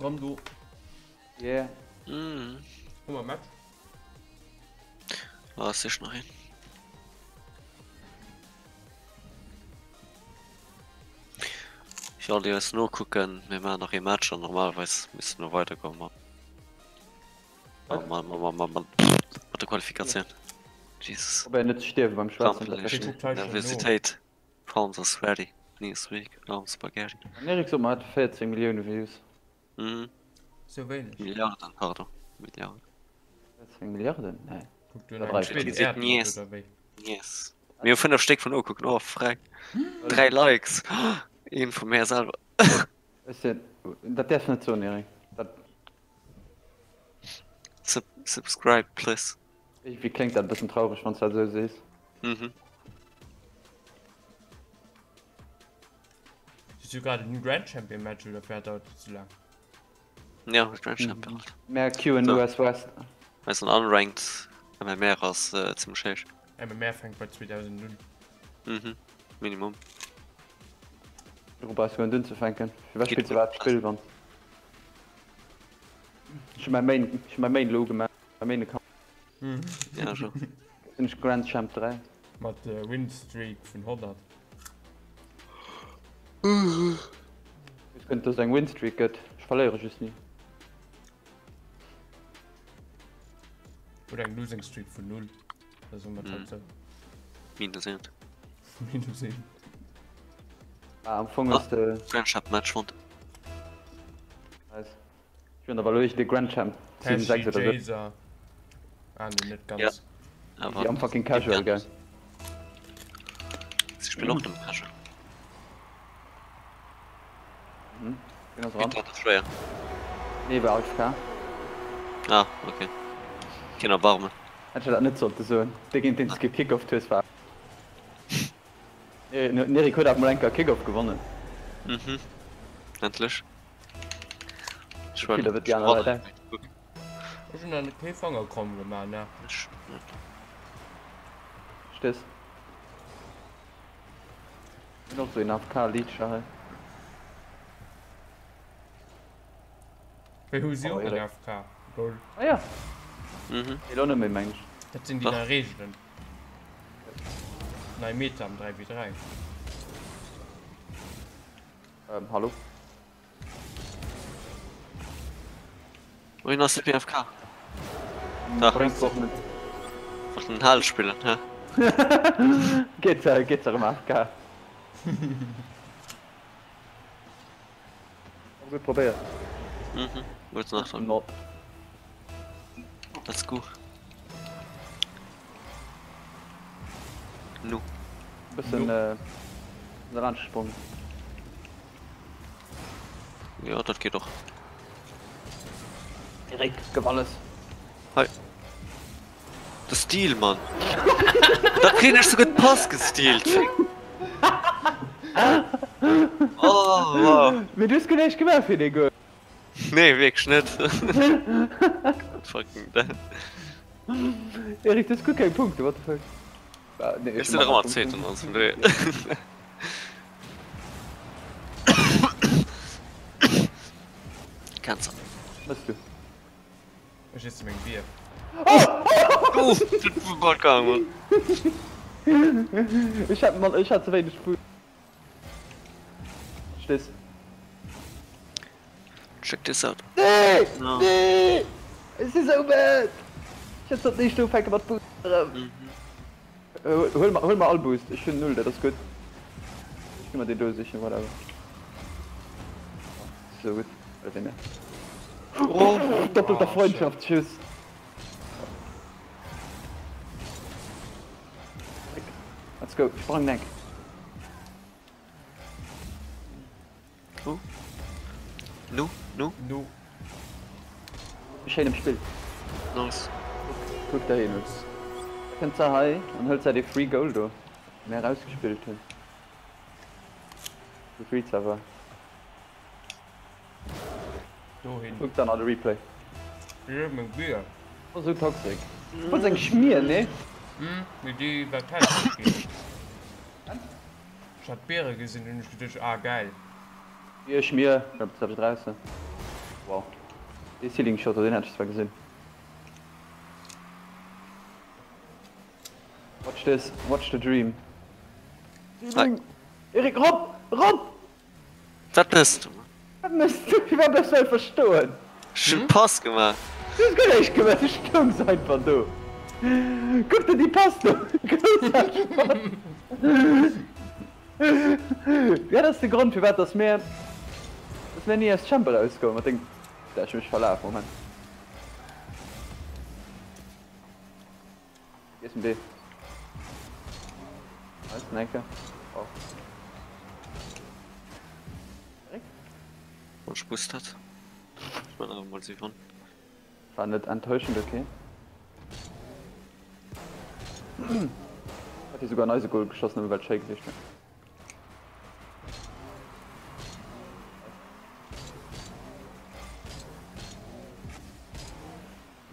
Ronn do. Yeah. Mhm. Hu mer Match? Ah, sich nach hin. Fir all déi eis nokucken, mir maachen nach ee Match an normalerweis misst et elo weidergoen mat mat der Qualifikatioun. Jesus. Probéier net ze stierwe beim Schwätzen. Dat wär Wee kuckt hei schon no? Nervositéit. Palms are sweaty, knees weak, arms spaghetti. Den Eric sot mer hat 14 Millioune Views. Mhm. Sou wéineg. Milliarden, pardon. Milliarden. 14 Milliarden? Nee. Kuckt du nach eng spéit Äerd mat oder wéi? Yes. Mir hu 5 Stéck vun ukucken. Oh freck. 3 Likes. Een vu mär selwer. Ech sinn, dat däerfs net soen Eric. Dat. Sub subscribe please. Iergendwéi kléngt dat e bëssen traureg wanns dat esou sees. Mhm. Siehst du gerade den Grand Champion Match oder fährt dauert das zu lang? Ja, Grand Champion halt. Mehr Q in US West. Eisen unranked MMR ass äh, ziemlech héich. MMR fänkt bei 2000 un. Mhm. Minimum. Viru brauchs du guer net unzefänken. Firwat spills du iwwerhaapt d'Spill wann Ech hu mäi Main, ech hu mäi Main elo ugemaach, mäi Main Account. Ja, schon. Sinn ech Grand Champ 3. Mat Winstreak vun 100. Ech kënnt dass eng Winstreak gëtt. Ech verléiere just ni. Oder eng Losing Streak vun 0. Da soe mer et halt sou. Minus 1. Minus 1. Ah, am Fong ass de. Grand Champ Match won. Nice. Ech hunn awer elo de Grand Champ 7, 6 oder sou. Ah nee, net ganz. Ja. Easy am fucking casual, gell? Ech spillen och nëmme casual. Mhm. Wien ass ran? Dat ass schwéier. Nee, war AFK. Ah, okay. Keen Erbarmen. Hätt ech dat net sollte soen. Dee géint deen s de gekickoft hues war. Den Erik huet awer mol eng Kéier Kickoff gewonnen. Mhm. Endlech. Ech war déi aner Leit eng. Ech hunn nach kee Fanger kromm gemaach, ne? Ech net. Verstees. Hunn och sou een AFK Leecher hei. Wéi hu si och en AFK? Lol. Ah ja. Mhm. Elo net méi meng ech. Dat sinn déi nei Reegelen. Nei Meta am 3v3. Ähm, hallo? Wohin ass de PFK? Da. Bréngt och net. Wollt den Hal spillen, hä? Geet se, geet se erëm AFK. Gutt probéiert. Mhm, wollt nach sagen. Not. Let's go. Nu. Bëssen äh, laanscht gesprongen. Jo, dat geet och. Erik, gëff alles. Hei. De Stil, Mann. Da kritt ech souguer d'Pass gestealt. Oh, wow. Mee du hues guer näischt gemaach fir dee Goal. Nee, wierklech net. Fucking dead. Erik, du hues guer keng Punkte, what the fuck. Ah, nee, Ech sinn nach ëmmer Zweeten, also vun dohier. Cancer. Mëss du. Ech iesse meng Bier. Oh, dat war bal gaang, Mann. Ech hat, Mann, ech hat ze wéineg Boost. Verstees? Check this out. Nee! No. Nee! Ech si sou bad! Ech hätt sollt nicht ufänke mat Boost erëm. Mhm. Huel mer, huel mer all Boost. Ech hunn null, dat ass gutt. Ech gi mer deen do sichen, whatever. Sou gutt. Oder wéi mir. Oh, Doppelter Freundschaftsschuss. Let's go, sprang denk. Oh. Nu, nu. Nu. Schéin am Spill. Nice. Kuck der hin. Kënnt se hei an hëlt se dee Free Goal do. Mär rausgespillt hunn. De Free awer. Dohin. Kuck dann an de Replay. Ech meng Bier. Oh, sou toxic. Wolls eng Schmier, nee? Hm, mee déi war toxic ginn. Ech hat d'Biere gesinn, hunn ech geduecht, ah geil. Bier, Schmier, ich glaub, das hab ich draußen. Wow. Dee Ceiling Shot, deen hat ech zwar gesinn. Watch this, watch the dream. Ceiling! Eric, rop! Rop! Wat mëss du? Wat mëss du? Firwat bleifs du einfach stoen? Ech hunn Pass gemaach. Du hues guer näischt gemaach, du stoungs einfach do. Kuck der déi Pass do, groussaarteg Pass. Ja, dat ass de Grond firwat dass mir, dass mir ni aus Champ erauskommen mat dengem, ech hu mech verlaf, Moment. Hier ist ein B. Nice, danke. Oh. Und ich wusste das. Ich meine, mal sie von. War net enttäuschend, okay. Hat hier sogar ein Eisegol geschossen, weil schéi gewiescht wär.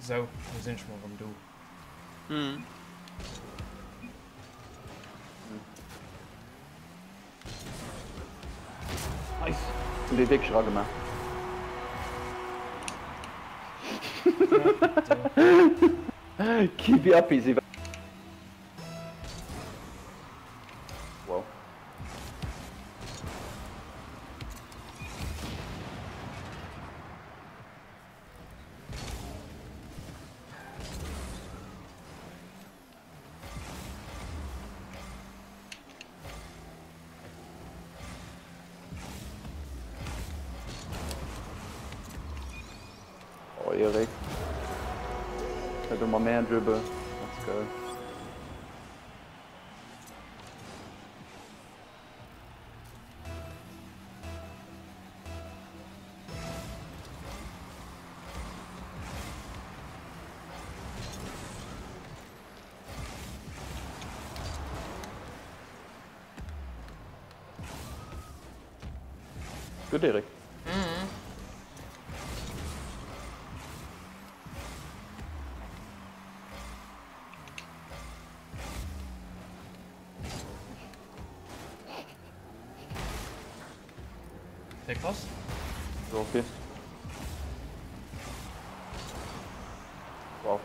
Sou, lo sinn ech mol rem do. Mhm. Nice! Hun déi wierklech eragemaach. Keep up easy. Wow. Oh, Erik. Der do mal mehr Dribble. Let's go. Gutt Erik. Mhm. Der krass. So, okay. Wow.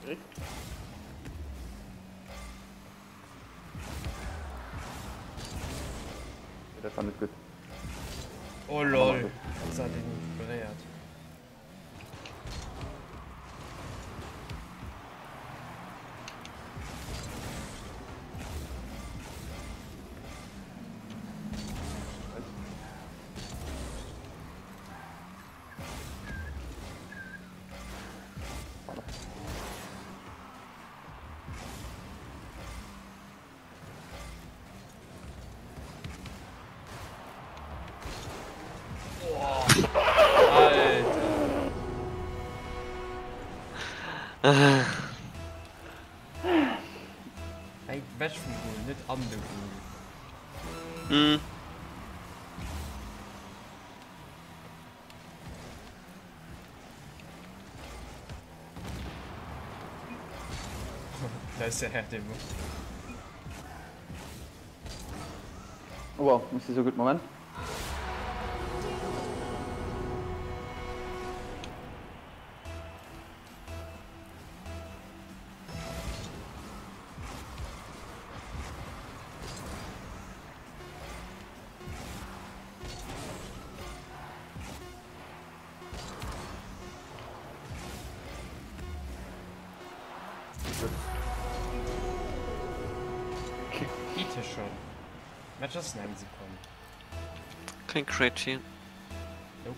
Erik? Dat war net gutt. Oh lol, jetzt hat ihn beréiert. Alter. Wäit ewech vum Goal, net an de Goal. Mhm. Da ist der Herr Demo. Oh wow, muss so gut Moment. Bitte schon. Match ass eng Sekonn. Keng Crate hier. Nope.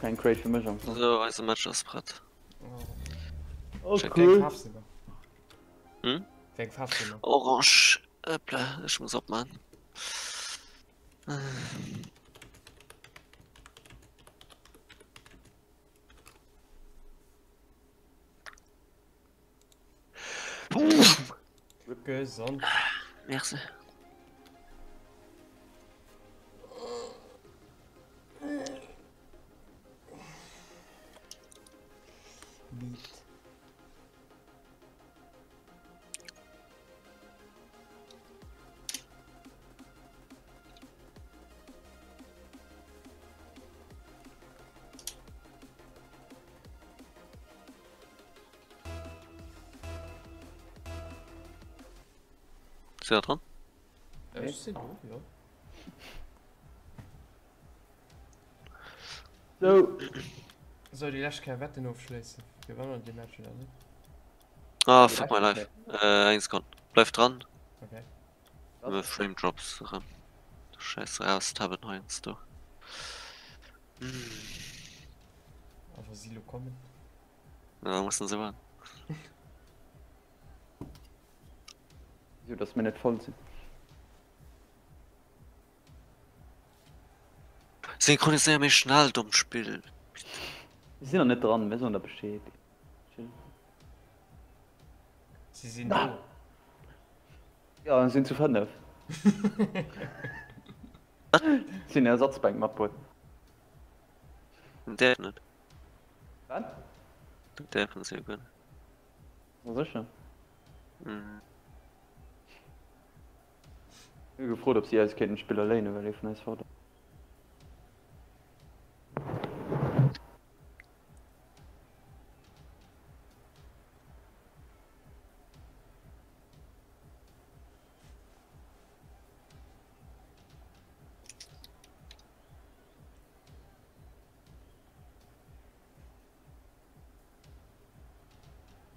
Kein Crate fir mech am Fong. So, eise Match ass prett. Oh, Check. Wéi eng cool. Faarf si mer? Hm? Wéi eng Faarf si mer? Orange. Ëppla, ech muss opman. Gesond. Merci. Meet. Si der dran? Ech sinn do, jo. So. So, déi lescht Kéier Wetten ofschléissen. Gewannen déi Match oder net? Ah, fuck my life. Äh, eng Sekonn. Bleif dran. Okay. Nëmme Frame Drops erëm. Scheiß raustabben heiansdo. A wa si lo kommen? Da mussen se waarden. Sou dass mir net voll sinn. Synchroniséier méi schnell, dommt Spill. Mir sinn nach net dran, mir soen der Bescheed. Chill. Si sinn do. Ja, sinn zu 5. Sinn Ersatzbänk matbruet. Däerf net. Wat? Dat däerfen se jo guer net. Bass de sécher? Hu gefrot ob si eis kéinten Spiller léinen well ee vun eis fort ass.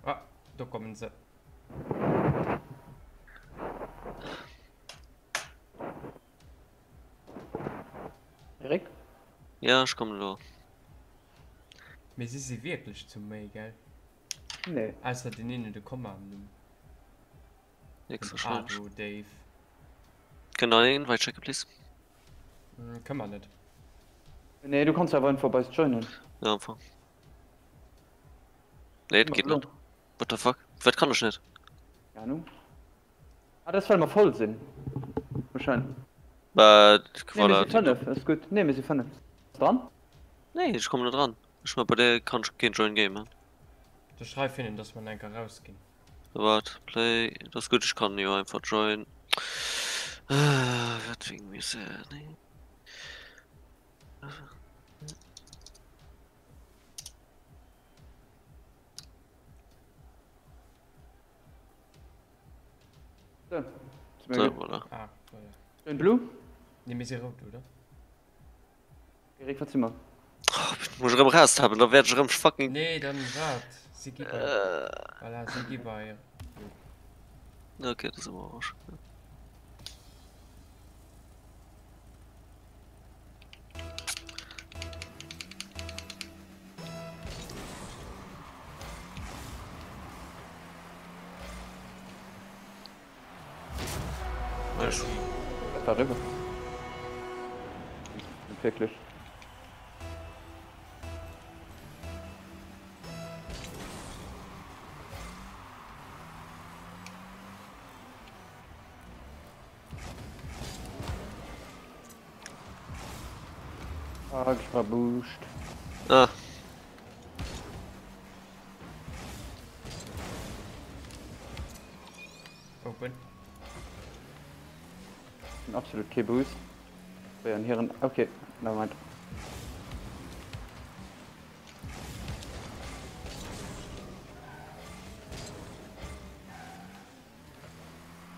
Ah, do kommen se. Eric? Ja, ech kommen elo. Mee si si wierklech zu méi, gell? Nee. Ausser deen een huet e Komma am Numm. Höchstwahrscheinlech. Ado Dave. Kënnt der een Invite schécken, please? Kënne mer net. Nee, du kanns awer einfach bei eis joinen. Ja, am Fong. Nee, dat geet net. What the fuck? Wat kann ech net? Keng Ahnung. Ah, dat ass well mer voll sinn. Wahrscheinlech. Bah, Nee, mir voilà. si 5, ass gutt. Nee, mir si 5. Bass dran? Nee, ech kommen net ran. Ech man bei der kann ech keen Join Game man. Da schreif hinnen, dass mer enker rausginn. Waart, Play, dat ass gutt, ech kann jo einfach join. Wat fir eng Misär, nee. So, So, voilà. Ah, voilà. Join Blue? Nee, mir si rout, oder? Erik, wat si mer? Oh, muss ech erëm raustappen, da wäert ech erëm fucking. Nee, dann waart. Si gi bei. Voilà, si gi bei. Okay, da si mer orange. Nice. Dat war eriwwer. Net wierklech. Ah, ich war boost. Ah. Open. Bin absolut kee Boost. Bei an hiren. Okay, nevermind.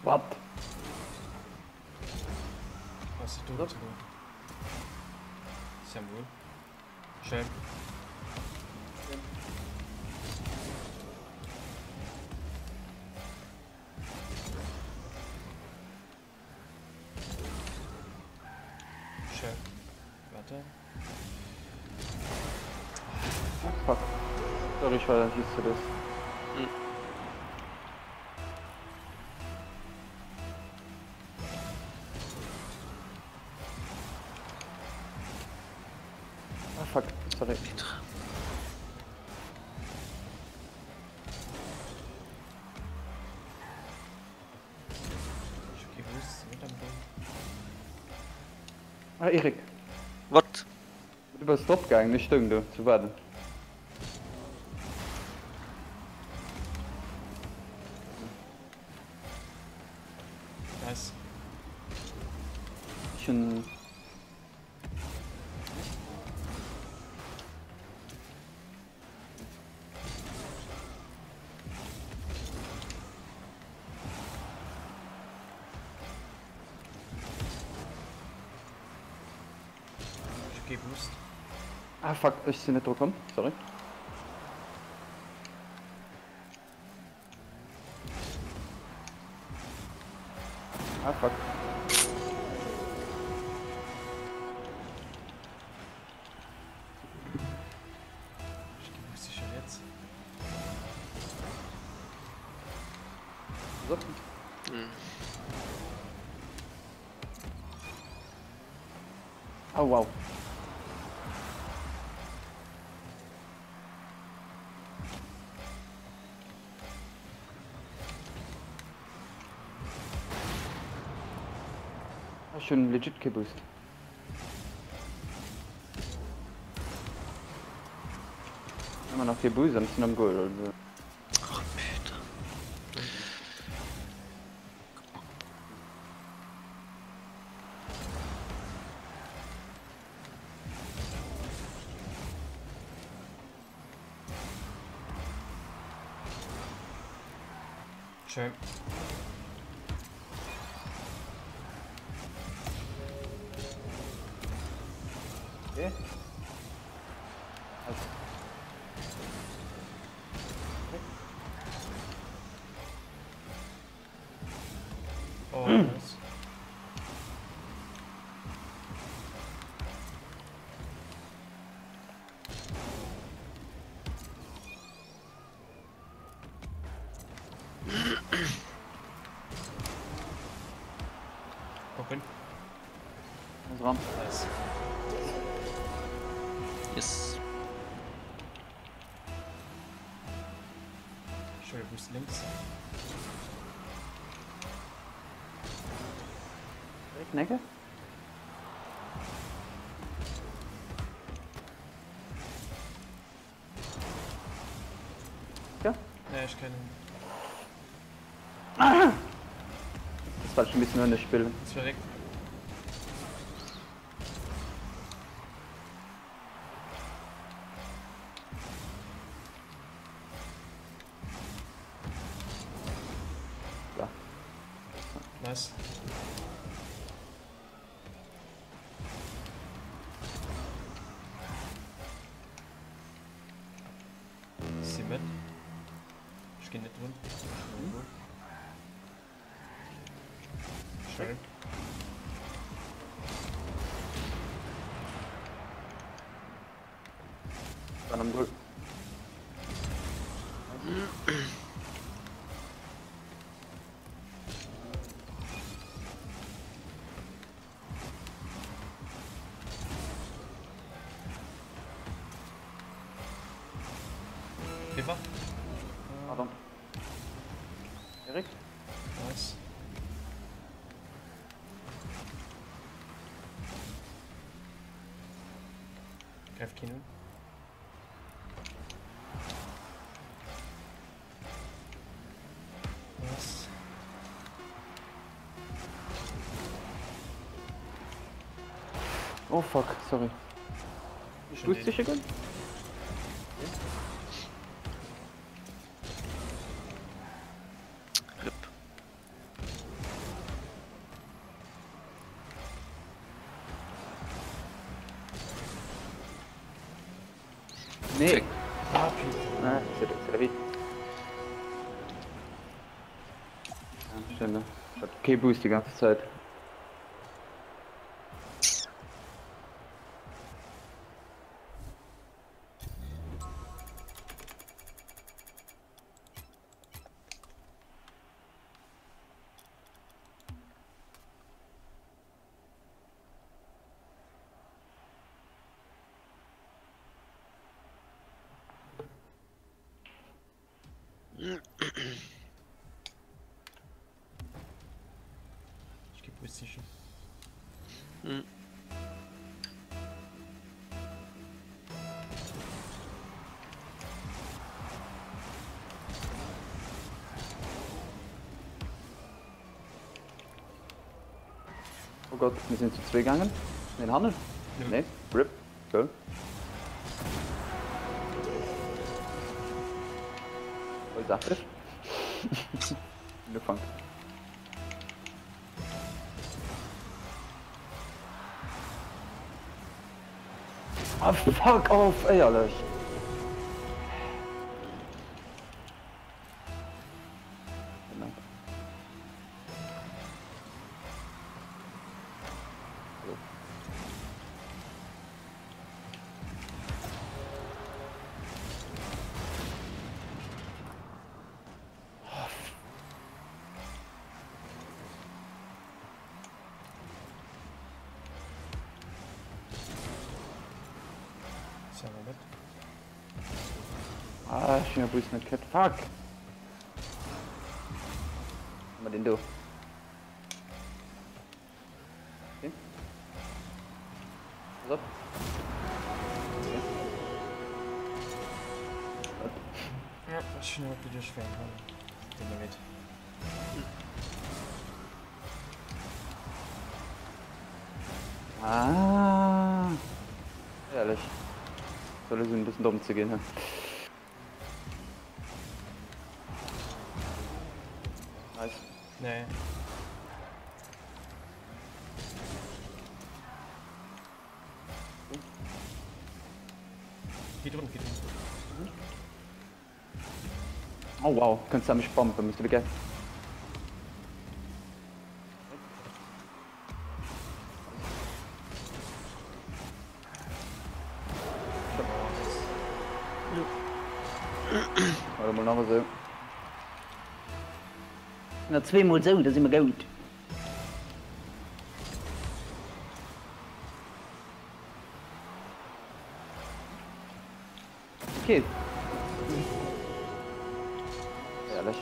What? Was ist du? Ist ja wohl. Schön. Schön. Warte. Oh, fuck. Sorry, ich war used to this. Hm. Ah, fuck. Sorry. Ich hab gewusst, mit am Game. Ah, Erik. What? Du bass drop gaangen, ech stoung do zu waarden. Ech hunn. Ech hu kee Boost. Ah fuck, ech sinn net dru komm, sorry. Ah fuck. Ech gi Boost sicher riets. So. Oh wow. Ech hunn legit kee Boost. Ëmmer nach kee Boost an ech sinn am Goal, also. Oh putain. Schön. Okay. Also. Oh, nice. Open. Ran. Nice. Yes. Schöne Boost links. Necke? Ja? Nee, ich kann. Das war schon ein bisschen in Spiel. Ist verreckt. Ja. Nice. Si mit. Ich geh nicht drin. Schön. Dann am Goal. Eva? Pardon. Erik? Nice. Greif Kino. Nice. Oh fuck, sorry. Schön Boost sicher gehen? Rip. Nee. Ah, putain. Ah, c'est c'est la vie. Ja, schön, ne? Ich hab kein Boost die ganze Zeit. Ich geh Boost sicher. Mhm. Oh Gott, mir sinn zu zwee gaangen. Neen, hannen? Nee, rip. Goal. Voll saftig. Ufank. Ah, fuck off, éierlech. Ah, ech hunn e Boost net kritt. Fuck! Mat den do. Okay. Pass op. Okay. Ja, ech hunn och geduecht, ech wär en Tut mir leed. Ah. Ehrlich. Soll es ein bisschen dumm zu gehen. He? Nice. Nee. Geht rund, geht rund. Oh wow, könntest du mich bomben, müsst du begeistern. Warte mal nach esou. Na zweemol sou, da si mer goud. Okay. Ehrlich.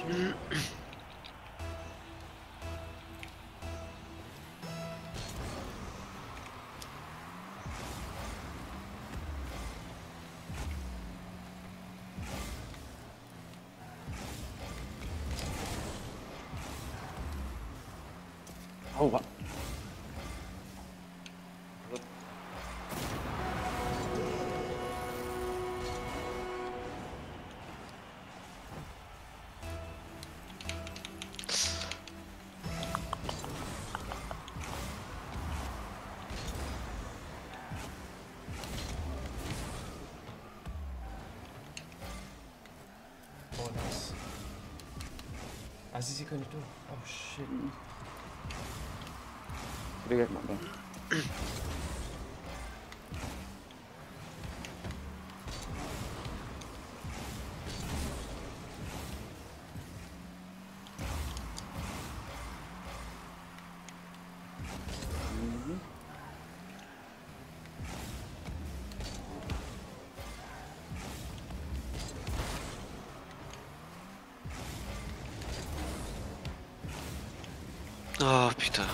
Aua. Oh, nice. Ah, si si kënnt do. Oh shit. Oh, putain.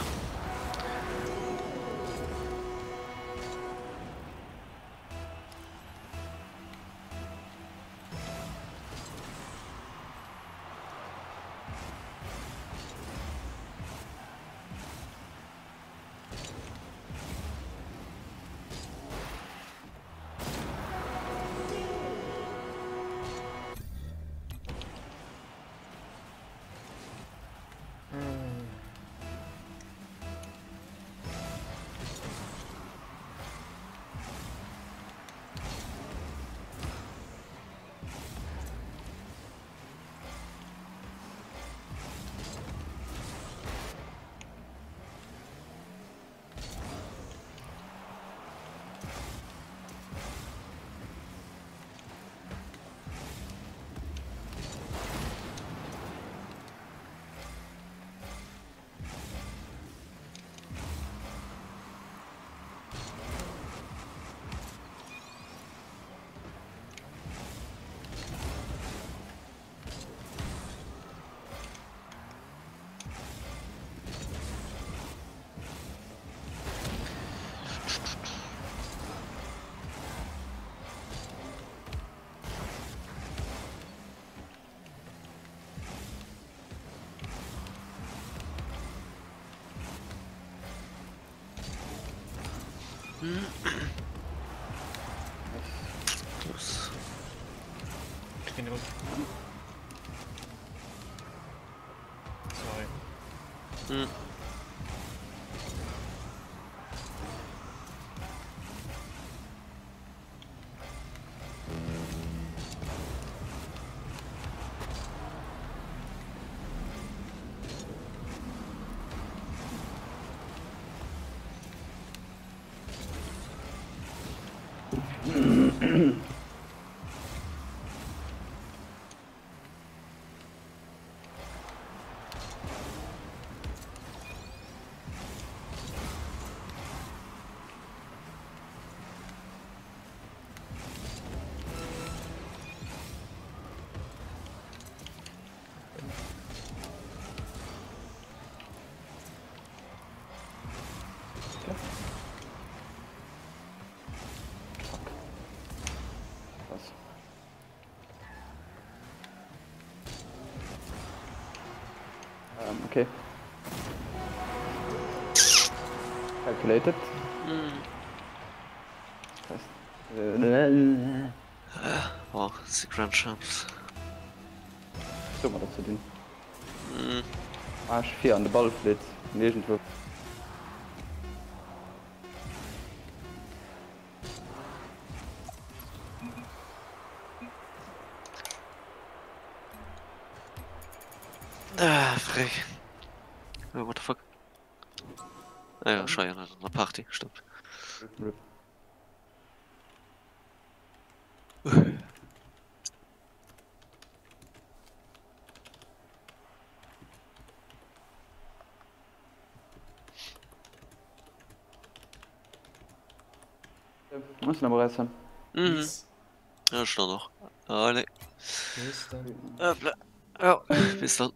Ech ginn drun. Sorry. Hm. Was? Ähm, okay. Calculated. Das, äh, Oh, si Grand Champs. Domadder ze dinn. Mm. Aarsch vir an de Ball flitt iergendwou. Ah, frech. Oh, what the fuck? Ah ja, ech war jo net an der Party, stimmt. Rip. Muss nach mal essen. Mhm. Ja, schon noch. Allez. Bis dann. Hop là. Ja, bis dann.